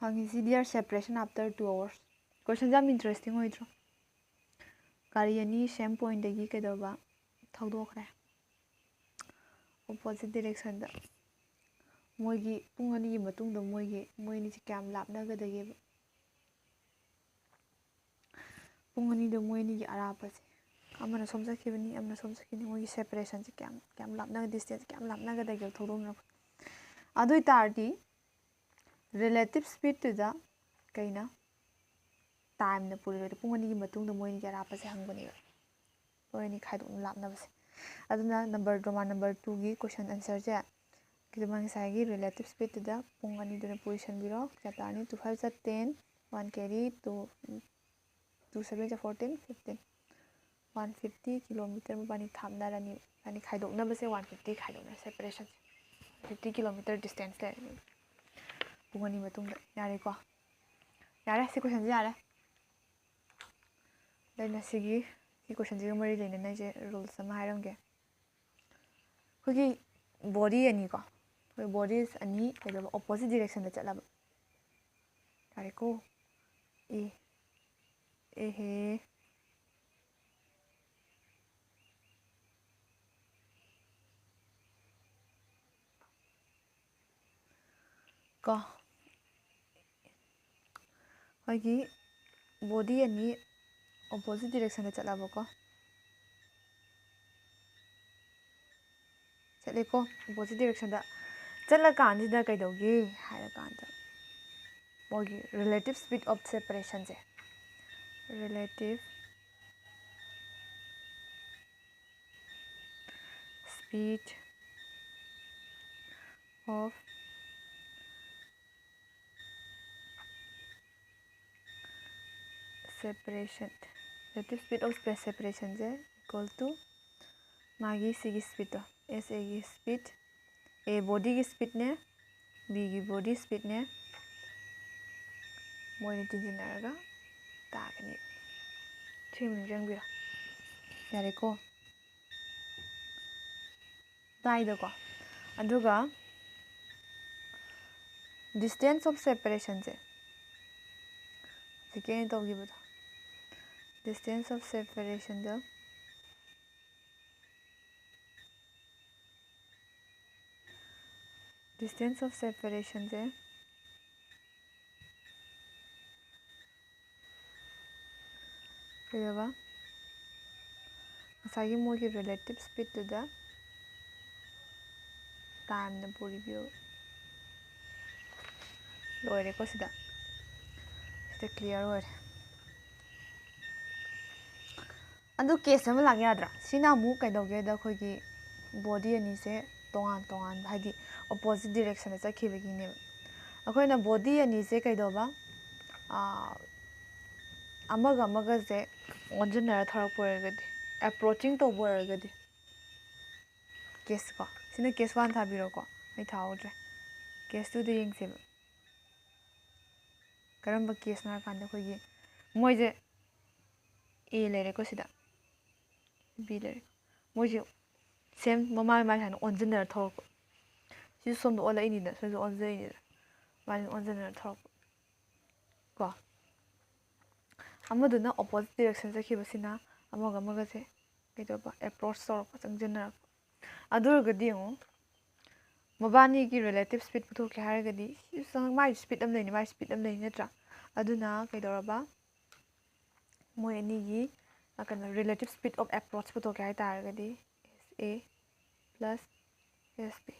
ꯍꯪꯉꯤꯁꯤ, dear separation after two hours꯫ ꯀꯣꯏꯁꯟꯁꯦ ꯌꯥꯝ ꯏꯟꯇꯔꯦꯁꯇꯤꯡ ꯑꯣꯏꯗ꯭ꯔꯣ? ꯒꯥꯔꯤ ꯑꯅꯤ ꯁꯦꯝ ꯄꯣꯏꯟꯗꯒꯤ ꯀꯩꯗꯧꯕ? ꯊꯧꯗꯣꯛꯈ꯭ꯔꯦ꯫ ꯑꯣꯄꯣꯖꯤꯠ ꯗꯤꯔꯦꯛꯁꯟꯗ꯫ ꯃꯣꯏꯒꯤ ꯄꯨꯡ ꯑꯅꯤꯒꯤ ꯃꯇꯨꯡꯗ ꯃꯣꯏꯒꯤ, ꯃꯣꯏ ꯑꯅꯤꯁꯦ ꯀꯌꯥꯝ ꯂꯥꯞꯅꯒꯗꯒꯦꯕ? ꯄꯨꯡ ꯑꯅꯤꯗꯣ ꯃꯣꯏ ꯑꯅꯤꯒꯤ ꯑꯔꯥꯞꯄꯁꯦ, ꯑꯃꯅ ꯁꯣꯝ ꯆꯠꯈꯤꯕꯅꯤ, ꯑꯃꯅ ꯁꯣꯝ ꯆꯠꯈꯤꯕꯅꯤ, ꯃꯣꯏꯒꯤ ꯁꯦꯄꯔꯦꯁꯟꯁꯦ ꯀꯌꯥꯝ, ꯀꯌꯥꯝ ꯂꯥꯞꯅ, ꯗꯤꯁꯇꯦꯟꯁ ꯀꯌꯥꯝ ꯂꯥꯞꯅꯒꯗꯒꯦꯕ ꯊꯧꯗꯣꯛꯅꯔꯛꯄ? ꯑꯗꯨ ꯑꯣꯏ ꯇꯥꯔꯗꯤ ꯔꯤꯂꯦꯇꯤꯞ ꯁ꯭ꯄꯤꯠꯇꯨꯗ ꯀꯩꯅ ꯇꯥꯏꯝꯅ ꯄꯨꯔꯤꯔꯣꯏꯗ? ꯄꯨꯡ ꯑꯅꯤꯒꯤ ꯃꯇꯨꯡꯗ ꯃꯣꯏ ꯑꯅꯤꯒꯤ ꯑꯔꯥꯞꯄꯁꯦ ꯍꯪꯕꯅꯦꯕ, ꯃꯣꯏ ꯑꯅꯤ ꯈꯥꯏꯗꯣꯛꯅ ꯂꯥꯞꯅꯕꯁꯦ꯫ ꯑꯗꯨꯅ ꯅꯝꯕꯔ, ꯔꯣꯃꯥꯟ ꯅꯝꯕꯔ ꯇꯨꯒꯤ ꯀꯣꯏꯁꯟ ꯑꯟꯁꯔꯁꯦ, ꯀꯩꯗꯧꯕ, ꯉꯁꯥꯏꯒꯤ ꯔꯤꯂꯦꯇꯤꯞ ꯁ꯭ꯄꯤꯠꯇꯨꯗ ꯄꯨꯡ ꯑꯅꯤꯗꯨꯅ ꯄꯨ ꯏꯁꯤꯟꯕꯤꯔꯣ, ꯀꯌꯥ ꯇꯥꯔꯅꯤ? Two five are ten, one carry, two, two seven are fourteen, fifteen, one fifty kilometre ꯃꯕꯥꯅꯤ ꯊꯥꯞꯅꯔꯅꯤ꯫ ꯃꯕꯥꯅꯤ ꯈꯥꯏꯗꯣꯛꯅꯕꯁꯦ ꯋꯥꯟ ꯐꯤꯐꯇꯤ ꯈꯥꯏꯗꯣꯛꯅ, ꯁꯦꯄꯔꯦꯁꯟꯁꯦ ꯐꯤꯐꯇꯤ ꯀꯤꯂꯣꯃꯤꯇꯔ ꯗꯤꯁꯇꯦꯟꯁ ꯂꯩꯔꯅꯤ ꯄꯨꯡ ꯑꯅꯤ ꯃꯇꯨꯡꯗ꯫ ꯌꯥꯔꯦꯀꯣ? ꯌꯥꯔꯦ, ꯁꯤ ꯀꯣꯏꯁꯟꯁꯦ ꯌꯥꯔꯦ꯫ ꯑꯗꯩ ꯉꯁꯤꯒꯤ ꯁꯤ ꯀꯣꯏꯁꯟꯁꯤꯒ ꯃꯔꯤ ꯂꯩꯅꯅ ꯑꯩꯁꯦ ꯔꯨꯜꯁ ꯑꯃ ꯍꯥꯏꯔꯝꯒꯦ꯫ ꯑꯩꯈꯣꯏꯒꯤ ꯕꯣꯗꯤ ꯑꯅꯤꯀꯣ, ꯑꯩꯈꯣꯏ ꯕꯣꯗꯤꯁ ꯑꯅꯤ ꯀꯩꯗꯧꯕ, ꯑꯣꯄꯣꯖꯤꯠ ꯗꯤꯔꯦꯛꯁꯟꯗ ꯆꯠꯂꯕ꯫ ꯌꯥꯔꯦꯀꯣ? ꯑꯦ, ꯑꯦꯍꯦ꯫ ꯀꯣ, ꯑꯩꯈꯣꯏꯒꯤ ꯕꯣꯗꯤ ꯑꯅꯤ ꯑꯣꯄꯣꯖꯤꯠ ꯗꯤꯔꯦꯛꯁꯟꯗ ꯆꯠꯂꯕꯀꯣ꯫ ꯆꯠꯂꯦꯀꯣ, ꯑꯣꯄꯣꯖꯤꯠ ꯗꯤꯔꯦꯛꯁꯟꯗ ꯆꯠꯂꯀꯥꯟꯁꯤꯗ ꯀꯩꯗꯧꯒꯦ ꯍꯥꯏꯔꯀꯥꯟꯗ, ꯃꯣꯏꯒꯤ relative speed of separationꯁꯦ, relative speed of separation, relative speed of separationꯁꯦ equal to ꯃꯥꯒꯤ ꯁꯤꯒꯤ ꯁ꯭ꯄꯤꯠꯇꯣ, ꯑꯦꯁ ꯑꯦꯒꯤ ꯁ꯭ꯄꯤꯠ, ꯑꯦ ꯕꯣꯗꯤꯒꯤ ꯁ꯭ꯄꯤꯠꯅꯦ, ꯕꯤꯒꯤ ꯕꯣꯗꯤ ꯁ꯭ꯄꯤꯠꯅꯦ, ꯃꯣꯏꯅ ꯇꯤꯟꯁꯤꯟꯅꯔꯒ ꯇꯥꯒꯅꯤ꯫ ꯁꯤ ꯑꯃ ꯅꯤꯡꯁꯤꯡꯕꯤꯔꯣ꯫ ꯌꯥꯔꯦꯀꯣ? ꯇꯥꯏꯗꯀꯣ? ꯑꯗꯨꯒ distance of separationꯁꯦ, ꯍꯧꯖꯤꯛꯀꯤ ꯑꯩꯅ ꯇꯧꯈꯤꯕꯗꯣ, distance of separationꯗ Distance of separationꯁꯦ ꯀꯩꯗꯧꯕ? ꯉꯁꯥꯏꯒꯤ ꯃꯣꯏꯒꯤ relative speedꯇꯨꯗ timeꯅ ꯄꯨꯔꯤꯕꯤꯌꯨ꯫ ꯂꯣꯏꯔꯦꯀꯣ ꯁꯤꯗ꯫ ꯁꯤꯗ clear ꯑꯣꯏꯔꯦ꯫ ꯑꯗꯨ case ꯑꯃ ꯂꯥꯛ ꯌꯥꯗ꯭ꯔꯥ? ꯁꯤꯅ ꯑꯃꯨꯛ ꯀꯩꯗꯧꯒꯦꯗ ꯑꯩꯈꯣꯏꯒꯤ body ꯑꯅꯤꯁꯦ ꯇꯣꯉꯥꯟ ꯇꯣꯉꯥꯟꯕ, ꯍꯥꯏꯗꯤ opposite directionꯗ ꯆꯠꯈꯤꯕꯒꯤꯅꯦꯕ꯫ ꯑꯩꯈꯣꯏꯅ body ꯑꯅꯤꯁꯦ ꯀꯩꯗꯧꯕ? ꯑꯥ, ꯑꯃꯒ ꯑꯃꯒꯁꯦ ꯑꯣꯟꯁꯤꯟꯅꯔ ꯊꯧꯔꯛꯄ ꯑꯣꯏꯔꯒꯗꯤ, approaching ꯇꯧꯕ ꯑꯣꯏꯔꯒꯗꯤ, case ꯀꯣ, ꯁꯤꯅ case one ꯊꯥꯕꯤꯔꯣꯀꯣ, ꯑꯩ ꯊꯥꯍꯧꯗ꯭ꯔꯦ꯫ Case twoꯗ ꯌꯦꯡꯁꯦꯕ꯫ ꯀꯔꯝꯕ caseꯅꯣ ꯍꯥꯏꯔꯀꯥꯟꯗ ꯑꯩꯈꯣꯏꯒꯤ ꯃꯣꯏꯁꯦ A ꯂꯩꯔꯦꯀꯣ ꯁꯤꯗ, B ꯂꯩꯔꯦ꯫ ꯃꯣꯏꯁꯦ same ꯃꯃꯥꯏ ꯃꯃꯥꯏ ꯁꯨꯃꯥꯏꯅ ꯑꯣꯟꯁꯤꯟꯅꯔ ꯊꯧꯔꯛꯄ꯫ ꯁꯤꯁꯨ ꯁꯣꯝꯗ ꯑꯣꯜꯂꯛꯏꯅꯤꯗ, ꯁꯤꯁꯨ ꯑꯣꯟꯖꯩꯅꯤꯗ꯫ ꯃꯥꯏꯅ ꯑꯣꯟꯁꯤꯟꯅꯔ ꯊꯧꯔꯛꯄ ꯀꯣ꯫ ꯑꯃꯗꯨꯅ opposite direction ꯆꯠꯈꯤꯕꯁꯤꯅ ꯑꯃꯒ ꯑꯃꯒꯁꯦ ꯀꯩꯗꯧꯕ? Approach ꯇꯧꯔꯛꯄ, ꯆꯪꯁꯤꯟꯅꯔꯛꯄ꯫ ꯑꯗꯨ ꯑꯣꯏꯔꯒꯗꯤ ꯌꯦꯡꯉꯨ, ꯃꯕꯥꯅꯤꯒꯤ relative speed ꯄꯨꯊꯣꯛꯀꯦ ꯍꯥꯏꯔꯒꯗꯤ ꯁꯤ ꯆꯪ-, ꯃꯥꯏ speed ꯑꯃ ꯂꯩꯅꯤ, ꯃꯥꯏ speed ꯑꯃ ꯂꯩꯅꯤ, ꯅꯠꯇ꯭ꯔꯥ? ꯑꯗꯨꯅ ꯀꯩꯗꯧꯔꯕ? ꯃꯣꯏ ꯑꯅꯤꯒꯤ, ꯑ, ꯀꯩꯅꯣ, relative speed of approach ꯄꯨꯊꯣꯛꯀꯦ ꯍꯥꯏ ꯇꯥꯔꯒꯗꯤ S A plus S B꯫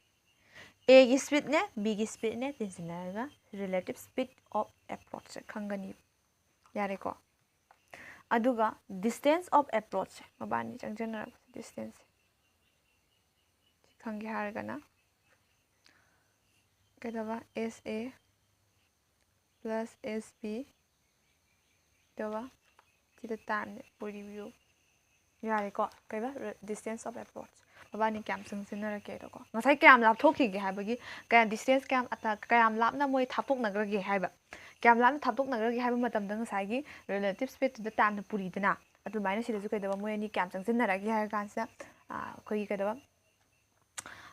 Aꯒꯤ speedꯅꯦ, Bꯒꯤ speedꯅꯦ ꯇꯤꯟꯁꯤꯟꯅꯔꯒ relative speed of approachꯁꯦ ꯈꯪꯒꯅꯤ꯫ ꯌꯥꯔꯦꯀꯣ? ꯑꯗꯨꯒ distance of approachꯁꯦ, ꯃꯕꯥꯅꯤ ꯆꯪꯁꯤꯟꯅꯔꯛꯄꯁꯦ, distanceꯁꯦ ꯁꯤ ꯈꯪꯒꯦ ꯍꯥꯏꯔꯒꯅ ꯀꯩꯗꯧꯕ? S A plus S B ꯀꯩꯗꯧꯕ? ꯁꯤꯗ timeꯅꯦ, ꯄꯨꯔꯤꯕꯤꯌꯨ꯫ ꯌꯥꯔꯦꯀꯣ? ꯀꯩꯕ? Re-, distance of approach꯫ ꯃꯕꯥꯅꯤ ꯀꯌꯥꯝ ꯆꯪꯁꯤꯟꯅꯔꯛꯀꯦꯗꯣꯀꯣ꯫ ꯉꯁꯥꯏ ꯀꯌꯥꯝ ꯂꯥꯞꯊꯣꯛꯈꯤꯒꯦ ꯍꯥꯏꯕꯒꯤ, ꯀꯌꯥ distance, ꯀꯌꯥꯝ ꯑꯇ-, ꯀꯌꯥꯝ ꯂꯥꯞꯅ ꯃꯣꯏ ꯊꯥꯞꯇꯣꯛꯅꯈ꯭ꯔꯒꯦ ꯍꯥꯏꯕ꯫ ꯀꯌꯥꯝ ꯂꯥꯞꯅ ꯊꯥꯞꯇꯣꯛꯅꯈ꯭ꯔꯒꯦ ꯍꯥꯏꯕ ꯃꯇꯝꯗ ꯉꯁꯥꯏꯒꯤ relative speedꯇꯨꯗ timeꯅ ꯄꯨꯔꯤꯗꯅ꯫ ꯑꯗꯨꯃꯥꯏꯅ ꯁꯤꯗꯁꯨ ꯀꯩꯗꯧꯕ? ꯃꯣꯏ ꯑꯅꯤ ꯀꯌꯥꯝ ꯆꯪꯁꯤꯟꯅꯔꯒꯦ ꯍꯥꯏꯔ ꯀꯥꯟꯁꯤꯗ, ꯑꯥ, ꯑꯩꯈꯣꯏꯒꯤ ꯀꯩꯗꯧꯕ?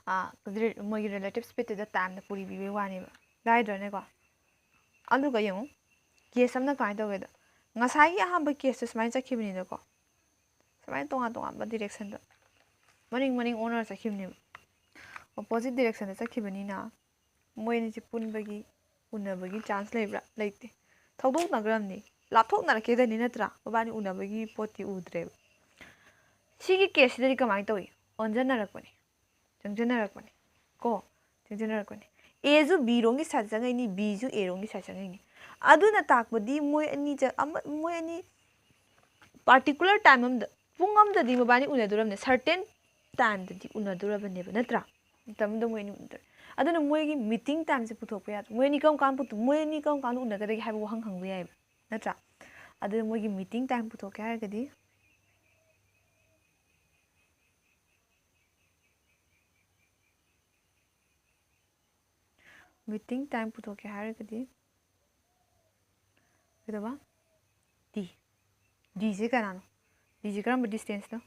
ꯑꯥ, ꯔꯤ-, ꯃꯣꯏꯒꯤ relative speedꯇꯨꯗ timeꯅ ꯄꯨꯔꯤꯕꯤꯕꯩ ꯋꯥꯅꯦꯕ꯫ ꯂꯥꯏꯗ꯭ꯔꯅꯦꯀꯣ? ꯑꯗꯨꯒ ꯌꯦꯡꯉꯨ, case ꯑꯃꯅ ꯀꯃꯥꯏꯅ ꯇꯧꯒꯦꯗ? ꯉꯁꯥꯏꯒꯤ ꯑꯍꯥꯟꯕ caseꯇꯨ ꯁꯨꯃꯥꯏꯅ ꯆꯠꯈꯤꯕꯅꯤꯗꯀꯣ꯫ ꯁꯨꯃꯥꯏꯅ ꯇꯣꯉꯥꯟ ꯇꯣꯉꯥꯟꯕ directionꯗ ꯃꯅꯤꯡ ꯃꯅꯤꯡ ꯑꯣꯟꯅꯔ ꯆꯠꯈꯤꯕꯅꯦꯕ꯫ ꯑꯣꯄꯣꯖꯤꯠ ꯗꯤꯔꯦꯛꯁꯟꯗ ꯆꯠꯈꯤꯕꯅꯤꯅ ꯃꯣꯏ ꯑꯅꯤꯁꯦ ꯄꯨꯟꯕꯒꯤ, ꯎꯅꯕꯒꯤ ꯆꯥꯟꯁ ꯂꯩꯕ꯭ꯔꯥ? ꯂꯩꯇꯦ꯫ ꯊꯧꯗꯣꯛꯅꯈ꯭ꯔꯕꯅꯤ, ꯂꯥꯞꯊꯣꯛꯅꯔꯛꯀꯦꯗꯅꯤ ꯅꯠꯇ꯭ꯔꯥ? ꯃꯕꯥꯅꯤ ꯎꯅꯕꯒꯤ ꯄꯣꯠꯇꯤ ꯎꯗ꯭ꯔꯦꯕ꯫ ꯁꯤꯒꯤ ꯀꯦꯁꯁꯤꯗꯗꯤ ꯀꯃꯥꯏꯅ ꯇꯧꯏ? ꯑꯣꯟꯁꯤꯟꯅꯔꯛꯄꯅꯤ, ꯆꯪꯁꯤꯟꯅꯔꯛꯄꯅꯤ ꯀꯣ, ꯆꯪꯁꯤꯟꯅꯔꯛꯄꯅꯤ꯫ ꯑꯦꯁꯨ ꯕꯤ ꯔꯣꯝꯒꯤ ꯁꯥꯏꯠ ꯆꯪꯉꯛꯏꯅꯤ, ꯕꯤꯁꯨ ꯑꯦ ꯔꯣꯝꯒꯤ ꯁꯥꯏꯠ ꯆꯪꯉꯛꯏꯅꯤ꯫ ꯑꯗꯨꯅ ꯇꯥꯛꯄꯗꯤ ꯃꯣꯏ ꯑꯅꯤ ꯆ-, ꯑꯃ, ꯃꯣꯏ ꯑꯅꯤ ꯄꯥꯔꯇꯤꯀꯨꯂꯔ ꯇꯥꯏꯝ ꯑꯃꯗ, ꯄꯨꯡ ꯑꯃꯗꯗꯤ ꯃꯕꯥꯅꯤ ꯎꯅꯗꯣꯔꯕꯅꯦ, ꯁꯔꯇꯦꯟ ꯇꯥꯏꯝꯗꯗꯤ ꯎꯅꯗꯣꯔꯕꯅꯦꯕ, ꯅꯠꯇ꯭ꯔꯥ? ꯃꯇꯝꯗꯣ ꯃꯣꯏ ꯑꯅꯤ ꯎꯅꯗꯣꯔꯦ꯫ ꯑꯗꯨꯅ ꯃꯣꯏꯒꯤ ꯃꯤꯇꯤꯡ ꯇꯥꯏꯝꯁꯦ ꯄꯨꯊꯣꯛꯄ ꯌꯥꯗ꯭ꯔꯣ? ꯃꯣꯏ ꯑꯅꯤ ꯀꯔꯝ ꯀꯥꯟ ꯄꯨꯊꯣꯛ-, ꯃꯣꯏ ꯑꯅꯤ ꯀꯔꯝ ꯀꯥꯟꯗ ꯎꯅꯒꯗꯒꯦ ꯍꯥꯏꯕ ꯋꯥꯍꯪ ꯍꯪꯕ ꯌꯥꯏꯑꯕ, ꯅꯠꯇ꯭ꯔꯥ? ꯑꯗꯨꯅ ꯃꯣꯏꯒꯤ ꯃꯤꯇꯤꯡ ꯇꯥꯏꯝ ꯄꯨꯊꯣꯛꯀꯦ ꯍꯥꯏꯔꯒꯗꯤ, ꯃꯤꯇꯤꯡ ꯇꯥꯏꯝ ꯄꯨꯊꯣꯛꯀꯦ ꯍꯥꯏꯔꯒꯗꯤ ꯀꯩꯗꯧꯕ? ꯗꯤ꯫ ꯗꯤꯁꯦ ꯀꯅꯥꯅꯣ? ꯗꯤꯁꯦ ꯀꯔꯝꯕ ꯗꯤꯁꯇꯦꯟꯁꯅꯣ?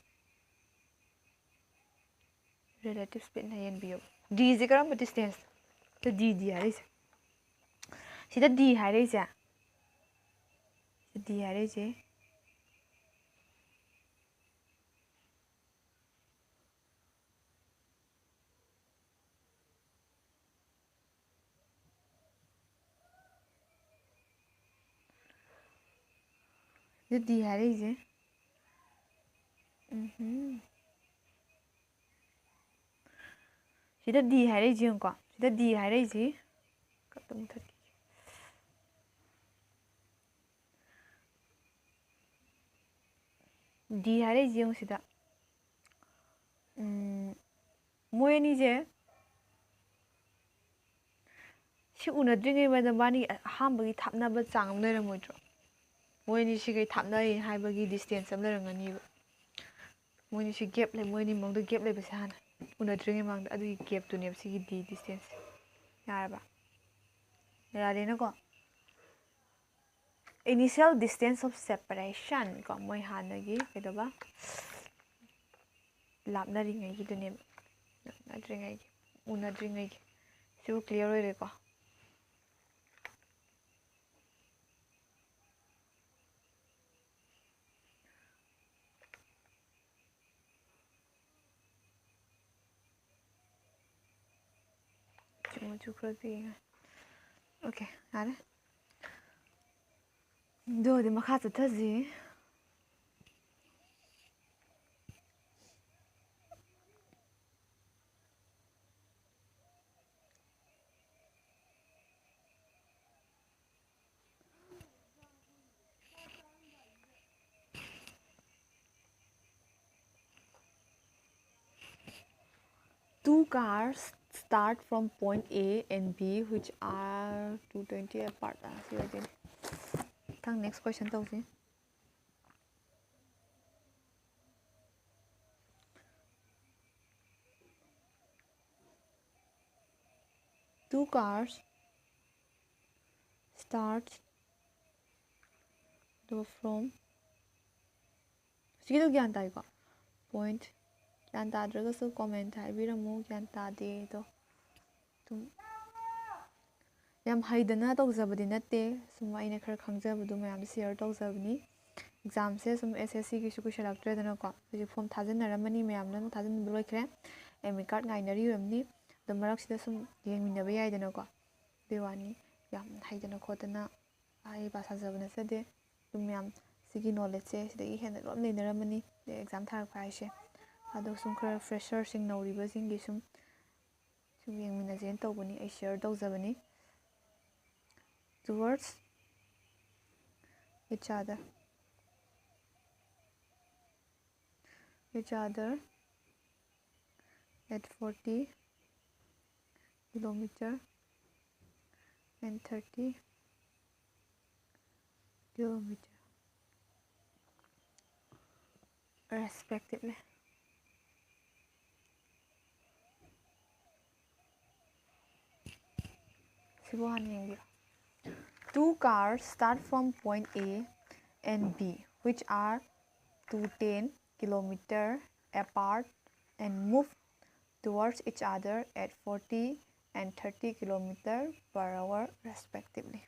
ꯔꯤꯂꯦꯇꯤꯚ ꯁ꯭ꯄꯤꯠꯅ ꯌꯦꯟꯕꯤꯌꯨ꯫ ꯗꯤꯁꯦ ꯀꯔꯝꯕ ꯗꯤꯁꯇꯦꯟꯁꯅꯣ? ꯁꯤꯗ ꯗꯤ, ꯗꯤ ꯍꯥꯏꯔꯛꯏꯁꯦ꯫ ꯁꯤꯗ ꯗꯤ ꯍꯥꯏꯔꯛꯏꯁꯦ꯫ ꯁꯤꯗ ꯗꯤ ꯍꯥꯏꯔꯛꯏꯁꯦ꯫ ꯁꯤꯗ ꯗꯤ ꯍꯥꯏꯔꯛꯏꯁꯦ꯫ ꯎꯝꯍꯨꯝ꯫ ꯁꯤꯗ ꯗꯤ ꯍꯥꯏꯔꯛꯏꯁꯦ ꯌꯦꯡꯉꯨꯀꯣ꯫ ꯁꯤꯗ ꯗꯤ ꯍꯥꯏꯔꯛꯏꯁꯦ꯫ ꯀꯞꯇ ꯃꯨꯊꯠꯈꯤꯒꯦ꯫ ꯗꯤ ꯍꯥꯏꯔꯛꯏꯁꯦ ꯌꯦꯡꯉꯨ ꯁꯤꯗ꯫ ꯎꯝ, ꯃꯣꯏ ꯑꯅꯤꯁꯦ ꯁꯤ ꯎꯅꯗ꯭ꯔꯤꯉꯩ ꯃꯃꯥꯡꯗ ꯃꯕꯥꯅꯤ ꯑꯍꯥꯟꯕꯒꯤ ꯊꯥꯞꯅꯕ ꯆꯥꯡ ꯑꯃ ꯂꯩꯔꯝꯃꯣꯏꯗ꯭ꯔꯣ? ꯃꯣꯏ ꯑꯅꯤ ꯁꯤꯈꯩ ꯊꯥꯞꯅꯩ ꯍꯥꯏꯕꯒꯤ ꯗꯤꯁꯇꯦꯟꯁ ꯑꯃ ꯂꯩꯔꯝꯒꯅꯤꯕ꯫ ꯃꯣꯏ ꯑꯅꯤ ꯁꯤ ꯒꯦꯞ ꯂꯩ, ꯃꯣꯏ ꯑꯅꯤ ꯃꯃꯥꯡꯗ ꯒꯦꯞ ꯂꯩꯕꯁꯦ ꯍꯥꯟꯅ ꯎꯅꯗ꯭ꯔꯤꯉꯩ ꯃꯃꯥꯡꯗ ꯑꯗꯨꯒꯤ ꯒꯦꯞꯇꯨꯅꯦꯕ ꯁꯤꯒꯤ ꯗꯤ ꯗꯤꯁꯇꯦꯟꯁꯁꯦ꯫ ꯌꯥꯔꯕ? ꯌꯥꯔꯦꯅꯀꯣ? Initial distance of separation ꯀꯣ, ꯃꯣꯏ ꯍꯥꯟꯅꯒꯤ ꯀꯩꯗꯧꯕ? ꯂꯥꯞꯅꯔꯤꯉꯩꯒꯤꯗꯨꯅꯦꯕ, ꯂꯥꯞꯅꯗ꯭ꯔꯤꯉꯩꯒꯤ, ꯎꯅꯗ꯭ꯔꯤꯉꯩꯒꯤ꯫ ꯁꯤꯕꯨ ꯀ꯭ꯂꯤꯌꯥꯔ ꯑꯣꯏꯔꯦꯀꯣ? ꯃꯆꯨ ꯈꯔ ꯄꯤꯒꯦ꯫ ꯑꯣꯀꯦ, ꯌꯥꯔꯦ꯫ ꯑꯗꯨ ꯑꯣꯏꯔꯗꯤ ꯃꯈꯥ ꯆꯠꯊꯁꯤ꯫ Two cars start from point A and B, which are two twenty apart. ꯑꯥ, ꯁꯤ ꯑꯣꯏꯗꯣꯏꯅꯤ꯫ ꯃꯊꯪ next question ꯇꯧꯁꯤ꯫ Two cars start from, ꯁꯤꯒꯤꯗꯣ ꯒ꯭ꯌꯥꯟ ꯇꯥꯏꯀꯣ? Point ꯒ꯭ꯌꯥꯟ ꯇꯥꯗ꯭ꯔꯒꯁꯨ comment ꯍꯥꯏꯕꯤꯔꯝꯃꯨ, ꯒ꯭ꯌꯥꯟ ꯇꯥꯗꯦ ꯑꯗꯣ꯫ ꯑꯗꯨꯝ ꯌꯥꯝ ꯍꯩꯗꯅ ꯇꯧꯖꯕꯗꯤ ꯅꯠꯇꯦ, ꯁꯨꯝ ꯑꯩꯅ ꯈꯔ ꯈꯪꯖꯕꯗꯨ ꯃꯌꯥꯝꯗ share ꯇꯧꯖꯕꯅꯤ꯫ Examꯁꯦ ꯁꯨꯝ S S C ꯒꯤꯁꯨ ꯀꯨꯏꯁꯜꯂꯛꯇ꯭ꯔꯦꯗꯅꯀꯣ, ꯍꯧꯖꯤꯛ form ꯊꯥꯖꯤꯟꯅꯔꯝꯃꯅꯤ, ꯃꯌꯥꯝ ꯂꯣꯏꯅꯃꯛ ꯊꯥꯖꯤꯟꯕ ꯂꯣꯏꯈ꯭ꯔꯦ, admit card ꯉꯥꯏꯅꯔꯤ ꯑꯣꯏꯔꯝꯅꯤ꯫ ꯑꯗꯣ ꯃꯔꯛꯁꯤꯗ ꯁꯨꯝ ꯌꯦꯡꯃꯤꯟꯅꯕ ꯌꯥꯏꯗꯅꯀꯣ꯫ ꯑꯗꯨꯒꯤ ꯋꯥꯅꯤ, ꯌꯥꯝ ꯍꯩꯗꯅ ꯈꯣꯠꯇꯅ ꯍꯩꯄꯥ ꯁꯥꯖꯕ ꯅꯠꯆꯗꯦ꯫ ꯑꯗꯨꯝ ꯃꯌꯥꯝ ꯁꯤꯒꯤ knowledgeꯁꯦ ꯁꯤꯗꯒꯤ ꯍꯦꯟꯅ ꯂꯣꯏ ꯂꯩꯅꯔꯝꯃꯅꯤ, ꯑꯗꯩ exam ꯊꯥꯔꯛꯄ ꯍꯥꯏꯁꯦ꯫ ꯑꯗꯣ ꯁꯨꯝ ꯈꯔ fresherꯁꯤꯡ, ꯅꯧꯔꯤꯕꯁꯤꯡꯒꯤ ꯁꯨꯝ, ꯁꯨꯝ ꯌꯦꯡꯃꯤꯟꯅꯁꯦꯅ ꯇꯧꯕꯅꯤ, ꯑꯩ share ꯇꯧꯖꯕꯅꯤ꯫ Towards each other, each other at forty kilometer and thirty kilometer respectively. ꯁꯤꯕꯨ ꯍꯥꯟꯅ ꯌꯦꯡꯕꯤꯌꯨ꯫ Two cars start from point A and B, which are two ten kilometer apart, and move towards each other at forty and thirty kilometer per hour respectively.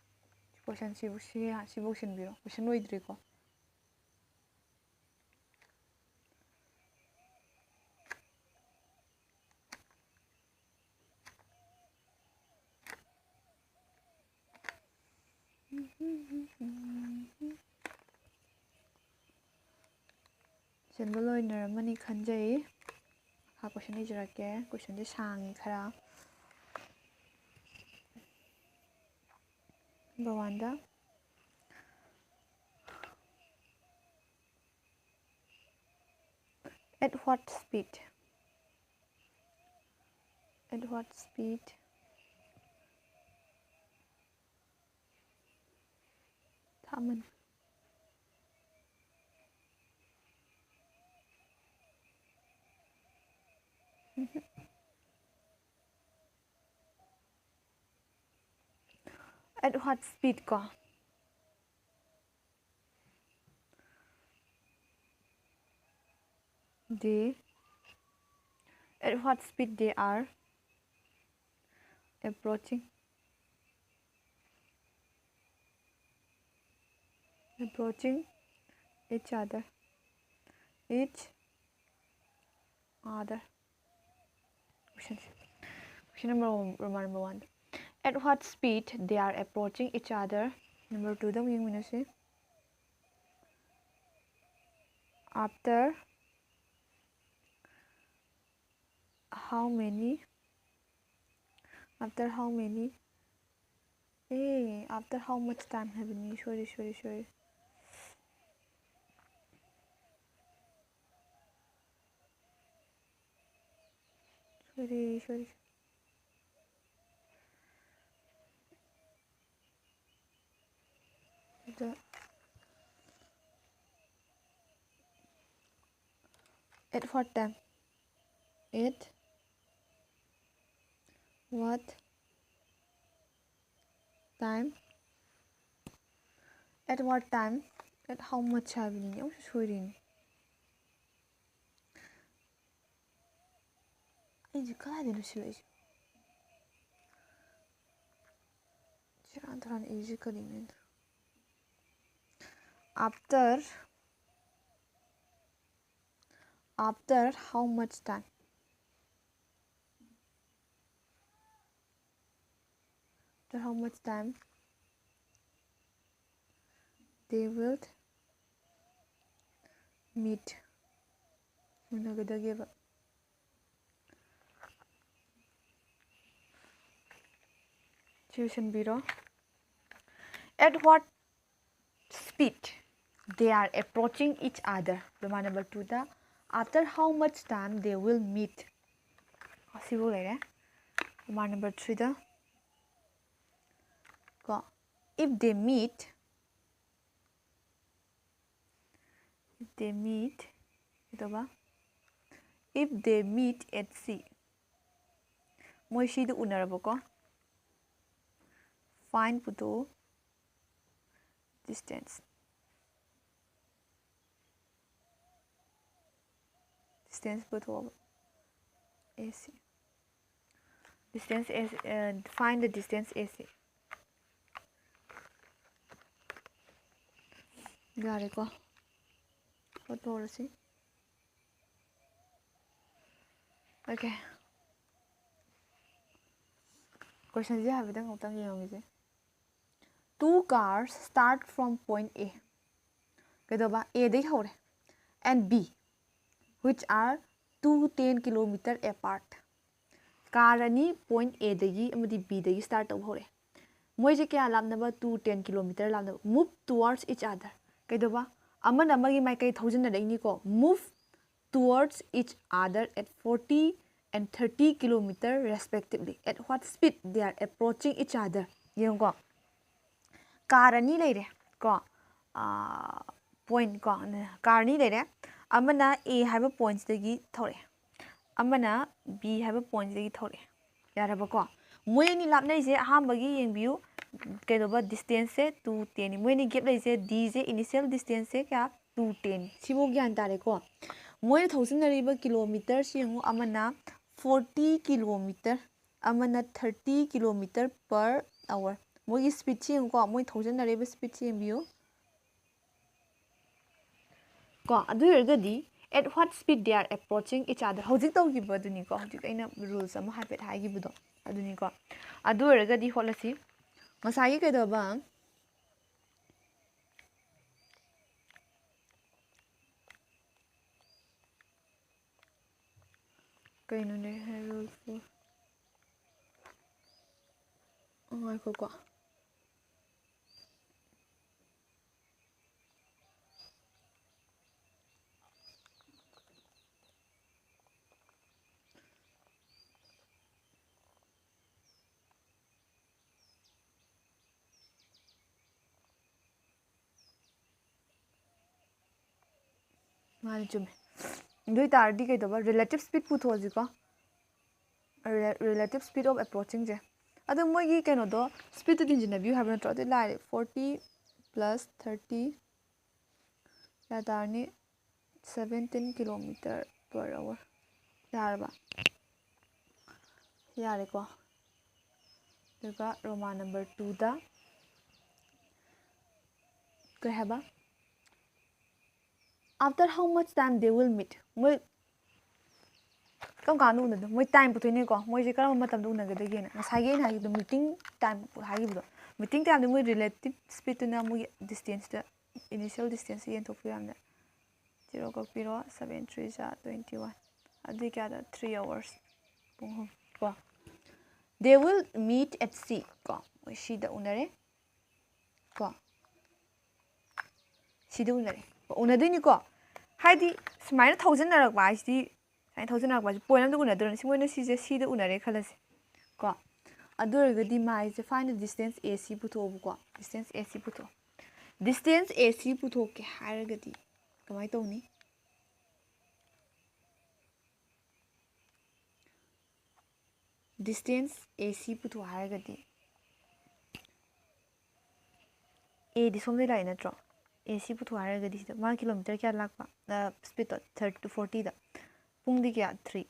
Question ꯁꯤꯕꯨ, ꯁꯤ, ꯁꯤꯕꯨ ꯁꯤꯟꯕꯤꯔꯣ꯫ Question ꯂꯣꯏꯗ꯭ꯔꯤꯀꯣ꯫ ꯁꯤꯟꯕ ꯂꯣꯏꯅꯔꯝꯃꯅꯤ ꯈꯟꯖꯩ꯫ ꯃꯈꯥ question ꯏꯖꯔꯛꯀꯦ꯫ Questionꯁꯦ ꯁꯥꯡꯉꯤ ꯈꯔ꯫ Number oneꯗ, at what speed? At what speed? ꯊꯥꯃꯟ꯫ At what speed ꯀꯣ? They, at what speed they are approaching, approaching each other, each other. Question, question number one, Roman number one. At what speed they are approaching each other? Number twoꯗ ꯑꯃꯨꯛ ꯌꯦꯡꯃꯤꯟꯅꯁꯤ꯫ After how many? After how many? A, after how much time ꯍꯥꯏꯕꯅꯤ꯫ Sorry, sorry, sorry. Sorry, sorry. The, at what time? At what time? At what time? At how much ꯍꯥꯏꯕꯅꯤꯅꯦ꯫ ꯑꯃꯨꯛꯁꯨ ꯁꯣꯏꯔꯤꯅꯦ꯫ ꯑꯩꯁꯦ ꯀꯗꯥꯏꯗꯅꯣ ꯁꯤꯜꯂꯛꯏꯁꯦ? ꯁꯦꯔꯥꯟ ꯇꯨꯔꯥꯟ ꯏꯔꯤꯁꯦ ꯀꯔꯤꯅꯣ? After, after how much time? After how much time? They will meet. ꯎꯅꯒꯗꯒꯦꯕ꯫ ꯁꯤ ꯂꯣꯏꯁꯤꯟꯕꯤꯔꯣ꯫ At what speed they are approaching each other? Roman number ꯇꯨꯗ, after how much time they will meet? ꯑꯁꯤꯕꯨ ꯂꯩꯔꯦ꯫ ꯔꯣꯃꯥꯟ ꯅꯝꯕꯔ ꯊ꯭ꯔꯤꯗ ꯀꯣ, if they meet, if they meet, ꯀꯩꯗꯧꯕ? If they meet at sea. ꯃꯣꯏ ꯁꯤꯗ ꯎꯅꯔꯕꯀꯣ꯫ Find ꯄꯨꯊꯣꯛꯎ꯫ Distance. Distance ꯄꯨꯊꯣꯛꯑꯕ꯫ A C. Distance A C, uh, find the distance A C. ꯌꯥꯔꯦꯀꯣ꯫ ꯍꯣꯠꯇꯣꯔꯁꯤ꯫ Okay. Questionꯁꯦ ꯍꯥꯏꯐꯦꯠꯇꯪ ꯑꯃꯨꯛꯇꯪ ꯌꯦꯡꯉꯝꯒꯤꯁꯦ꯫ Two cars start from point A. ꯀꯩꯗꯧꯕ? Aꯗꯒꯤ ꯍꯧꯔꯦ꯫ And B, which are two ten kilometer apart. Car ꯑꯅꯤ point Aꯗꯒꯤ ꯑꯃꯗꯤ Bꯗꯒꯤ start ꯇꯧꯕ ꯍꯧꯔꯦ꯫ ꯃꯣꯏꯁꯦ ꯀꯌꯥ ꯂꯥꯞꯅꯕ? Two ten kilometer ꯂꯥꯞꯅꯕ꯫ Move towards each other. ꯀꯩꯗꯧꯕ? ꯑꯃꯅ ꯑꯃꯒꯤ ꯃꯥꯏꯀꯩ ꯊꯧꯖꯤꯟꯅꯔꯛꯏꯅꯤꯀꯣ꯫ Move towards each other at forty and thirty kilometer respectively. At what speed they are approaching each other? ꯌꯦꯡꯉꯨꯀꯣ꯫ Car ꯑꯅꯤ ꯂꯩꯔꯦ ꯀꯣ꯫ Point ꯀꯣ꯫ Car ꯑꯅꯤ ꯂꯩꯔꯦ꯫ ꯑꯃꯅ A ꯍꯥꯏꯕ pointꯁꯤꯗꯒꯤ ꯊꯧꯔꯛꯑꯦ꯫ ꯑꯃꯅ B ꯍꯥꯏꯕ pointꯁꯤꯗꯒꯤ ꯊꯧꯔꯛꯑꯦ꯫ ꯌꯥꯔꯕꯀꯣ? ꯃꯣꯏ ꯑꯅꯤ ꯂꯥꯞꯅꯩꯁꯦ ꯑꯍꯥꯟꯕꯒꯤ ꯌꯦꯡꯕꯤꯌꯨ꯫ ꯀꯩꯗꯧꯕ? Distanceꯁꯦ two tenꯅꯤ꯫ ꯃꯣꯏ ꯑꯅꯤ gap ꯂꯩꯁꯦ, Dꯁꯦ initial distanceꯁꯦ ꯀꯌꯥ? Two ten꯫ ꯁꯤꯕꯨ ꯒ꯭ꯌꯥꯟ ꯇꯥꯔꯦꯀꯣ? ꯃꯣꯏꯅ ꯊꯧꯖꯤꯟꯅꯔꯤꯕ kilometerꯁꯤ ꯌꯦꯡꯉꯨ, ꯑꯃꯅ forty kilometer, ꯑꯃꯅ thirty kilometer per hour꯫ ꯃꯣꯏꯒꯤ speedꯁꯤ ꯌꯦꯡꯉꯨꯀꯣ, ꯃꯣꯏ ꯊꯧꯖꯤꯟꯅꯔꯤꯕ speedꯁꯤ ꯌꯦꯡꯕꯤꯌꯨ꯫ ꯀꯣ, ꯑꯗꯨ ꯑꯣꯏꯔꯒꯗꯤ at what speed they are approaching each other? ꯍꯧꯖꯤꯛ ꯇꯧꯈꯤꯕꯗꯨꯅꯤꯀꯣ, ꯍꯧꯖꯤꯛ ꯑꯩꯅ rules ꯑꯃ ꯍꯥꯏꯐꯦꯠ ꯍꯥꯏꯈꯤꯕꯗꯣ ꯑꯗꯨꯅꯤꯀꯣ꯫ ꯑꯗꯨ ꯑꯣꯏꯔꯒꯗꯤ ꯍꯣꯠꯂꯁꯤ꯫ ꯉꯁꯥꯏꯒꯤ ꯀꯩꯗꯧꯕ? ꯀꯩꯅꯣꯅꯦ ꯍꯥꯏꯔꯣ꯫ ꯉꯥꯏꯈꯣꯀꯣ꯫ ꯃꯥꯅꯤ, ꯆꯨꯝꯃꯦ꯫ ꯑꯗꯨ ꯑꯣꯏ ꯇꯥꯔꯗꯤ ꯀꯩꯗꯧꯕ? Relative speed ꯄꯨꯊꯣꯛꯑꯁꯤꯀꯣ꯫ Rela-, relative speed of approaching ꯁꯦ꯫ ꯑꯗꯣ ꯃꯣꯏꯒꯤ ꯀꯩꯅꯣꯗꯣ, speed ꯇꯣ ꯇꯤꯟꯁꯤꯟꯅꯕꯤꯌꯨ ꯍꯥꯏꯕ ꯅꯠꯇ꯭ꯔꯣ? ꯑꯗꯨ ꯂꯥꯏꯔꯦ, forty plus thirty ꯀꯌꯥ ꯇꯥꯔꯅꯤ? Seventeen kilometer per hour꯫ ꯌꯥꯔꯕ? ꯌꯥꯔꯦꯀꯣ꯫ ꯑꯗꯨꯒ Roman number two ꯗ ꯀꯩ ꯍꯥꯏꯕ? After how much time they will meet? ꯃꯣꯏ ꯀꯔꯝ ꯀꯥꯟꯗ ꯎꯅꯗꯣꯏꯅꯣ? ꯃꯣꯏ time ꯄꯨꯊꯣꯛꯏꯅꯦꯀꯣ꯫ ꯃꯣꯏꯁꯦ ꯀꯔꯝꯕ ꯃꯇꯝꯗ ꯎꯅꯒꯗꯒꯦꯅ꯫ ꯉꯁꯥꯏꯒꯤ ꯑꯩꯅ ꯍꯥꯏꯈꯤꯕꯗꯣ, meeting time ꯍꯥꯏꯈꯤꯕꯗꯣ, meeting time ꯗ ꯃꯣꯏ relative speed ꯇꯨꯅ ꯃꯣꯏꯒꯤ distance ꯇ, initial distance ꯁꯤ ꯌꯦꯟꯊꯣꯛꯄꯤꯔꯝꯅꯦ꯫ Zero ꯀꯛꯄꯤꯔꯣ, seven three ꯖꯥ twenty one꯫ ꯑꯗꯨꯗꯤ ꯀꯌꯥꯗ? Three hours꯫ ꯄꯨꯡ ꯑꯍꯨꯝ ꯀꯣ꯫ They will meet at sea ꯀꯣ꯫ ꯃꯣꯏ ꯁꯤꯗ ꯎꯅꯔꯦ ꯀꯣ꯫ ꯁꯤꯗ ꯎꯅꯔꯦ꯫ ꯎꯅꯗꯣꯏꯅꯤꯀꯣ꯫ ꯍꯥꯏꯗꯤ ꯁꯨꯃꯥꯏꯅ ꯊꯧꯖꯤꯟꯅꯔꯛꯄ ꯍꯥꯏꯁꯤꯗꯤ, ꯁꯨꯃꯥꯏꯅ ꯊꯧꯖꯤꯟꯅꯔꯛꯄ ꯍꯥꯏꯁꯤ point ꯑꯝꯗ ꯎꯅꯗꯣꯏꯔꯅꯤ꯫ ꯁꯤ ꯃꯣꯏꯅ ꯁꯤꯁꯦ ꯁꯤꯗ ꯎꯅꯔꯦ ꯈꯜꯂꯁꯦ ꯀꯣ꯫ ꯑꯗꯨ ꯑꯣꯏꯔꯒꯗꯤ ꯃꯥꯏꯁꯦ, find the distance A C ꯄꯨꯊꯣꯛꯑꯣꯕꯀꯣ꯫ Distance A C ꯄꯨꯊꯣꯛꯑꯣ꯫ Distance A C ꯄꯨꯊꯣꯛꯀꯦ ꯍꯥꯏꯔꯒꯗꯤ ꯀꯃꯥꯏꯅ ꯇꯧꯅꯤ? Distance A C ꯄꯨꯊꯣꯛ ꯍꯥꯏꯔꯒꯗꯤ, A ꯗꯤ ꯁꯣꯝꯗꯩ ꯂꯥꯛꯏ ꯅꯠꯇ꯭ꯔꯣ? A C ꯄꯨꯊꯣꯛ ꯍꯥꯏꯔꯒꯗꯤ ꯁꯤꯗ ꯃꯥ kilometer ꯀꯌꯥ ꯂꯥꯛꯄ? ꯑ, speed ꯇꯣ thirty, forty ꯗ꯫ ꯄꯨꯡꯗꯤ ꯀꯌꯥ? Three꯫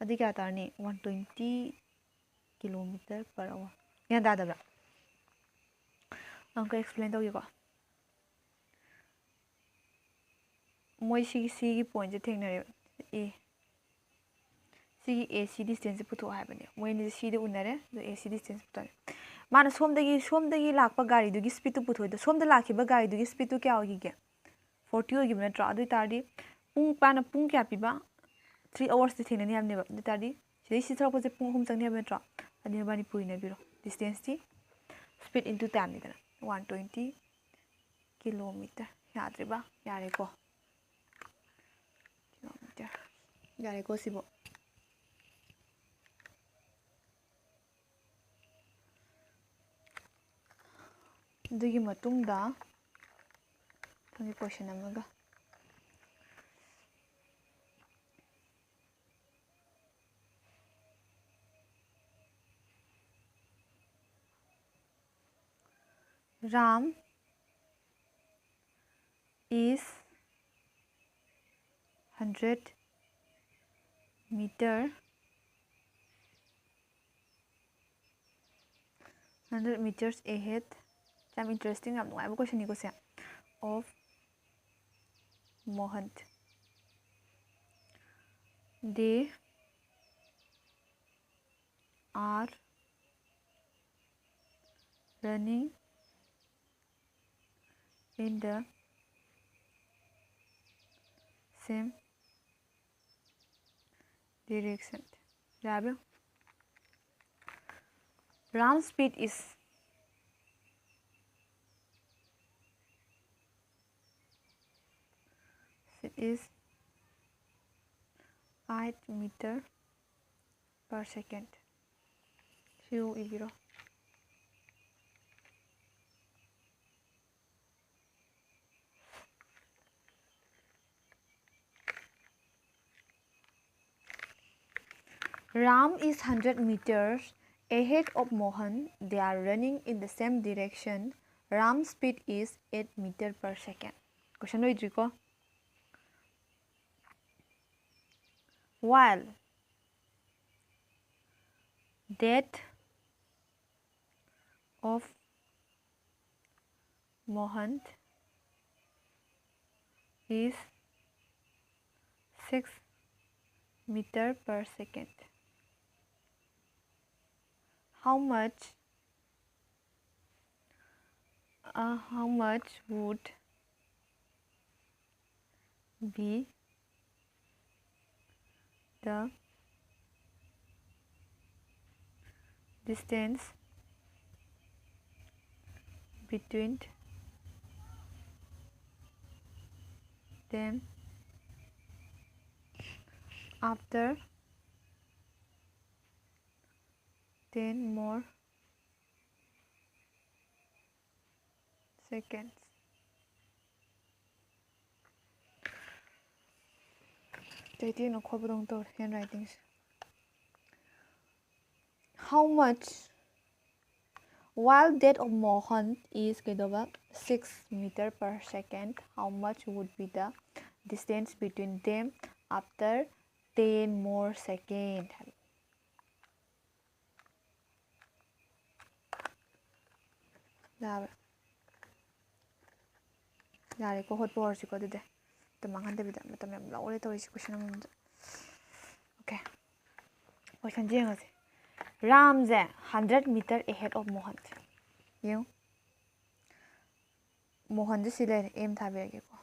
ꯑꯗꯨꯗꯤ ꯀꯌꯥ ꯇꯥꯔꯅꯤ? One twenty kilometer per hour꯫ ꯒ꯭ꯌꯥꯟ ꯇꯥꯗꯕ꯭ꯔꯥ? ꯑꯃꯨꯛꯀ explain ꯇꯧꯒꯦꯀꯣ꯫ ꯃꯣꯏ ꯁꯤꯒꯤ, ꯁꯤꯒꯤ point ꯁꯦ ꯊꯦꯡꯅꯔꯦꯕ꯫ A꯫ ꯁꯤꯒꯤ A C distance ꯁꯦ ꯄꯨꯊꯣꯛꯑꯣ ꯍꯥꯏꯕꯅꯦ꯫ ꯃꯣꯏ ꯑꯅꯤꯁꯦ ꯁꯤꯗ ꯎꯅꯔꯦ, ꯑꯗꯣ A C distance ꯄꯨꯊꯣꯛꯑꯦ꯫ ꯃꯥꯅ ꯁꯣꯝꯗꯒꯤ, ꯁꯣꯝꯗꯒꯤ ꯂꯥꯛꯄ ꯒꯥꯔꯤꯗꯨꯒꯤ speed ꯇꯨ ꯄꯨꯊꯣꯛꯏꯗꯣ, ꯁꯣꯝꯗ ꯂꯥꯛꯈꯤꯕ ꯒꯥꯔꯤꯗꯨꯒꯤ speed ꯇꯨ ꯀꯌꯥ ꯑꯣꯏꯈꯤꯒꯦ? Forty ꯑꯣꯏꯈꯤꯕ ꯅꯠꯇ꯭ꯔꯣ? ꯑꯗꯨ ꯑꯣꯏ ꯇꯥꯔꯗꯤ ꯄꯨꯡ, ꯃꯥꯅ ꯄꯨꯡ ꯀꯌꯥ ꯄꯤꯕ? three hours ꯇꯤ ꯊꯦꯡꯅꯅꯤ ꯍꯥꯏꯕꯅꯦꯕ꯫ ꯑꯗꯨ ꯇꯥꯔꯗꯤ ꯁꯤꯗꯩ ꯁꯤ ꯊꯣꯛꯂꯛꯄꯁꯦ ꯄꯨꯡ ꯑꯍꯨꯝ ꯆꯪꯅꯤ ꯍꯥꯏꯕ ꯅꯠꯇ꯭ꯔꯣ? ꯑꯗꯨꯅ ꯏꯕꯥꯅꯤ ꯄꯨꯔꯤꯅꯕꯤꯔꯣ꯫ Distance T speed into time ꯅꯤꯗꯅ, one twenty kilometer꯫ ꯌꯥꯗ꯭ꯔꯤꯕ? ꯌꯥꯔꯦꯀꯣ꯫ Kilometer꯫ ꯌꯥꯔꯦꯀꯣ ꯁꯤꯕꯨ꯫ ꯑꯗꯨꯒꯤ ꯃꯇꯨꯡꯗ ꯃꯊꯪꯒꯤ question ꯑꯃꯒ꯫ Ram is hundred meter, hundred meters ahead꯫ ꯌꯥꯝ interesting, ꯌꯥꯝ ꯅꯨꯡꯉꯥꯏꯕ question ꯅꯤꯀꯣ say. Of Mohan, they are running in the same direction. ꯌꯥꯕ꯭ꯔꯥ? Ram speed is, speed is eight meter per second꯫ ꯁꯤꯕꯨ ꯏꯕꯤꯔꯣ꯫ Ram is hundred meters ahead of Mohan. They are running in the same direction. Ram's speed is eight meter per second. Question ꯂꯣꯏꯗ꯭ꯔꯤꯀꯣ꯫ While that of Mohan is six meter per second, how much, uh, how much would be the distance between them after ten more seconds. ꯆꯩꯇꯦꯛꯅ ꯈꯣꯠꯄꯗꯧꯅ ꯇꯧꯔꯦ handwritingꯁꯦ. How much? While that of Mohan is ꯀꯩꯗꯧꯕ? Six meter per second. How much would be the distance between them after ten more second? ꯌꯥꯕ꯭ꯔꯥ? ꯌꯥꯔꯦꯀꯣ, ꯍꯣꯠꯄ ꯍꯧꯔꯁꯤꯀꯣ꯫ ꯑꯗꯨꯗꯤ ꯃꯇꯝ ꯃꯥꯡꯍꯟꯗꯕꯤꯗ, ꯃꯇꯝ ꯌꯥꯝ ꯂꯧꯔꯦ ꯇꯧꯔꯤꯁꯤ question ꯑꯃꯃꯝꯗ꯫ Okay, questionꯁꯦ ꯌꯦꯡꯉꯁꯦ꯫ ꯔꯥꯝꯁꯦ hundred meter ahead of Mohan. ꯌꯦꯡꯉꯨ, ꯃꯣꯍꯟꯁꯦ ꯁꯤ ꯂꯩꯔꯦ, M ꯊꯥꯕꯤꯔꯒꯦꯀꯣ꯫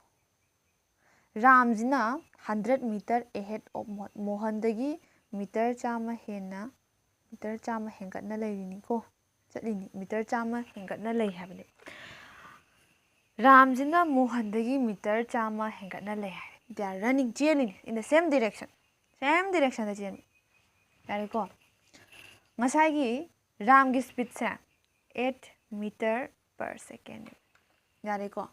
ꯔꯥꯝꯁꯤꯅ hundred meter ahead of Mohan, ꯃꯣꯍꯟꯗꯒꯤ meter ꯆꯥꯝꯃ ꯍꯦꯟꯅ, meter ꯆꯥꯝꯃ ꯍꯦꯟꯒꯠꯅ ꯂꯩꯔꯤꯅꯤꯀꯣ, ꯆꯠꯂꯤꯅꯤ, meter ꯆꯥꯝꯃ ꯍꯦꯟꯒꯠꯅ ꯂꯩ ꯍꯥꯏꯕꯅꯦ꯫ ꯔꯥꯝꯁꯤꯅ ꯃꯣꯍꯟꯗꯒꯤ meter ꯆꯥꯝꯃ ꯍꯦꯟꯒꯠꯅ ꯂꯩ ꯍꯥꯏ꯫ They are running, ꯆꯦꯜꯂꯤꯅꯤ, in the same direction, same directionꯗ ꯆꯦꯟꯕ꯫ ꯌꯥꯔꯦꯀꯣ? ꯉꯁꯥꯏꯒꯤ ꯔꯥꯝꯒꯤ speedꯁꯦ eight meter per second꯫ ꯌꯥꯔꯦꯀꯣ?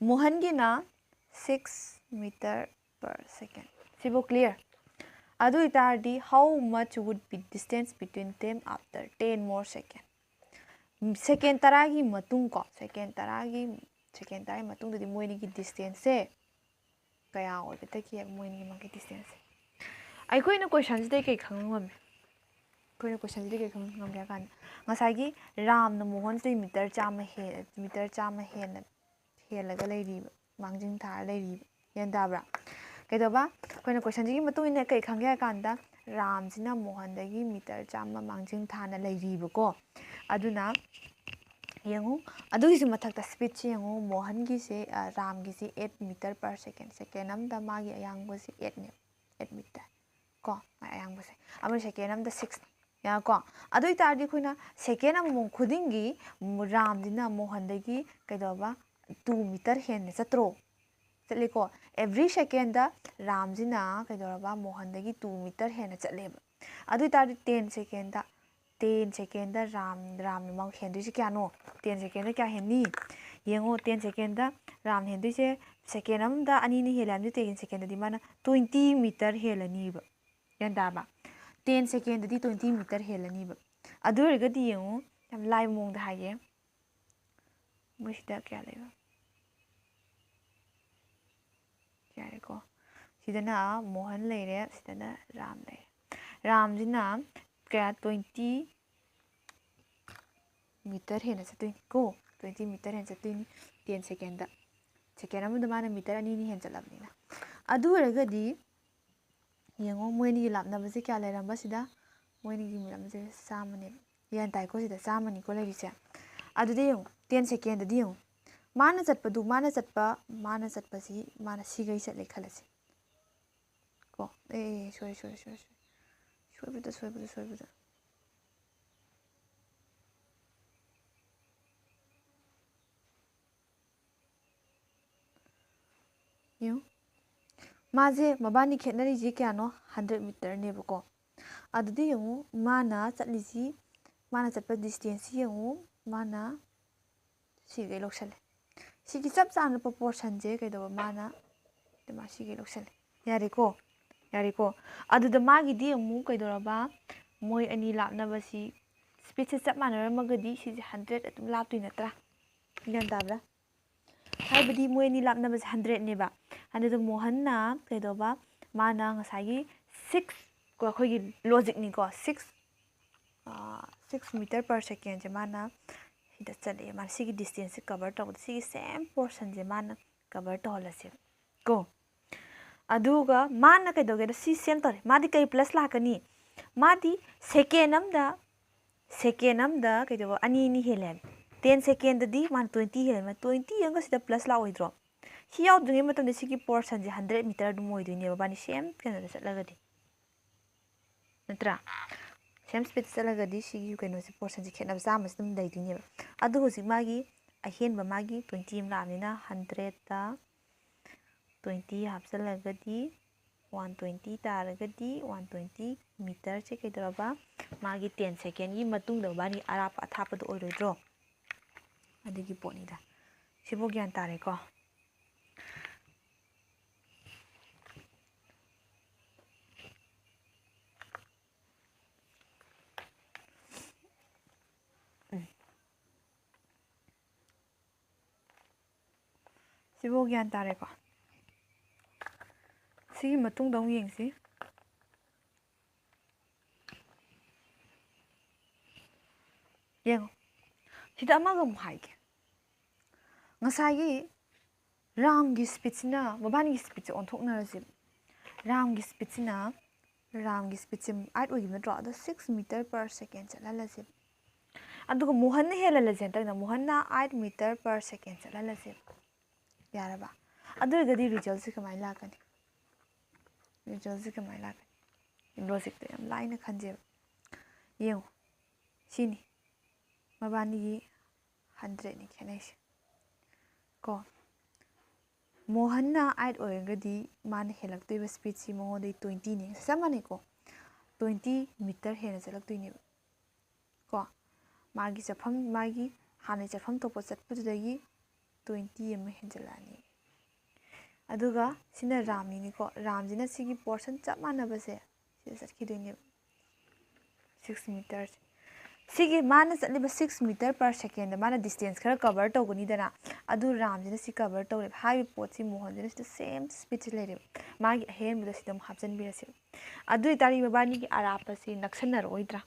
ꯃꯣꯍꯟꯒꯤꯅ six meter per second꯫ ꯁꯤꯕꯨ clear? ꯑꯗꯨ ꯑꯣꯏꯇꯥꯔꯗꯤ, how much would be distance between them after ten more second? Second ꯇꯔꯥꯒꯤ ꯃꯇꯨꯡ ꯀꯣ, second ꯇꯔꯥꯒꯤ, second ꯇꯔꯥꯒꯤ ꯃꯇꯨꯡꯗꯗꯤ ꯃꯣꯏꯅꯤꯒꯤ distanceꯁꯦ ꯀꯌꯥ ꯑꯣꯏꯒꯗꯒꯦ, ꯃꯣꯏꯅꯤꯃꯛꯀꯤ distanceꯁꯦ? ꯑꯩꯈꯣꯏꯅ questionꯁꯤꯗꯩ ꯀꯩ ꯈꯪꯕ ꯉꯝꯃꯤ? ꯑꯩꯈꯣꯏꯅ questionꯁꯤꯗꯩ ꯀꯩ ꯈꯪꯕ ꯉꯝꯒꯦ ꯍꯥꯏ ꯀꯥꯟꯗ, ꯉꯁꯥꯏꯒꯤ ꯔꯥꯝꯅ ꯃꯣꯍꯟꯁꯤꯗꯩ meter ꯆꯥꯝꯃ ꯍꯦ-, meter ꯆꯥꯝꯃ ꯍꯦꯟꯅ, ꯍꯦꯜꯂꯒ ꯂꯩꯔꯤꯕ, ꯃꯥꯡꯖꯤꯟ ꯊꯥꯔ ꯂꯩꯔꯤꯕ꯫ ꯒ꯭ꯌꯥꯟ ꯇꯥꯕ꯭ꯔꯥ? ꯀꯩꯗꯧꯕ? ꯑꯩꯈꯣꯏꯅ questionꯁꯤꯒꯤ ꯃꯇꯨꯡ ꯏꯟꯅ ꯀꯩ ꯈꯪꯒꯦ ꯍꯥꯏ ꯀꯥꯟꯗ, ꯔꯥꯝꯁꯤꯅ ꯃꯣꯍꯟꯗꯒꯤ meter ꯆꯥꯝꯃ ꯃꯥꯡꯖꯤꯟ ꯊꯥꯅ ꯂꯩꯔꯤꯕꯀꯣ꯫ ꯑꯗꯨꯅ ꯌꯦꯡꯉꯨ, ꯑꯗꯨꯒꯤꯁꯨ ꯃꯊꯛꯇ speedꯁꯤ ꯌꯦꯡꯉꯨ, ꯃꯣꯍꯟꯒꯤꯁꯦ, ꯑ, ꯔꯥꯝꯒꯤꯁꯦ eight meter per second, second ꯑꯃꯗ ꯃꯥꯒꯤ ꯑꯌꯥꯡꯕꯁꯦ eightꯅꯦ, eight meter ꯀꯣ꯫ ꯁꯥꯡꯕꯁꯦ꯫ ꯑꯃꯅ ꯁꯦꯀꯦꯟ ꯑꯃꯗ ꯁꯤꯛꯁ꯫ ꯌꯥꯀꯣ? ꯑꯗꯨ ꯑꯣꯏꯇꯥꯔꯗꯤ ꯑꯩꯈꯣꯏꯅ ꯁꯦꯀꯦꯟ ꯑꯃꯃꯝ ꯈꯨꯗꯤꯡꯒꯤ ꯔꯥꯝꯁꯤꯅ ꯃꯣꯍꯟꯗꯒꯤ ꯀꯩꯗꯧꯕ? ꯇꯨ ꯃꯤꯇꯔ ꯍꯦꯟꯅ ꯆꯠꯇ꯭ꯔꯣ? ꯆꯠꯂꯦꯀꯣ? ꯑꯦꯕ꯭ꯔꯤ ꯁꯦꯀꯦꯟꯗ ꯔꯥꯝꯁꯤꯅ ꯀꯩꯗꯧꯔꯕ? ꯃꯣꯍꯟꯗꯒꯤ ꯇꯨ ꯃꯤꯇꯔ ꯍꯦꯟꯅ ꯆꯠꯂꯦꯕ꯫ ꯑꯗꯨ ꯑꯣꯏꯇꯥꯔꯗꯤ ten second, ten second Ram, ꯔꯥꯝꯅ ꯃꯥ ꯍꯦꯟꯗꯣꯏꯁꯦ ꯀꯌꯥꯅꯣ? ꯇꯦꯟ ꯁꯦꯀꯦꯟꯗ ꯀꯌꯥ ꯍꯦꯟꯅꯤ? ꯌꯦꯡꯉꯣ, ꯇꯦꯟ ꯁꯦꯀꯦꯟꯗ ꯔꯥꯝ ꯍꯦꯟꯗꯣꯏꯁꯦ, ꯁꯦꯀꯦꯟ ꯑꯃꯗ ꯑꯅꯤꯅ ꯍꯦꯜꯂꯦ ꯍꯥꯏꯕꯗꯤ ꯇꯦꯟ ꯁꯦꯀꯦꯟꯗꯗꯤ ꯃꯥꯅ ꯇ꯭ꯋꯦꯟꯇꯤ ꯃꯤꯇꯔ ꯍꯦꯜꯂꯅꯤꯕ꯫ ꯒ꯭ꯌꯥꯟ ꯇꯥꯕ? ꯇꯦꯟ ꯁꯦꯀꯦꯟꯗꯗꯤ ꯇ꯭ꯋꯦꯟꯇꯤ ꯃꯤꯇꯔ ꯍꯦꯜꯂꯅꯤꯕ꯫ ꯑꯗꯨ ꯑꯣꯏꯔꯒꯗꯤ ꯌꯦꯡꯉꯨ, ꯌꯥꯝ ꯂꯥꯏꯕ ꯃꯑꯣꯡꯗ ꯍꯥꯏꯒꯦ꯫ ꯃꯣꯏꯁꯤꯗ ꯀꯌꯥ ꯂꯩꯕ? ꯌꯥꯔꯦꯀꯣ? ꯁꯤꯗꯅ ꯃꯣꯍꯟ ꯂꯩꯔꯦ, ꯁꯤꯗꯅ ꯔꯥꯝ ꯂꯩꯔꯦ꯫ ꯔꯥꯝꯁꯤꯅ ꯀꯌꯥ? ꯇ꯭ꯋꯦꯟꯇꯤ ꯃꯤꯇꯔ ꯍꯦꯟꯅ ꯆꯠꯇꯣꯏꯅꯤ ꯀꯣ꯫ ꯇ꯭ꯋꯦꯟꯇꯤ ꯃꯤꯇꯔ ꯍꯦꯟꯅ ꯆꯠꯇꯣꯏꯅꯤ ꯇꯦꯟ ꯁꯦꯀꯦꯟꯗ꯫ ꯁꯦꯀꯦꯟ ꯑꯃꯗ ꯃꯥꯅ ꯃꯤꯇꯔ ꯑꯅꯤ ꯑꯅꯤ ꯍꯦꯟꯅ ꯆꯠꯂꯕꯅꯤꯅ꯫ ꯑꯗꯨ ꯑꯣꯏꯔꯒꯗꯤ ꯌꯦꯡꯉꯣ, ꯃꯣꯏ ꯑꯅꯤꯒꯤ ꯂꯥꯞꯅꯕꯁꯦ ꯀꯌꯥ ꯂꯩꯔꯝꯕ ꯁꯤꯗ? ꯃꯣꯏ ꯑꯅꯤꯒꯤ ꯂꯥꯞꯅꯕꯁꯦ ꯆꯥꯝꯃꯅꯦꯕ꯫ ꯒ꯭ꯌꯥꯟ ꯇꯥꯏꯀꯣ? ꯁꯤꯗ ꯆꯥꯝꯃꯅꯤꯀꯣ ꯂꯩꯔꯤꯁꯦ꯫ ꯑꯗꯨꯗꯤ ꯌꯦꯡꯉꯣ, ꯇꯦꯟ ꯁꯦꯀꯦꯟꯗꯗꯤ ꯌꯦꯡꯉꯣ꯫ ꯃꯥꯅ ꯆꯠꯄꯗꯨ, ꯃꯥꯅ ꯆꯠꯄ, ꯃꯥꯅ ꯆꯠꯄꯁꯤ, ꯃꯥꯅ ꯁꯤꯒꯩ ꯆꯠꯂꯦ ꯈꯜꯂꯁꯤ꯫ ꯀꯣ? ꯑꯦ, ꯁꯣꯏꯔꯦ, ꯁꯣꯏꯔꯦ, ꯁꯣꯏꯔꯦ, ꯁꯣꯏꯔꯦ꯫ ꯁꯣꯏꯕꯗ, ꯁꯣꯏꯕꯗ, ꯁꯣꯏꯕꯗ꯫ ꯌꯦꯡꯉꯨ꯫ ꯃꯥꯁꯦ, ꯃꯕꯥꯅꯤ ꯈꯦꯠꯅꯔꯤꯁꯦ ꯀꯌꯥꯅꯣ? ꯍꯟꯗ꯭ꯔꯦꯠ ꯃꯤꯇꯔꯅꯦꯕꯀꯣ꯫ ꯑꯗꯨꯗꯤ ꯌꯦꯡꯉꯨ, ꯃꯥꯅ ꯆꯠꯂꯤꯁꯤ, ꯃꯥꯅ ꯆꯠꯄ ꯗꯤꯁꯇꯦꯟꯁꯁꯤ ꯌꯦꯡꯉꯨ, ꯃꯥꯅ ꯁꯤꯒꯩ ꯂꯧꯁꯜꯂꯦ꯫ ꯁꯤꯒꯤ ꯆꯞ ꯆꯥꯅ ꯄ꯭ꯔꯣꯄꯣꯔꯁꯟꯁꯦ ꯀꯩꯗꯧꯕ? ꯃꯥꯅ, ꯃꯥ ꯁꯤꯒꯩ ꯂꯧꯁꯜꯂꯦ꯫ ꯌꯥꯔꯦꯀꯣ? ꯌꯥꯔꯦꯀꯣ? ꯑꯗꯨꯗ ꯃꯥꯒꯤꯗꯤ ꯑꯃꯨꯛ ꯀꯩꯗꯧꯔꯕ? ꯃꯣꯏ ꯑꯅꯤ ꯂꯥꯞꯅꯕꯁꯤ, ꯁ꯭ꯄꯤꯠꯁꯦ ꯆꯞ ꯃꯥꯟꯅꯔꯝꯃꯒꯗꯤ ꯁꯤꯁꯦ ꯍꯟꯗ꯭ꯔꯦꯠ ꯑꯗꯨꯝ ꯂꯥꯞꯇꯣꯏ ꯅꯠꯇ꯭ꯔꯥ? ꯒ꯭ꯌꯥꯟ ꯇꯥꯕ꯭ꯔꯥ? ꯍꯥꯏꯕꯗꯤ ꯃꯣꯏ ꯑꯅꯤ ꯂꯥꯞꯅꯕꯁꯦ ꯍꯟꯗ꯭ꯔꯦꯠꯅꯦꯕ꯫ ꯑꯗꯨꯗ ꯃꯣꯍꯟꯅ ꯀꯩꯗꯧꯕ? ꯃꯥꯅ ꯉꯁꯥꯏꯒꯤ ꯁꯤꯛꯁ, ꯀꯣ, ꯑꯩꯈꯣꯏꯒꯤ ꯂꯣꯖꯤꯛꯅꯤꯀꯣ, ꯁꯤꯛꯁ, ꯁꯤꯛꯁ ꯃꯤꯇꯔ ꯄꯔ ꯁꯦꯀꯦꯟꯁꯦ ꯃꯥꯅ ꯁꯤꯗ ꯆꯠꯂꯛꯑꯦ꯫ ꯃꯥꯅ ꯁꯤꯒꯤ ꯗꯤꯁꯇꯦꯟꯁꯁꯦ ꯀꯕꯔ ꯇꯧꯕꯗ ꯁꯤꯒꯤ ꯁꯦꯝ ꯄꯣꯔꯁꯟꯁꯦ ꯃꯥꯅ ꯀꯕꯔ ꯇꯧꯍꯜꯂꯁꯦꯕ ꯀꯣ꯫ ꯑꯗꯨꯒ ꯃꯥꯅ ꯀꯩꯗꯧꯒꯦꯗ ꯁꯤ ꯁꯦꯝ ꯇꯧꯔꯦ꯫ ꯃꯥꯗꯤ ꯀꯩ ꯄ꯭ꯂꯁ ꯂꯥꯛꯀꯅꯤ? ꯃꯥꯗꯤ ꯁꯦꯀꯦꯟ ꯑꯃꯗ, ꯁꯦꯀꯦꯟ ꯑꯃꯗ ꯀꯩꯗꯧꯕ? ꯑꯅꯤ ꯑꯅꯤ ꯍꯦꯜꯂꯦ ꯍꯥꯏꯕ꯫ ꯇꯦꯟ ꯁꯦꯀꯦꯟꯗꯗꯤ ꯃꯥꯅ ꯇ꯭ꯋꯦꯟꯇꯤ ꯍꯦꯜꯂꯦ꯫ ꯃꯥ ꯇ꯭ꯋꯦꯟꯇꯤ ꯑꯃꯒ ꯁꯤꯗ ꯄ꯭ꯂꯁ ꯂꯥꯛꯑꯣꯏꯗ꯭ꯔꯣ? ꯁꯤ ꯌꯥꯎꯗ꯭ꯔꯤꯉꯩ ꯃꯇꯝꯗ ꯁꯤꯒꯤ ꯄꯣꯔꯁꯟꯁꯦ ꯍꯟꯗ꯭ꯔꯦꯠ ꯃꯤꯇꯔ ꯑꯗꯨꯝ ꯑꯣꯏꯗꯣꯏꯅꯦꯕ, ꯃꯥꯅꯤ ꯁꯦꯝ ꯀꯩꯅꯣꯗ ꯆꯠꯂꯒꯗꯤ꯫ ꯅꯠꯇ꯭ꯔꯥ? Same speed ꯆꯠꯂꯒꯗꯤ ꯁꯤꯒꯤ ꯀꯩꯅꯣꯁꯦ, portionꯁꯦ ꯈꯦꯠꯅꯕ ꯆꯥꯝꯃꯁꯦ ꯑꯗꯨꯝ ꯂꯩꯗꯣꯏꯅꯦꯕ꯫ ꯑꯗꯨ ꯍꯧꯖꯤꯛ ꯃꯥꯒꯤ ꯑꯍꯦꯟꯕ ꯃꯥꯒꯤ twenty ꯑꯃ ꯂꯥꯛꯑꯕꯅꯤꯅ hundredꯇ twenty ꯍꯥꯞꯆꯤꯜꯂꯒꯗꯤ one twenty ꯇꯥꯔꯒꯗꯤ one twenty meterꯁꯦ ꯀꯩꯗꯧꯔꯕ? ꯃꯥꯒꯤ ten secondꯀꯤ ꯃꯇꯨꯡꯗ ꯃꯕꯥꯅꯤ ꯑꯔꯥꯞꯄ ꯑꯊꯥꯞꯄꯗꯣ ꯑꯣꯏꯔꯣꯏꯗ꯭ꯔꯣ? ꯑꯗꯨꯒꯤ ꯄꯣꯠꯅꯤꯗ꯫ ꯁꯤꯕꯨ ꯒ꯭ꯌꯥꯟ ꯇꯥꯔꯦꯀꯣ? ꯎꯝ꯫ ꯁꯤꯕꯨ ꯒ꯭ꯌꯥꯟ ꯇꯥꯔꯦꯀꯣ? ꯁꯤꯒꯤ ꯃꯇꯨꯡꯗ ꯑꯃꯨꯛ ꯌꯦꯡꯁꯤ꯫ ꯌꯦꯡꯉꯣ꯫ ꯁꯤꯗ ꯑꯃꯒ ꯑꯃꯨꯛ ꯍꯥꯏꯒꯦ꯫ ꯉꯁꯥꯏꯒꯤ ꯔꯥꯝꯒꯤ speedꯁꯤꯅ, ꯃꯕꯥꯅꯤꯒꯤ speedꯁꯦ ꯑꯣꯟꯊꯣꯛꯅꯔꯁꯦꯕ꯫ ꯔꯥꯝꯒꯤ speedꯁꯤꯅ, ꯔꯥꯝꯒꯤ speedꯁꯦ eight ꯑꯣꯏꯈꯤꯕ ꯅꯠꯇ꯭ꯔꯣ? ꯑꯗꯣ six meter per second ꯆꯠꯍꯜꯂꯁꯦꯕ꯫ ꯑꯗꯨꯒ ꯃꯣꯍꯟꯅ ꯍꯦꯜꯍꯜꯂꯁꯦ ꯍꯟꯗꯛꯅ꯫ ꯃꯣꯍꯟꯅ eight meter per second ꯆꯠꯍꯜꯂꯁꯦꯕ꯫ ꯌꯥꯔꯕ? ꯑꯗꯨ ꯑꯣꯏꯔꯒꯗꯤ resultꯁꯦ ꯀꯃꯥꯏꯅ ꯂꯥꯛꯀꯅꯤ? Resultꯁꯦ ꯀꯃꯥꯏꯅ ꯂꯥꯛꯀꯅꯤ? Logicꯇꯣ ꯌꯥꯝ ꯂꯥꯏꯅ ꯈꯟꯖꯦꯕ꯫ ꯌꯦꯡꯉꯣ꯫ ꯁꯤꯅꯤ꯫ ꯃꯕꯥꯅꯤꯒꯤ hundredꯅꯤ ꯈꯦꯠꯅꯩꯁꯦ꯫ ꯀꯣ? ꯃꯣꯍꯟꯅ eight ꯑꯣꯏꯔꯒꯗꯤ ꯃꯥꯅ ꯍꯦꯜꯂꯛꯇꯣꯏꯕ speedꯁꯤ ꯃꯉꯣꯟꯗꯒꯤ twentyꯅꯤ꯫ ꯆꯞ ꯃꯥꯟꯅꯩꯀꯣ? Twenty meter ꯍꯦꯟꯅ ꯆꯠꯂꯛꯇꯣꯏꯅꯦꯕ꯫ ꯀꯣ? ꯃꯥꯒꯤ ꯆꯠꯐꯝ, ꯃꯥꯒꯤ ꯍꯥꯟꯅ ꯆꯠꯐꯝ ꯊꯣꯛꯄ ꯆꯠꯄꯗꯨꯗꯒꯤ twenty ꯑꯃ ꯍꯦꯟꯖꯜꯂꯛꯑꯅꯤ꯫ ꯑꯗꯨꯒ ꯁꯤꯅ ꯔꯥꯝꯒꯤꯅꯤꯀꯣ꯫ ꯔꯥꯝꯁꯤꯅ ꯁꯤꯒꯤ portion ꯆꯞ ꯃꯥꯟꯅꯕꯁꯦ ꯁꯤꯗ ꯆꯠꯈꯤꯗꯣꯏꯅꯦꯕ꯫ Six meterꯁꯦ꯫ ꯁꯤꯒꯤ ꯃꯥꯅ ꯆꯠꯂꯤꯕ six meter per secondꯗ ꯃꯥꯅ distance ꯈꯔ cover ꯇꯧꯒꯅꯤꯗꯅ, ꯑꯗꯨ ꯔꯥꯝꯁꯤꯅ ꯁꯤ cover ꯇꯧꯔꯦꯕ꯫ ꯍꯥꯏꯔꯤꯕ ꯄꯣꯠꯁꯤ ꯃꯣꯍꯟꯁꯤꯅ ꯁꯤꯗ same speedꯁꯦ ꯂꯩꯔꯦꯕ꯫ ꯃꯥꯒꯤ ꯑꯍꯦꯟꯕꯗ ꯁꯤꯗ ꯑꯃꯨꯛ ꯍꯥꯞꯆꯤꯟꯕꯤꯔꯁꯦꯕ꯫ ꯑꯗꯨ ꯑꯣꯏꯇꯥꯔꯗꯤ ꯃꯕꯥꯅꯤꯒꯤ ꯑꯔꯥꯞꯄꯁꯤ ꯅꯛꯁꯟꯅꯔꯛꯑꯣꯏꯗ꯭ꯔꯥ?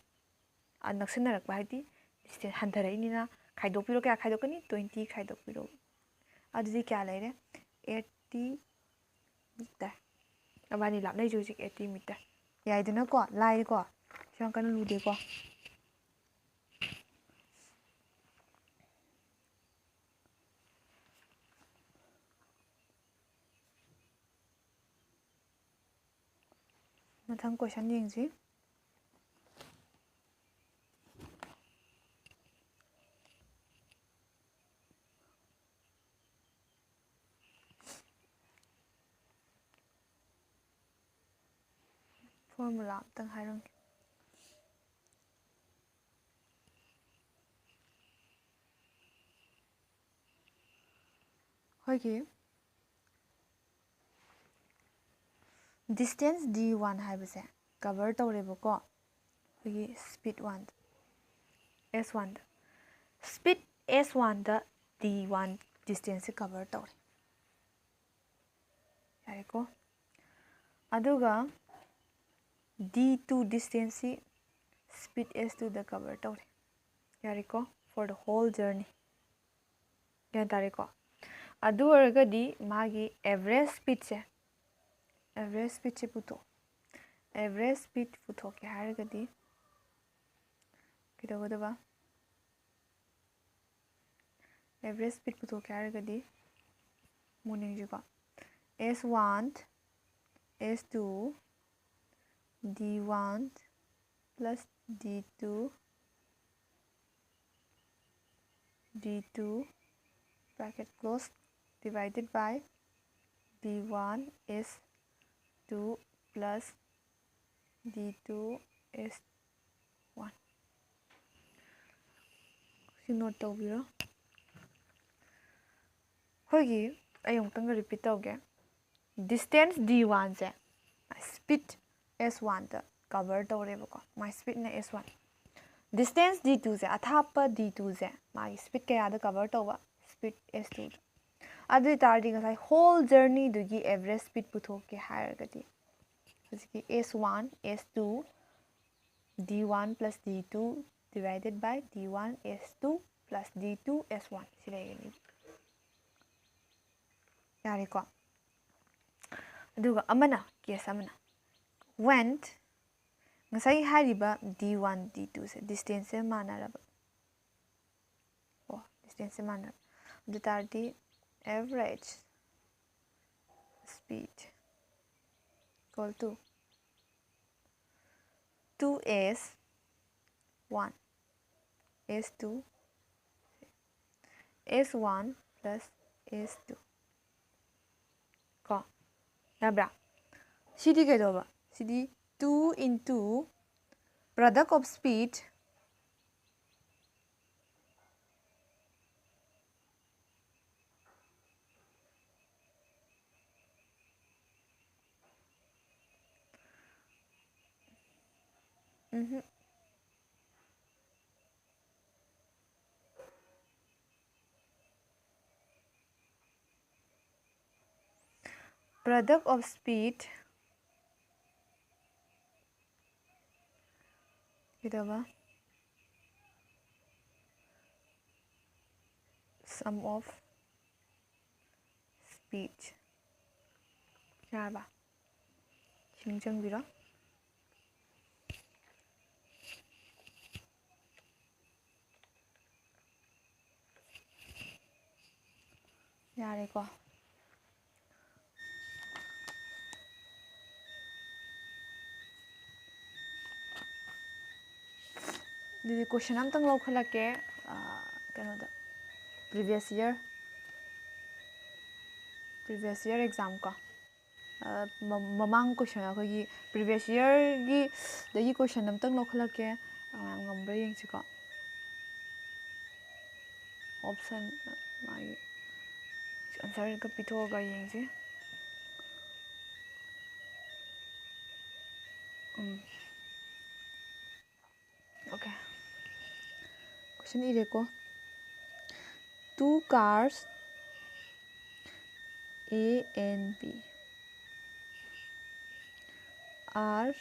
ꯑ, ꯅꯛꯁꯟꯅꯔꯛꯄ ꯍꯥꯏꯗꯤ distance ꯍꯟꯊꯔꯛꯏꯅꯤꯅ, ꯈꯥꯏꯗꯣꯛꯄꯤꯔꯣ꯫ ꯀꯌꯥ ꯈꯥꯏꯗꯣꯛꯀꯅꯤ? Twenty ꯈꯥꯏꯗꯣꯛꯄꯤꯔꯣ꯫ ꯑꯗꯨꯗꯤ ꯀꯌꯥ ꯂꯩꯔꯦ? Eighty meter꯫ ꯃꯕꯥꯅꯤ ꯂꯥꯞꯅꯩꯁꯦ ꯍꯧꯖꯤꯛ eighty meter꯫ ꯌꯥꯏꯗꯅꯀꯣ? ꯂꯥꯏꯀꯣ? ꯁꯤ ꯌꯥꯝ ꯀꯟꯅ ꯂꯨꯗꯦꯀꯣ? ꯃꯊꯪ question ꯌꯦꯡꯁꯤ꯫ ꯐꯣꯔꯃꯨꯂꯥ ꯑꯝꯇꯪ ꯍꯥꯏꯔꯝꯒꯦ꯫ ꯑꯩꯈꯣꯏꯒꯤ distance d one ꯍꯥꯏꯕꯁꯦ cover ꯇꯧꯔꯦꯕꯀꯣ, ꯑꯩꯈꯣꯏꯒꯤ speed one, s one ꯗ꯫ Speed s one ꯗ d one distanceꯁꯦ cover ꯇꯧꯔꯦ꯫ ꯌꯥꯔꯦꯀꯣ? ꯑꯗꯨꯒ d two distanceꯁꯤ speed s two ꯗ cover ꯇꯧꯔꯦ꯫ ꯌꯥꯔꯦꯀꯣ? For the whole journey꯫ ꯒ꯭ꯌꯥꯟ ꯇꯥꯔꯦꯀꯣ? ꯑꯗꯨ ꯑꯣꯏꯔꯒꯗꯤ ꯃꯥꯒꯤ average speedꯁꯦ, average speedꯁꯦ ꯄꯨꯊꯣꯛ, average speed ꯄꯨꯊꯣꯛꯀꯦ ꯍꯥꯏꯔꯒꯗꯤ ꯀꯩꯗꯧꯒꯗꯕ? Average speed ꯄꯨꯊꯣꯛꯀꯦ ꯍꯥꯏꯔꯒꯗꯤ morningꯁꯤꯀꯣ, s one, s two, d one plus d two, d two bracket close divided by d one s two plus d two s one꯫ ꯁꯤ note ꯇꯧꯕꯤꯔꯣ꯫ ꯑꯩꯈꯣꯏꯒꯤ, ꯑꯩ ꯑꯃꯨꯛꯇꯪꯒ repeat ꯇꯧꯒꯦ꯫ Distance d oneꯁꯦ speed s one ꯗ cover ꯇꯧꯔꯦꯕꯀꯣ, ꯃꯥꯏ speedꯅ s one꯫ Distance d twoꯁꯦ, ꯑꯊꯥꯞꯄ d twoꯁꯦ ꯃꯥꯒꯤ speed ꯀꯌꯥꯗ cover ꯇꯧꯕ? Speed s twoꯗ꯫ ꯑꯗꯨ ꯑꯣꯏꯇꯥꯔꯗꯤ ꯉꯁꯥꯏ whole journeyꯗꯨꯒꯤ average speed ꯄꯨꯊꯣꯛꯀꯦ ꯍꯥꯏꯔꯒꯗꯤ ꯍꯧꯖꯤꯛꯀꯤ s one, s two, d one plus d two divided by d one s two plus d two s one ꯁꯤ ꯂꯩꯔꯅꯤ꯫ ꯌꯥꯔꯦꯀꯣ? ꯑꯗꯨꯒ ꯑꯃꯅ, case ꯑꯃꯅ, when ꯉꯁꯥꯏ ꯍꯥꯏꯔꯤꯕ d one, d twoꯁꯦ distanceꯁꯦ ꯃꯥꯟꯅꯔꯕ, ꯑꯣ, distanceꯁꯦ ꯃꯥꯟꯅꯔꯕ, ꯑꯗꯨ ꯇꯥꯔꯗꯤ average speed equal to two s one, s two, s one plus s two ꯀꯣ꯫ ꯌꯥꯕ꯭ꯔꯥ? ꯁꯤꯗꯤ ꯀꯩꯗꯧꯕ? ꯁꯤꯗꯤ two into product of speed Mhm. Product of speed ꯀꯩꯗꯧꯕ? Sum of speed. ꯌꯥꯔꯕ? ꯁꯤ ꯅꯤꯡꯁꯤꯡꯕꯤꯔꯣ꯫ ꯌꯥꯔꯦꯀꯣ꯫ ꯑꯗꯨꯗꯤ question ꯑꯝꯇꯪ ꯂꯧꯈꯠꯂꯛꯀꯦ꯫ ꯑꯥ, ꯀꯩꯅꯣꯗ, previous year, previous year exam ꯀꯣ꯫ ꯑꯥ, ꯃ-, ꯃꯃꯥꯡ question, ꯑꯩꯈꯣꯏꯒꯤ previous yearꯒꯤ ꯗꯒꯤ question ꯑꯝꯇꯪ ꯂꯧꯈꯠꯂꯛꯀꯦ꯫ ꯃꯌꯥꯝ ꯉꯝꯕ꯭ꯔꯥ ꯌꯦꯡꯁꯤꯀꯣ꯫ Option, ꯃꯥꯒꯤ answerꯒ ꯄꯤꯊꯣꯛꯑꯒ ꯌꯦꯡꯁꯤ꯫ ꯎꯝ꯫ Okay. Question ꯏꯔꯦꯀꯣ꯫ Two cars, A and B, are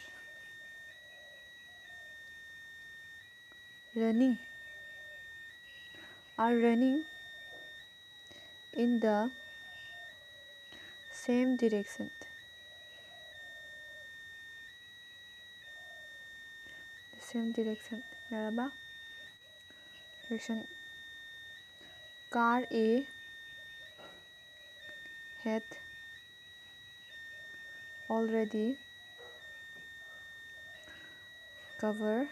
running, are running in the same direction. The same direction. ꯌꯥꯔꯕ? Direction. Car A had already covered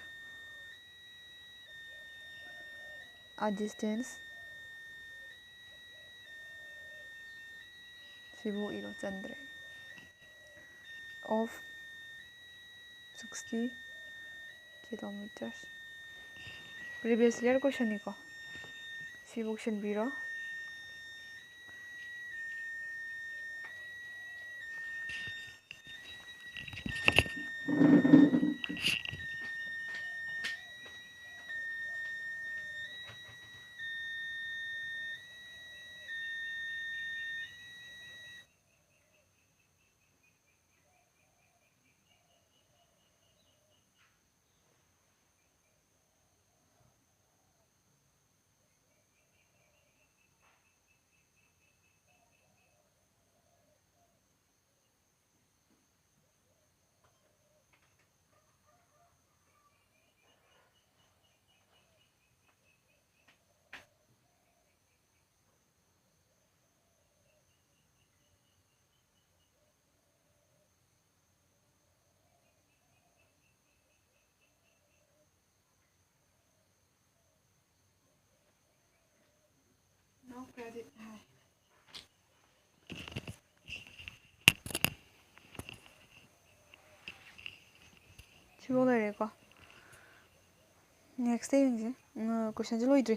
a distance, ꯁꯤꯕꯨ ꯏꯔꯣ, ꯆꯟꯗ꯭ꯔꯦ, of sixty kilometers. Previous year questionꯅꯤꯀꯣ, ꯁꯤꯕꯨꯛ ꯁꯤꯟꯕꯤꯔꯣ꯫ No credit ꯍꯥꯏ꯫ ꯁꯤꯐꯥꯎ ꯂꯩꯔꯦꯀꯣ꯫ Next ꯌꯦꯡꯁꯦ꯫ ꯎꯝ, questionꯁꯦ ꯂꯣꯏꯗ꯭ꯔꯤ꯫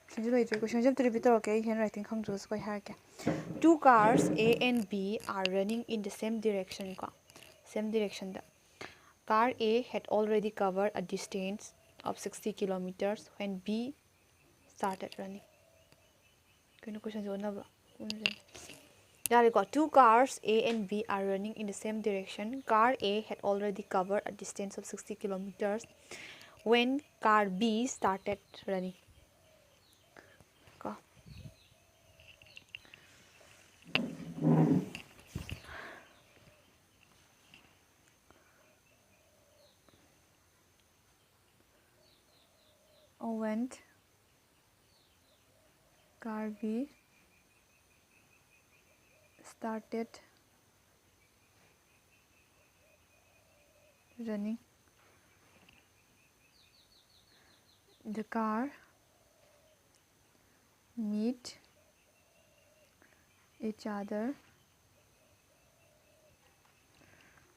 Questionꯁꯦ ꯂꯣꯏꯗ꯭ꯔꯤ꯫ Questionꯁꯦ ꯑꯝꯇ repeat ꯇꯧꯔꯛꯀꯦ, ꯑꯩ handwriting ꯈꯪꯗ꯭ꯔꯁꯨ ꯑꯩ ꯍꯥꯏꯔꯛꯀꯦ꯫ Two cars A and B are running in the same direction ꯀꯣ, same directionꯗ꯫ Car A had already covered a distance of sixty kilometers when B started running. ꯀꯩꯅꯣ, questionꯁꯦ ꯑꯣꯟꯅꯕ꯭ꯔꯣ? ꯑꯣꯟꯅꯗꯦ꯫ ꯌꯥꯔꯦꯀꯣ꯫ Two cars A and B are running in the same direction. Car A had already covered a distance of sixty kilometers when car B started running. ꯀꯣ꯫ When car B started running, the car meet each other,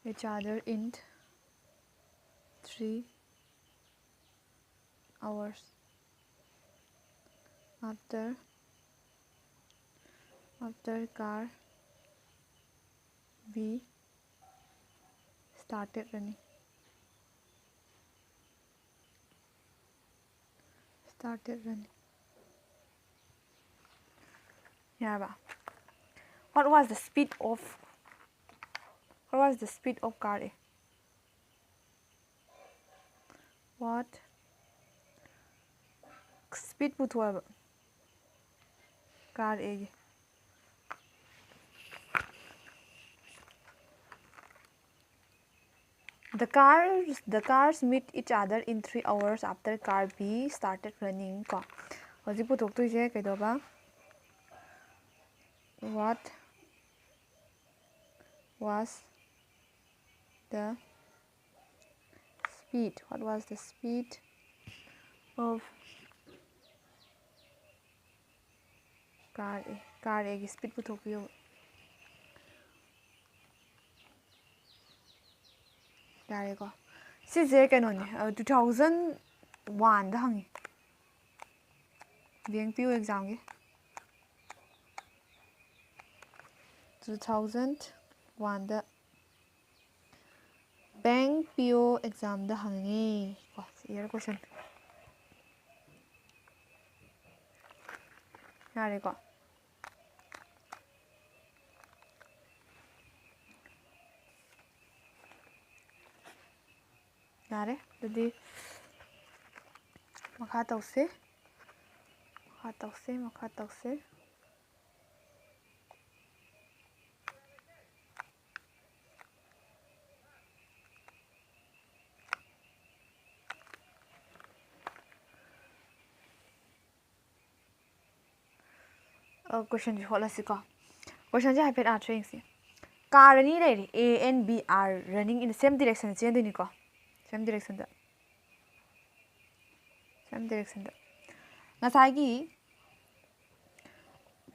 each other in three hours after after car B started running. Started running. ꯌꯥꯔꯕ? What was the speed of what was the speed of car A? What speed ꯄꯨꯊꯣꯛꯑꯦꯕ car Aꯒꯤ. The cars the cars meet each other in three hours after car B started running. ꯀꯣ, ꯍꯧꯖꯤꯛ ꯄꯨꯊꯣꯛꯇꯣꯏꯁꯦ ꯀꯩꯗꯧꯕ? What was the speed what was the speed of car A? Car Aꯒꯤ speed ꯄꯨꯊꯣꯛꯄꯤꯌꯨ꯫ ꯌꯥꯔꯦꯀꯣ, ꯁꯤꯁꯦ ꯀꯩꯅꯣꯅꯦ, two thousand one ꯗ ꯍꯪꯉꯤ, bank P O exam ꯒꯤ꯫ Two thousand one ꯗ bank P O exam ꯗ ꯍꯪꯉꯦ ꯀꯣ, year question꯫ ꯌꯥꯔꯦꯀꯣ꯫ ꯌꯥꯔꯦ, ꯑꯗꯨꯗꯤ ꯃꯈꯥ ꯇꯧꯁꯦ꯫ ꯃꯈꯥ ꯇꯧꯁꯦ, ꯃꯈꯥ ꯇꯧꯁꯦ꯫ ꯑ, question ꯁꯦ ꯍꯣꯠꯂꯁꯤꯀꯣ꯫ Question ꯁꯦ ꯍꯥꯏꯐꯦꯠ answer ꯌꯦꯡꯁꯤ꯫ Car ꯑꯅꯤ ꯂꯩꯔꯦ, A and B are running in the same direction, ꯆꯦꯟꯗꯣꯏꯅꯤꯀꯣ, same direction the, same direction ꯗ꯫ ꯉꯁꯥꯏꯒꯤ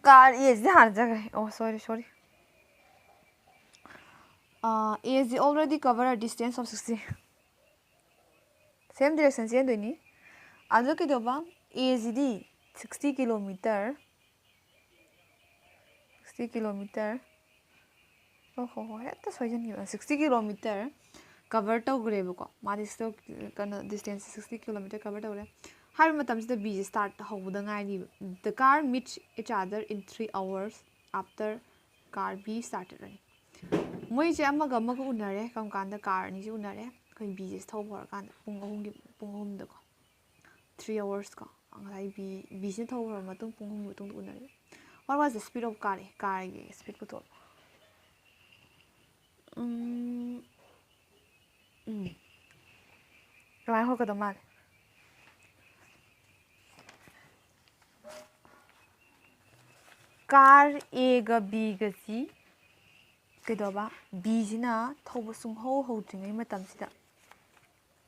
car A ꯁꯤꯗꯤ ꯍꯥꯟꯅ ꯆꯠꯈ꯭ꯔꯦ꯫ Oh, sorry, sorry. ꯑ, A ꯁꯤ already cover a distance of sixty. same direction ꯆꯦꯟꯗꯣꯏꯅꯤ꯫ ꯑꯗꯨ ꯀꯩꯗꯧꯕ? A CD sixty kilometer, sixty kilometer, ꯑꯣ ꯍꯣ ꯍꯣ, ꯍꯦꯛꯇ ꯁꯣꯏꯖꯟꯈꯤꯕ꯫ Sixty kilometer cover ꯇꯧꯈ꯭ꯔꯦꯕꯀꯣ꯫ ꯃꯥꯗꯤ still ꯀꯩꯅꯣ distance sixty kilometer cover ꯇꯧꯔꯦ꯫ ꯍꯥꯏꯔꯤꯕ ꯃꯇꯝꯁꯤꯗ B ꯁꯦ start ꯍꯧꯕꯗ ꯉꯥꯏꯔꯤꯕ꯫ The car meets each other in three hours after car B started running. ꯃꯣꯏꯁꯦ ꯑꯃꯒ ꯑꯃꯒ ꯎꯅꯔꯦ꯫ ꯀꯔꯝ ꯀꯥꯟꯗ? Car ꯑꯅꯤꯁꯦ ꯎꯅꯔꯦ꯫ ꯑꯩꯈꯣꯏ B ꯁꯦ ꯊꯧꯕ ꯍꯧꯔꯀꯥꯟꯗ ꯄꯨꯡ ꯑꯍꯨꯝꯒꯤ, ꯄꯨꯡ ꯑꯍꯨꯝꯗꯀꯣ꯫ Three hours ꯀꯣ꯫ ꯉꯁꯥꯏ B, B ꯁꯤꯅ ꯊꯧꯈ꯭ꯔꯕ ꯃꯇꯨꯡ ꯄꯨꯡ ꯑꯍꯨꯝꯒꯤ ꯃꯇꯨꯡꯗ ꯎꯅꯔꯦ꯫ What was the speed of car? Car ꯒꯤ speed ꯄꯨꯊꯣꯛꯑꯣ꯫ ꯎꯝ, ꯎꯝ꯫ ꯀꯃꯥꯏꯅ ꯍꯧꯔꯛꯀꯗꯧ ꯃꯥꯜꯂꯦ? Car A ꯒ B ꯒꯁꯤ ꯀꯩꯗꯧꯕ? B ꯁꯤꯅ ꯊꯧꯕ ꯁꯨꯡꯍꯧ ꯍꯧꯗ꯭ꯔꯤꯉꯩ ꯃꯇꯝꯁꯤꯗ,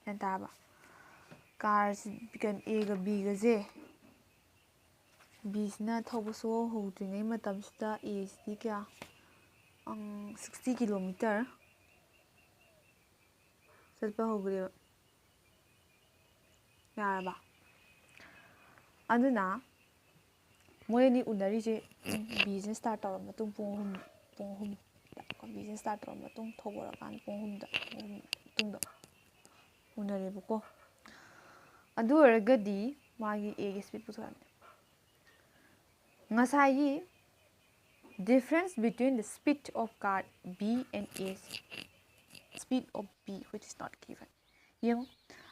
ꯒ꯭ꯌꯥꯟ ꯇꯥꯔꯕ? Car ꯁꯤ, ꯀꯩꯅꯣ, A ꯒ B ꯒꯁꯦ, B ꯁꯤꯅ ꯊꯧꯕ ꯁꯨꯡꯍꯧ ꯍꯧꯗ꯭ꯔꯤꯉꯩ ꯃꯇꯝꯁꯤꯗ A ꯁꯤꯗꯤ ꯀꯌꯥ? ꯑꯪ, sixty kilometer ꯆꯠꯄ ꯍꯧꯈ꯭ꯔꯦꯕ꯫ ꯌꯥꯔꯕ? ꯑꯗꯨꯅ ꯃꯣꯏ ꯑꯅꯤ ꯎꯅꯔꯤꯁꯦ, ꯎꯝ, B ꯁꯤꯅ start ꯇꯧꯔ ꯃꯇꯨꯡ ꯄꯨꯡ ꯑꯍꯨꯝ, ꯄꯨꯡ ꯑꯍꯨꯝ, ꯀꯣ, B ꯁꯤꯅ start ꯇꯧꯔ ꯃꯇꯨꯡ ꯊꯧꯕ ꯍꯧꯔꯀꯥꯟꯗ ꯄꯨꯡ ꯑꯍꯨꯝꯗ, ꯄꯨꯡ ꯑꯍꯨꯝ ꯃꯇꯨꯡꯗ ꯎꯅꯔꯦꯕꯀꯣ꯫ ꯑꯗꯨ ꯑꯣꯏꯔꯒꯗꯤ ꯃꯥꯒꯤ A ꯒꯤ speed ꯄꯨꯊꯣꯛꯑꯅꯤ꯫ ꯉꯁꯥꯏꯒꯤ difference between the speed of car B and A speed of B which is not given꯫ ꯌꯦꯡꯉꯨ,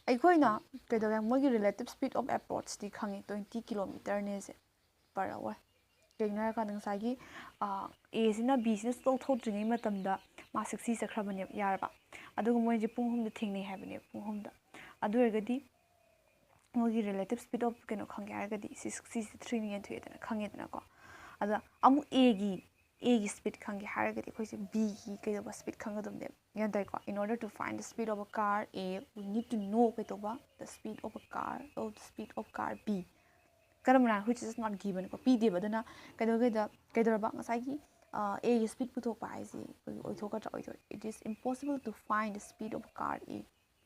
ꯑꯩꯈꯣꯏꯅ ꯀꯩꯗꯧꯔꯦ? ꯃꯣꯏꯒꯤ relative speed of approach T ꯈꯪꯉꯦ, twenty kilometer ꯅꯦꯁꯦ per hour꯫ ꯀꯩꯒꯤꯅꯣ ꯍꯥꯏꯔꯀꯥꯟꯗ ꯉꯁꯥꯏꯒꯤ, ꯑ, A ꯁꯤꯅ B ꯁꯤꯅ ꯊꯧ-, ꯊꯧꯗ꯭ꯔꯤꯉꯩ ꯃꯇꯝꯗ ꯃꯥ sixty ꯆꯠꯈ꯭ꯔꯕꯅꯦꯕ, ꯌꯥꯔꯕ? ꯑꯗꯨꯒ ꯃꯣꯏꯁꯦ ꯄꯨꯡ ꯑꯍꯨꯝꯗ ꯊꯦꯡꯅꯩ ꯍꯥꯏꯕꯅꯦꯕ, ꯄꯨꯡ ꯑꯍꯨꯝꯗ꯫ ꯑꯗꯨ ꯑꯣꯏꯔꯒꯗꯤ ꯃꯣꯏꯒꯤ relative speed of ꯀꯩꯅꯣ ꯈꯪꯒꯦ ꯍꯥꯏꯔꯒꯗꯤ ꯁꯤ sixty ꯁꯤ three ꯅ ꯌꯦꯟꯊꯣꯛꯑꯦꯗꯅ, ꯈꯪꯉꯦꯗꯅꯀꯣ꯫ ꯑꯗ ꯑꯃꯨꯛ A ꯒꯤ, A ꯒꯤ speed ꯈꯪꯒꯦ ꯍꯥꯏꯔꯒꯗꯤ ꯑꯩꯈꯣꯏꯁꯦ B ꯒꯤ ꯀꯩꯗꯧꯕ speed ꯈꯪꯒꯗꯕꯅꯦꯕ꯫ ꯒ꯭ꯌꯥꯟ ꯇꯥꯏꯀꯣ? In order to find the speed of a car A, we need to know ꯀꯩꯗꯧꯕ? The speed of a car, of the speed of car B꯫ ꯀꯔꯝꯕꯅ? Which is not given ꯀꯣ, ꯄꯤꯗꯦꯕ꯫ ꯑꯗꯨꯅ ꯀꯩꯗꯧꯒꯦꯗ, ꯀꯩꯗꯧꯔꯕ? ꯉꯁꯥꯏꯒꯤ, ꯑ, A ꯒꯤ speed ꯄꯨꯊꯣꯛꯄ ꯍꯥꯏꯁꯦ ꯑꯩꯈꯣꯏꯒꯤ ꯑꯣꯏꯊꯣꯛꯀꯗ꯭ꯔꯥ? ꯑꯣꯏꯊꯣꯛꯑꯣꯏ꯫ It is impossible to find the speed of a car A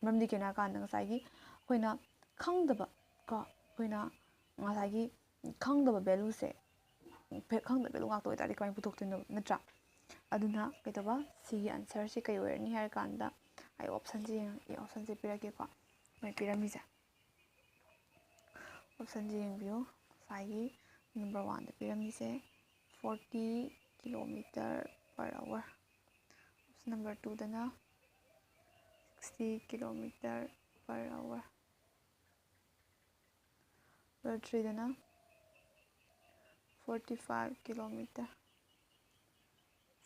ꯃꯔꯝꯗꯤ ꯀꯩꯅꯣ ꯍꯥꯏꯀꯥꯟꯗ ꯉꯁꯥꯏꯒꯤ ꯑꯩꯈꯣꯏꯅ ꯈꯪꯗꯕ ꯀꯣ, ꯑꯩꯈꯣꯏꯅ ꯉꯁꯥꯏꯒꯤ ꯈꯪꯗꯕ value ꯁꯦ, ꯈꯪꯗꯕ value ꯉꯥꯛꯇ ꯑꯣꯏꯇꯥꯔꯗꯤ ꯀꯃꯥꯏꯅ ꯄꯨꯊꯣꯛꯇꯣꯏꯅꯣ, ꯅꯠꯇ꯭ꯔꯥ? ꯑꯗꯨꯅ ꯀꯩꯗꯧꯕ, ꯁꯤꯒꯤ answer ꯁꯦ ꯀꯩ ꯑꯣꯏꯔꯅꯤ ꯍꯥꯏꯔꯀꯥꯟꯗ, ꯑꯩ option ꯁꯦ ꯌꯦꯡꯉꯛꯀꯦ, option ꯁꯦ ꯄꯤꯔꯛꯀꯦꯀꯣ, ꯃꯣꯏ ꯄꯤꯔꯝꯃꯤꯁꯦ꯫ Option ꯁꯦ ꯌꯦꯡꯕꯤꯌꯨ꯫ ꯉꯁꯥꯏꯒꯤ number one ꯗ ꯄꯤꯔꯝꯃꯤꯁꯦ forty kilometer per hour꯫ Option number two ꯗꯅ sixty kilometer per hour꯫ Number three ꯗꯅ forty five kilometer꯫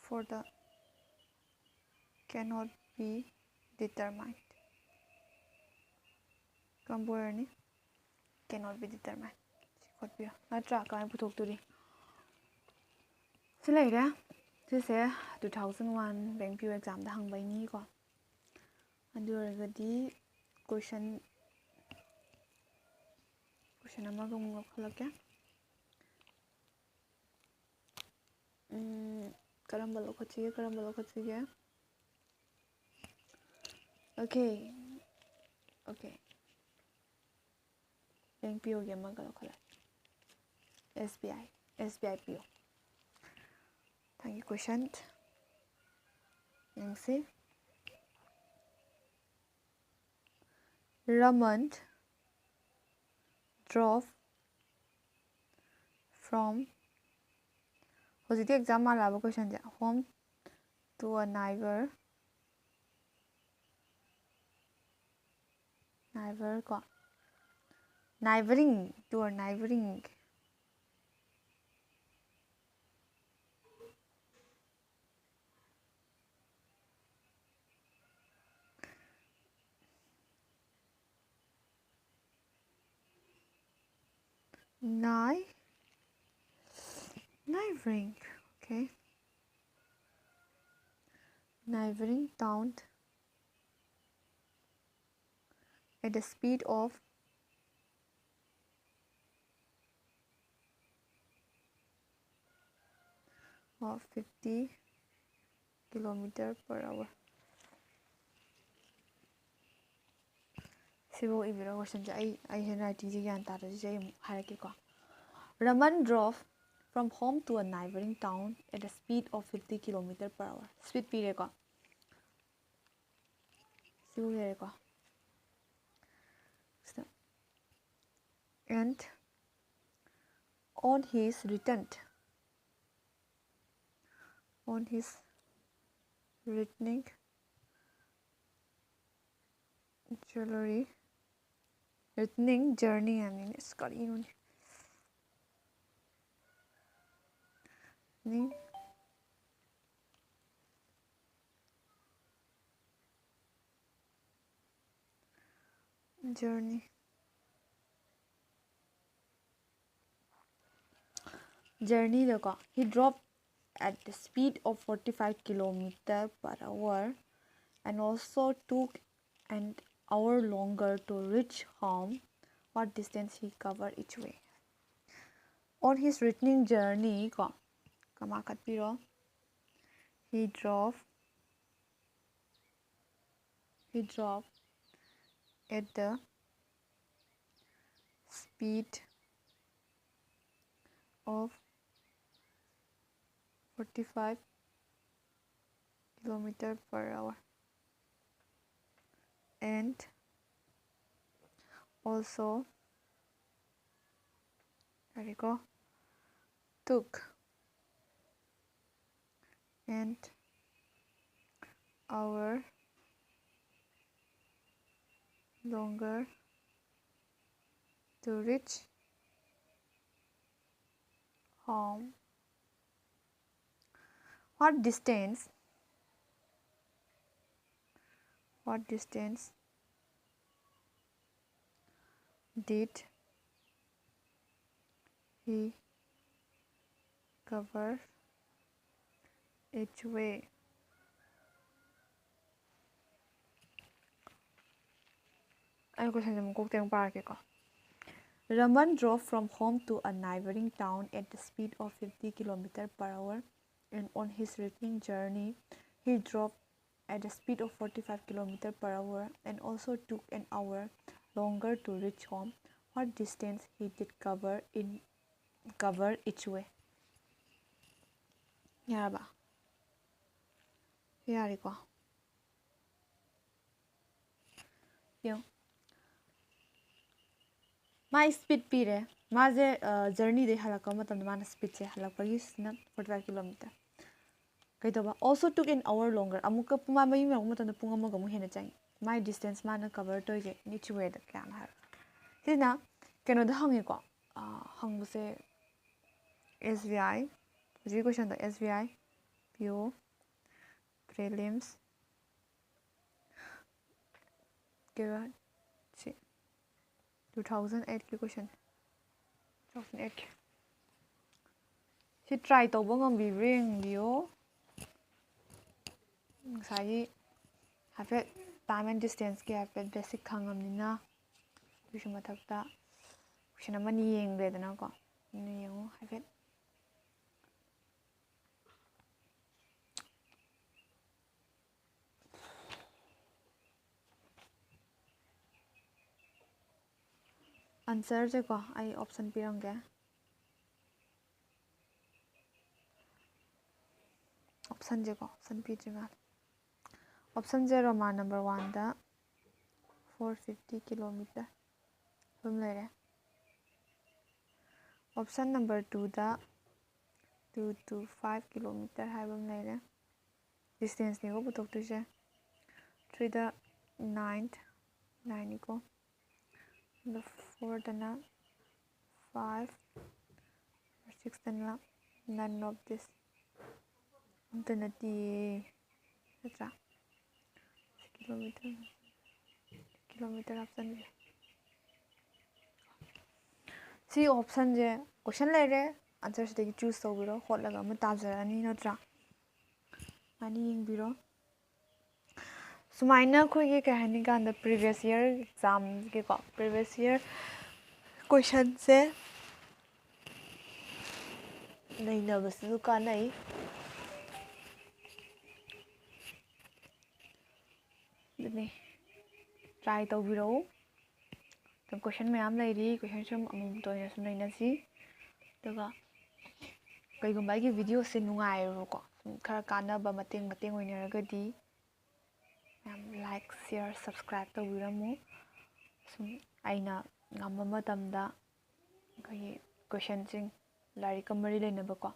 Four the cannot be determined꯫ ꯀꯔꯝꯕ ꯑꯣꯏꯔꯅꯤ? Cannot be determined꯫ ꯁꯤ ꯈꯣꯠꯄꯤꯌꯣ꯫ ꯅꯠꯇ꯭ꯔꯥ? ꯀꯃꯥꯏꯅ ꯄꯨꯊꯣꯛꯇꯣꯔꯤ? ꯁꯤ ꯂꯩꯔꯦ꯫ ꯁꯤꯁꯦ two thousand one Bank P O exam ꯗ ꯍꯪꯕꯩꯅꯤꯀꯣ꯫ ꯑꯗꯨ ꯑꯣꯏꯔꯒꯗꯤ question, question ꯑꯃꯒ ꯑꯃꯨꯛ ꯂꯧꯈꯠꯂꯛꯀꯦ꯫ ꯎꯝ, ꯀꯔꯝꯕ ꯂꯧꯈꯠꯁꯤꯒꯦ, ꯀꯔꯝꯕ ꯂꯧꯈꯠꯁꯤꯒꯦ? Okay, okay꯫ Bank P O ꯒꯤ ꯑꯃꯒ ꯂꯧꯈꯠꯂꯦ꯫ S B I, S B I P O꯫ ꯃꯊꯪꯒꯤ question ꯌꯦꯡꯁꯤ꯫ Raman drove from, ꯍꯧꯖꯤꯛꯇꯤ exam ꯃꯥꯜꯂꯛꯑꯕ question say. Home to a neighbor, neighbor ꯀꯣ, neighboring, to a neighboring꯫ Nei-, neighboring, okay. Neighboring town at the speed of, of fifty kilometer per hour꯫ ꯁꯤꯕꯨ ꯏꯕꯤꯔꯣ ꯀꯣꯏꯁꯟꯁꯦ꯫ ꯑꯩ ꯑꯩ hand ꯔꯥꯏꯇꯤꯡꯁꯦ ꯒ꯭ꯌꯥꯟ ꯇꯥꯗ꯭ꯔꯗꯤ ꯑꯩ ꯑꯃꯨꯛ ꯍꯥꯏꯔꯛꯀꯦꯀꯣ꯫ Raman drove from home to a neighboring town at a speed of fifty kilometer per hour. Speed ꯄꯤꯔꯦꯀꯣ꯫ ꯁꯤꯕꯨ ꯂꯩꯔꯦꯀꯣ꯫ And on his return, on his returning journey, returning journey ꯍꯥꯏꯕꯅꯤꯅꯦ꯫ ꯑꯁ, ꯀꯔꯤꯅꯣꯅꯦ? ꯅꯤ-, journey. Journey ꯗꯀꯣ, he drove at the speed of forty-five kilometer per hour and also took an hour longer to reach home. What distance he covered each way? On his returning journey ꯀꯣ, ꯀꯃꯥ ꯀꯠꯄꯤꯔꯣ? He drove, he drove at the speed of forty-five kilometer per hour and also, ꯌꯥꯔꯦꯀꯣ, took an hour longer to reach home. What distance, what distance did he cover each way? ꯑꯩ ꯀꯣꯏꯁꯟꯁꯦ ꯃꯀꯣꯛꯇꯩ ꯑꯃꯨꯛ ꯄꯥꯔꯛꯀꯦꯀꯣ꯫ Raman drove from home to a neighboring town at the speed of fifty kilometer per hour, and on his returning journey, he drove at the speed of forty-five kilometer per hour and also took an hour longer to reach home. What distance he did cover in cover each way? ꯌꯥꯔꯕ? ꯌꯥꯔꯦꯀꯣ? ꯌꯦꯡꯉꯣ꯫ ꯃꯥꯏ speed ꯄꯤꯔꯦ꯫ ꯃꯥꯁꯦ, ꯑ, journeyꯗꯩ ꯍꯜꯂꯛꯄ ꯃꯇꯝꯗ ꯃꯥꯅ speedꯁꯦ ꯍꯜꯂꯛꯄꯒꯤꯁꯤꯅ forty five kilometer꯫ ꯀꯩꯗꯧꯕ? Also took an hour longer. ꯑꯃꯨꯛꯀ ꯄꯨꯡ, ꯃꯥ ꯃꯌꯨꯝ ꯌꯧꯔꯛꯄ ꯃꯇꯝꯗ ꯄꯨꯡ ꯑꯃꯒꯃꯨꯛ ꯍꯦꯟꯅ ꯆꯪꯉꯤ꯫ ꯃꯥꯏ distance ꯃꯥꯅ cover ꯇꯧꯔꯤꯁꯦ each wayꯗ ꯀꯌꯥꯅꯣ ꯍꯥꯏꯕ꯫ ꯁꯤꯅ ꯀꯩꯅꯣꯗ ꯍꯪꯉꯤꯀꯣ꯫ ꯑ, ꯍꯪꯕꯁꯦ S B I, ꯍꯧꯖꯤꯛꯀꯤ questionꯗꯣ S B I, P O, prelims, ꯀꯩꯕ? ꯁꯤ two thousand eightꯀꯤ question꯫ Two thousand eightꯀꯤ꯫ ꯁꯤ try ꯇꯧꯕ ꯉꯝꯕꯤꯕ꯭ꯔꯥ ꯌꯦꯡꯕꯤꯌꯣ꯫ ꯉꯁꯥꯏꯒꯤ ꯍꯥꯏꯐꯦꯠ time and distanceꯀꯤ ꯍꯥꯏꯐꯦꯠ basic ꯈꯪꯉꯕꯅꯤꯅ, ꯑꯗꯨꯒꯤꯁꯨ ꯃꯊꯛꯇ question ꯑꯃꯅꯤ ꯌꯦꯡꯈ꯭ꯔꯦꯗꯅꯀꯣ꯫ ꯑꯗꯨꯅ ꯌꯦꯡꯉꯣ ꯍꯥꯏꯐꯦꯠ꯫ Answerꯁꯦꯀꯣ, ꯑꯩ option ꯄꯤꯔꯝꯒꯦ꯫ Optionꯁꯦꯀꯣ, option ꯄꯤꯗ꯭ꯔꯤ ꯃꯥꯜꯂꯦ꯫ Optionꯁꯦ Roman number oneꯗ four fifty kilometer ꯑꯗꯨꯝ ꯂꯩꯔꯦ꯫ Option number twoꯗ two to five kilometer ꯍꯥꯏꯕ ꯑꯃ ꯂꯩꯔꯦ꯫ Distanceꯅꯦꯀꯣ ꯄꯨꯊꯣꯛꯇꯣꯏꯁꯦ꯫ Threeꯗ nine, nineꯅꯤꯀꯣ꯫ ꯑꯗꯣ fourꯗꯅ five, sixꯇꯅ none of this, ꯑꯝꯇ ꯅꯠꯇꯤꯌꯦ, ꯅꯠꯇ꯭ꯔꯥ? Kilometer, kilometer ꯍꯥꯞꯆꯟꯕꯤꯌꯨ꯫ ꯁꯤ optionꯁꯦ, question ꯂꯩꯔꯦ, answer ꯁꯤꯗꯒꯤ choose ꯇꯧꯕꯤꯔꯣ, ꯍꯣꯠꯂꯒ ꯑꯃ ꯇꯥꯖꯔꯛꯑꯅꯤ, ꯅꯠꯇ꯭ꯔꯥ? ꯑꯗꯨꯃꯥꯏꯅ ꯌꯦꯡꯕꯤꯔꯣ꯫ ꯁꯨꯃꯥꯏꯅ ꯑꯩꯈꯣꯏꯒꯤ ꯀꯩ ꯍꯥꯏꯅꯤ ꯀꯥꯟꯗ previous year examꯒꯤꯀꯣ, previous year questionꯁꯦ ꯅꯩꯅꯕꯁꯤꯁꯨ ꯀꯥꯟꯅꯩ꯫ ꯑꯗꯨꯅꯤ, ꯇ꯭ꯔꯥꯏ ꯇꯧꯕꯤꯔꯛꯎ꯫ ꯑꯗꯨꯝ ꯀꯣꯏꯁꯟ ꯃꯌꯥꯝ ꯂꯩꯔꯤ, ꯀꯣꯏꯁꯟ ꯁꯨꯝ ꯑꯃꯃꯝꯇ ꯑꯣꯏꯅ ꯁꯨꯝ ꯅꯩꯅꯁꯤ꯫ ꯑꯗꯨꯒ ꯀꯩꯒꯨꯝꯕ ꯑꯩꯒꯤ ꯚꯤꯗꯤꯑꯣꯁꯦ ꯅꯨꯡꯉꯥꯏꯔꯕꯀꯣ, ꯁꯨꯝ ꯈꯔ ꯀꯥꯟꯅꯕ ꯃꯇꯦꯡ ꯃꯇꯦꯡ ꯑꯣꯏꯅꯔꯒꯗꯤ ꯃꯌꯥꯝ ꯂꯥꯏꯛ, ꯁꯤꯌꯔ, ꯁꯕꯁꯀ꯭ꯔꯥꯏꯕ ꯇꯧꯕꯤꯔꯝꯃꯨ꯫ ꯁꯨꯝ ꯑꯩꯅ ꯉꯝꯕ ꯃꯇꯝꯗ ꯑꯩꯈꯣꯏꯒꯤ ꯀꯣꯏꯁꯟꯁꯤꯡ, ꯂꯥꯏꯔꯤꯛꯀ ꯃꯔꯤ ꯂꯩꯅꯕꯀꯣ,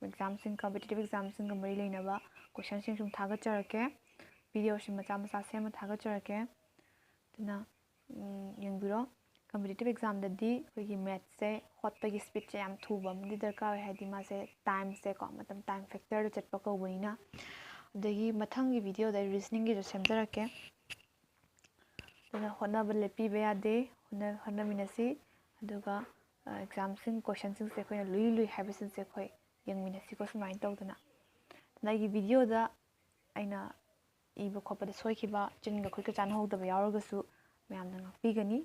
ꯑꯦꯛꯖꯥꯝꯁꯤꯡ, ꯀꯝꯄꯤꯇꯤꯇꯤꯞ ꯑꯦꯛꯖꯥꯝꯁꯤꯡꯒ ꯃꯔꯤ ꯂꯩꯅꯕ ꯀꯣꯏꯁꯟꯁꯤꯡ ꯁꯨꯝ ꯊꯥꯒꯠꯆꯔꯛꯀꯦ꯫ ꯚꯤꯗꯤꯑꯣꯁꯤꯡ ꯃꯆꯥ ꯃꯆꯥ ꯁꯦꯝꯃ ꯊꯥꯒꯠꯆꯔꯛꯀꯦ꯫ ꯑꯗꯨꯅ ꯎꯝ, ꯌꯦꯡꯕꯤꯔꯣ꯫ ꯀꯝꯄꯤꯇꯤꯇꯤꯞ ꯑꯦꯛꯖꯥꯝꯗꯗꯤ ꯑꯩꯈꯣꯏꯒꯤ ꯃꯦꯠꯁꯁꯦ ꯍꯣꯠꯄꯒꯤ ꯁ꯭ꯄꯤꯠꯁꯦ ꯌꯥꯝ ꯊꯨꯕ ꯑꯃꯗꯤ ꯗꯔꯀꯥꯔ ꯑꯣꯏ, ꯍꯥꯏꯗꯤ ꯃꯥꯁꯦ ꯇꯥꯏꯝꯁꯦꯀꯣ, ꯃꯇꯝ, ꯇꯥꯏꯝ ꯐꯦꯛꯇꯔꯗ ꯆꯠꯄ ꯀꯧꯕꯅꯤꯅ꯫ ꯑꯗꯒꯤ ꯃꯊꯪꯒꯤ ꯚꯤꯗꯤꯑꯣꯗ ꯑꯩ ꯔꯤꯖꯅꯤꯡꯒꯤꯁꯨ ꯁꯦꯝꯖꯔꯛꯀꯦ꯫ ꯑꯗꯨꯅ ꯍꯣꯠꯅꯕ ꯂꯦꯞꯄꯤꯕ ꯌꯥꯗꯦ, ꯍꯣꯠꯅ-, ꯍꯣꯠꯅꯃꯤꯟꯅꯁꯤ꯫ ꯑꯗꯨꯒ ꯑꯦꯛꯖꯥꯝꯁꯤꯡ, ꯀꯣꯏꯁꯟꯁꯤꯡꯁꯦ ꯑꯩꯈꯣꯏꯅ ꯂꯨꯏ ꯂꯨꯏ ꯍꯥꯏꯕꯁꯤꯡꯁꯦ ꯑꯩꯈꯣꯏ ꯌꯦꯡꯃꯤꯟꯅꯁꯤꯀꯣ, ꯁꯨꯃꯥꯏꯅ ꯇꯧꯗꯅ꯫ ꯑꯗꯨꯅ ꯑꯩꯒꯤ ꯚꯤꯗꯤꯑꯣꯗ ꯑꯩꯅ ꯏꯕ ꯈꯣꯠꯄꯗ ꯁꯣꯏꯈꯤꯕ, ꯆꯤꯟꯒ ꯈꯨꯠꯀ ꯆꯥꯟꯅꯍꯧꯗꯕ ꯌꯥꯎꯔꯒꯁꯨ ꯃꯌꯥꯝꯅ ꯉꯥꯛꯄꯤꯒꯅꯤ꯫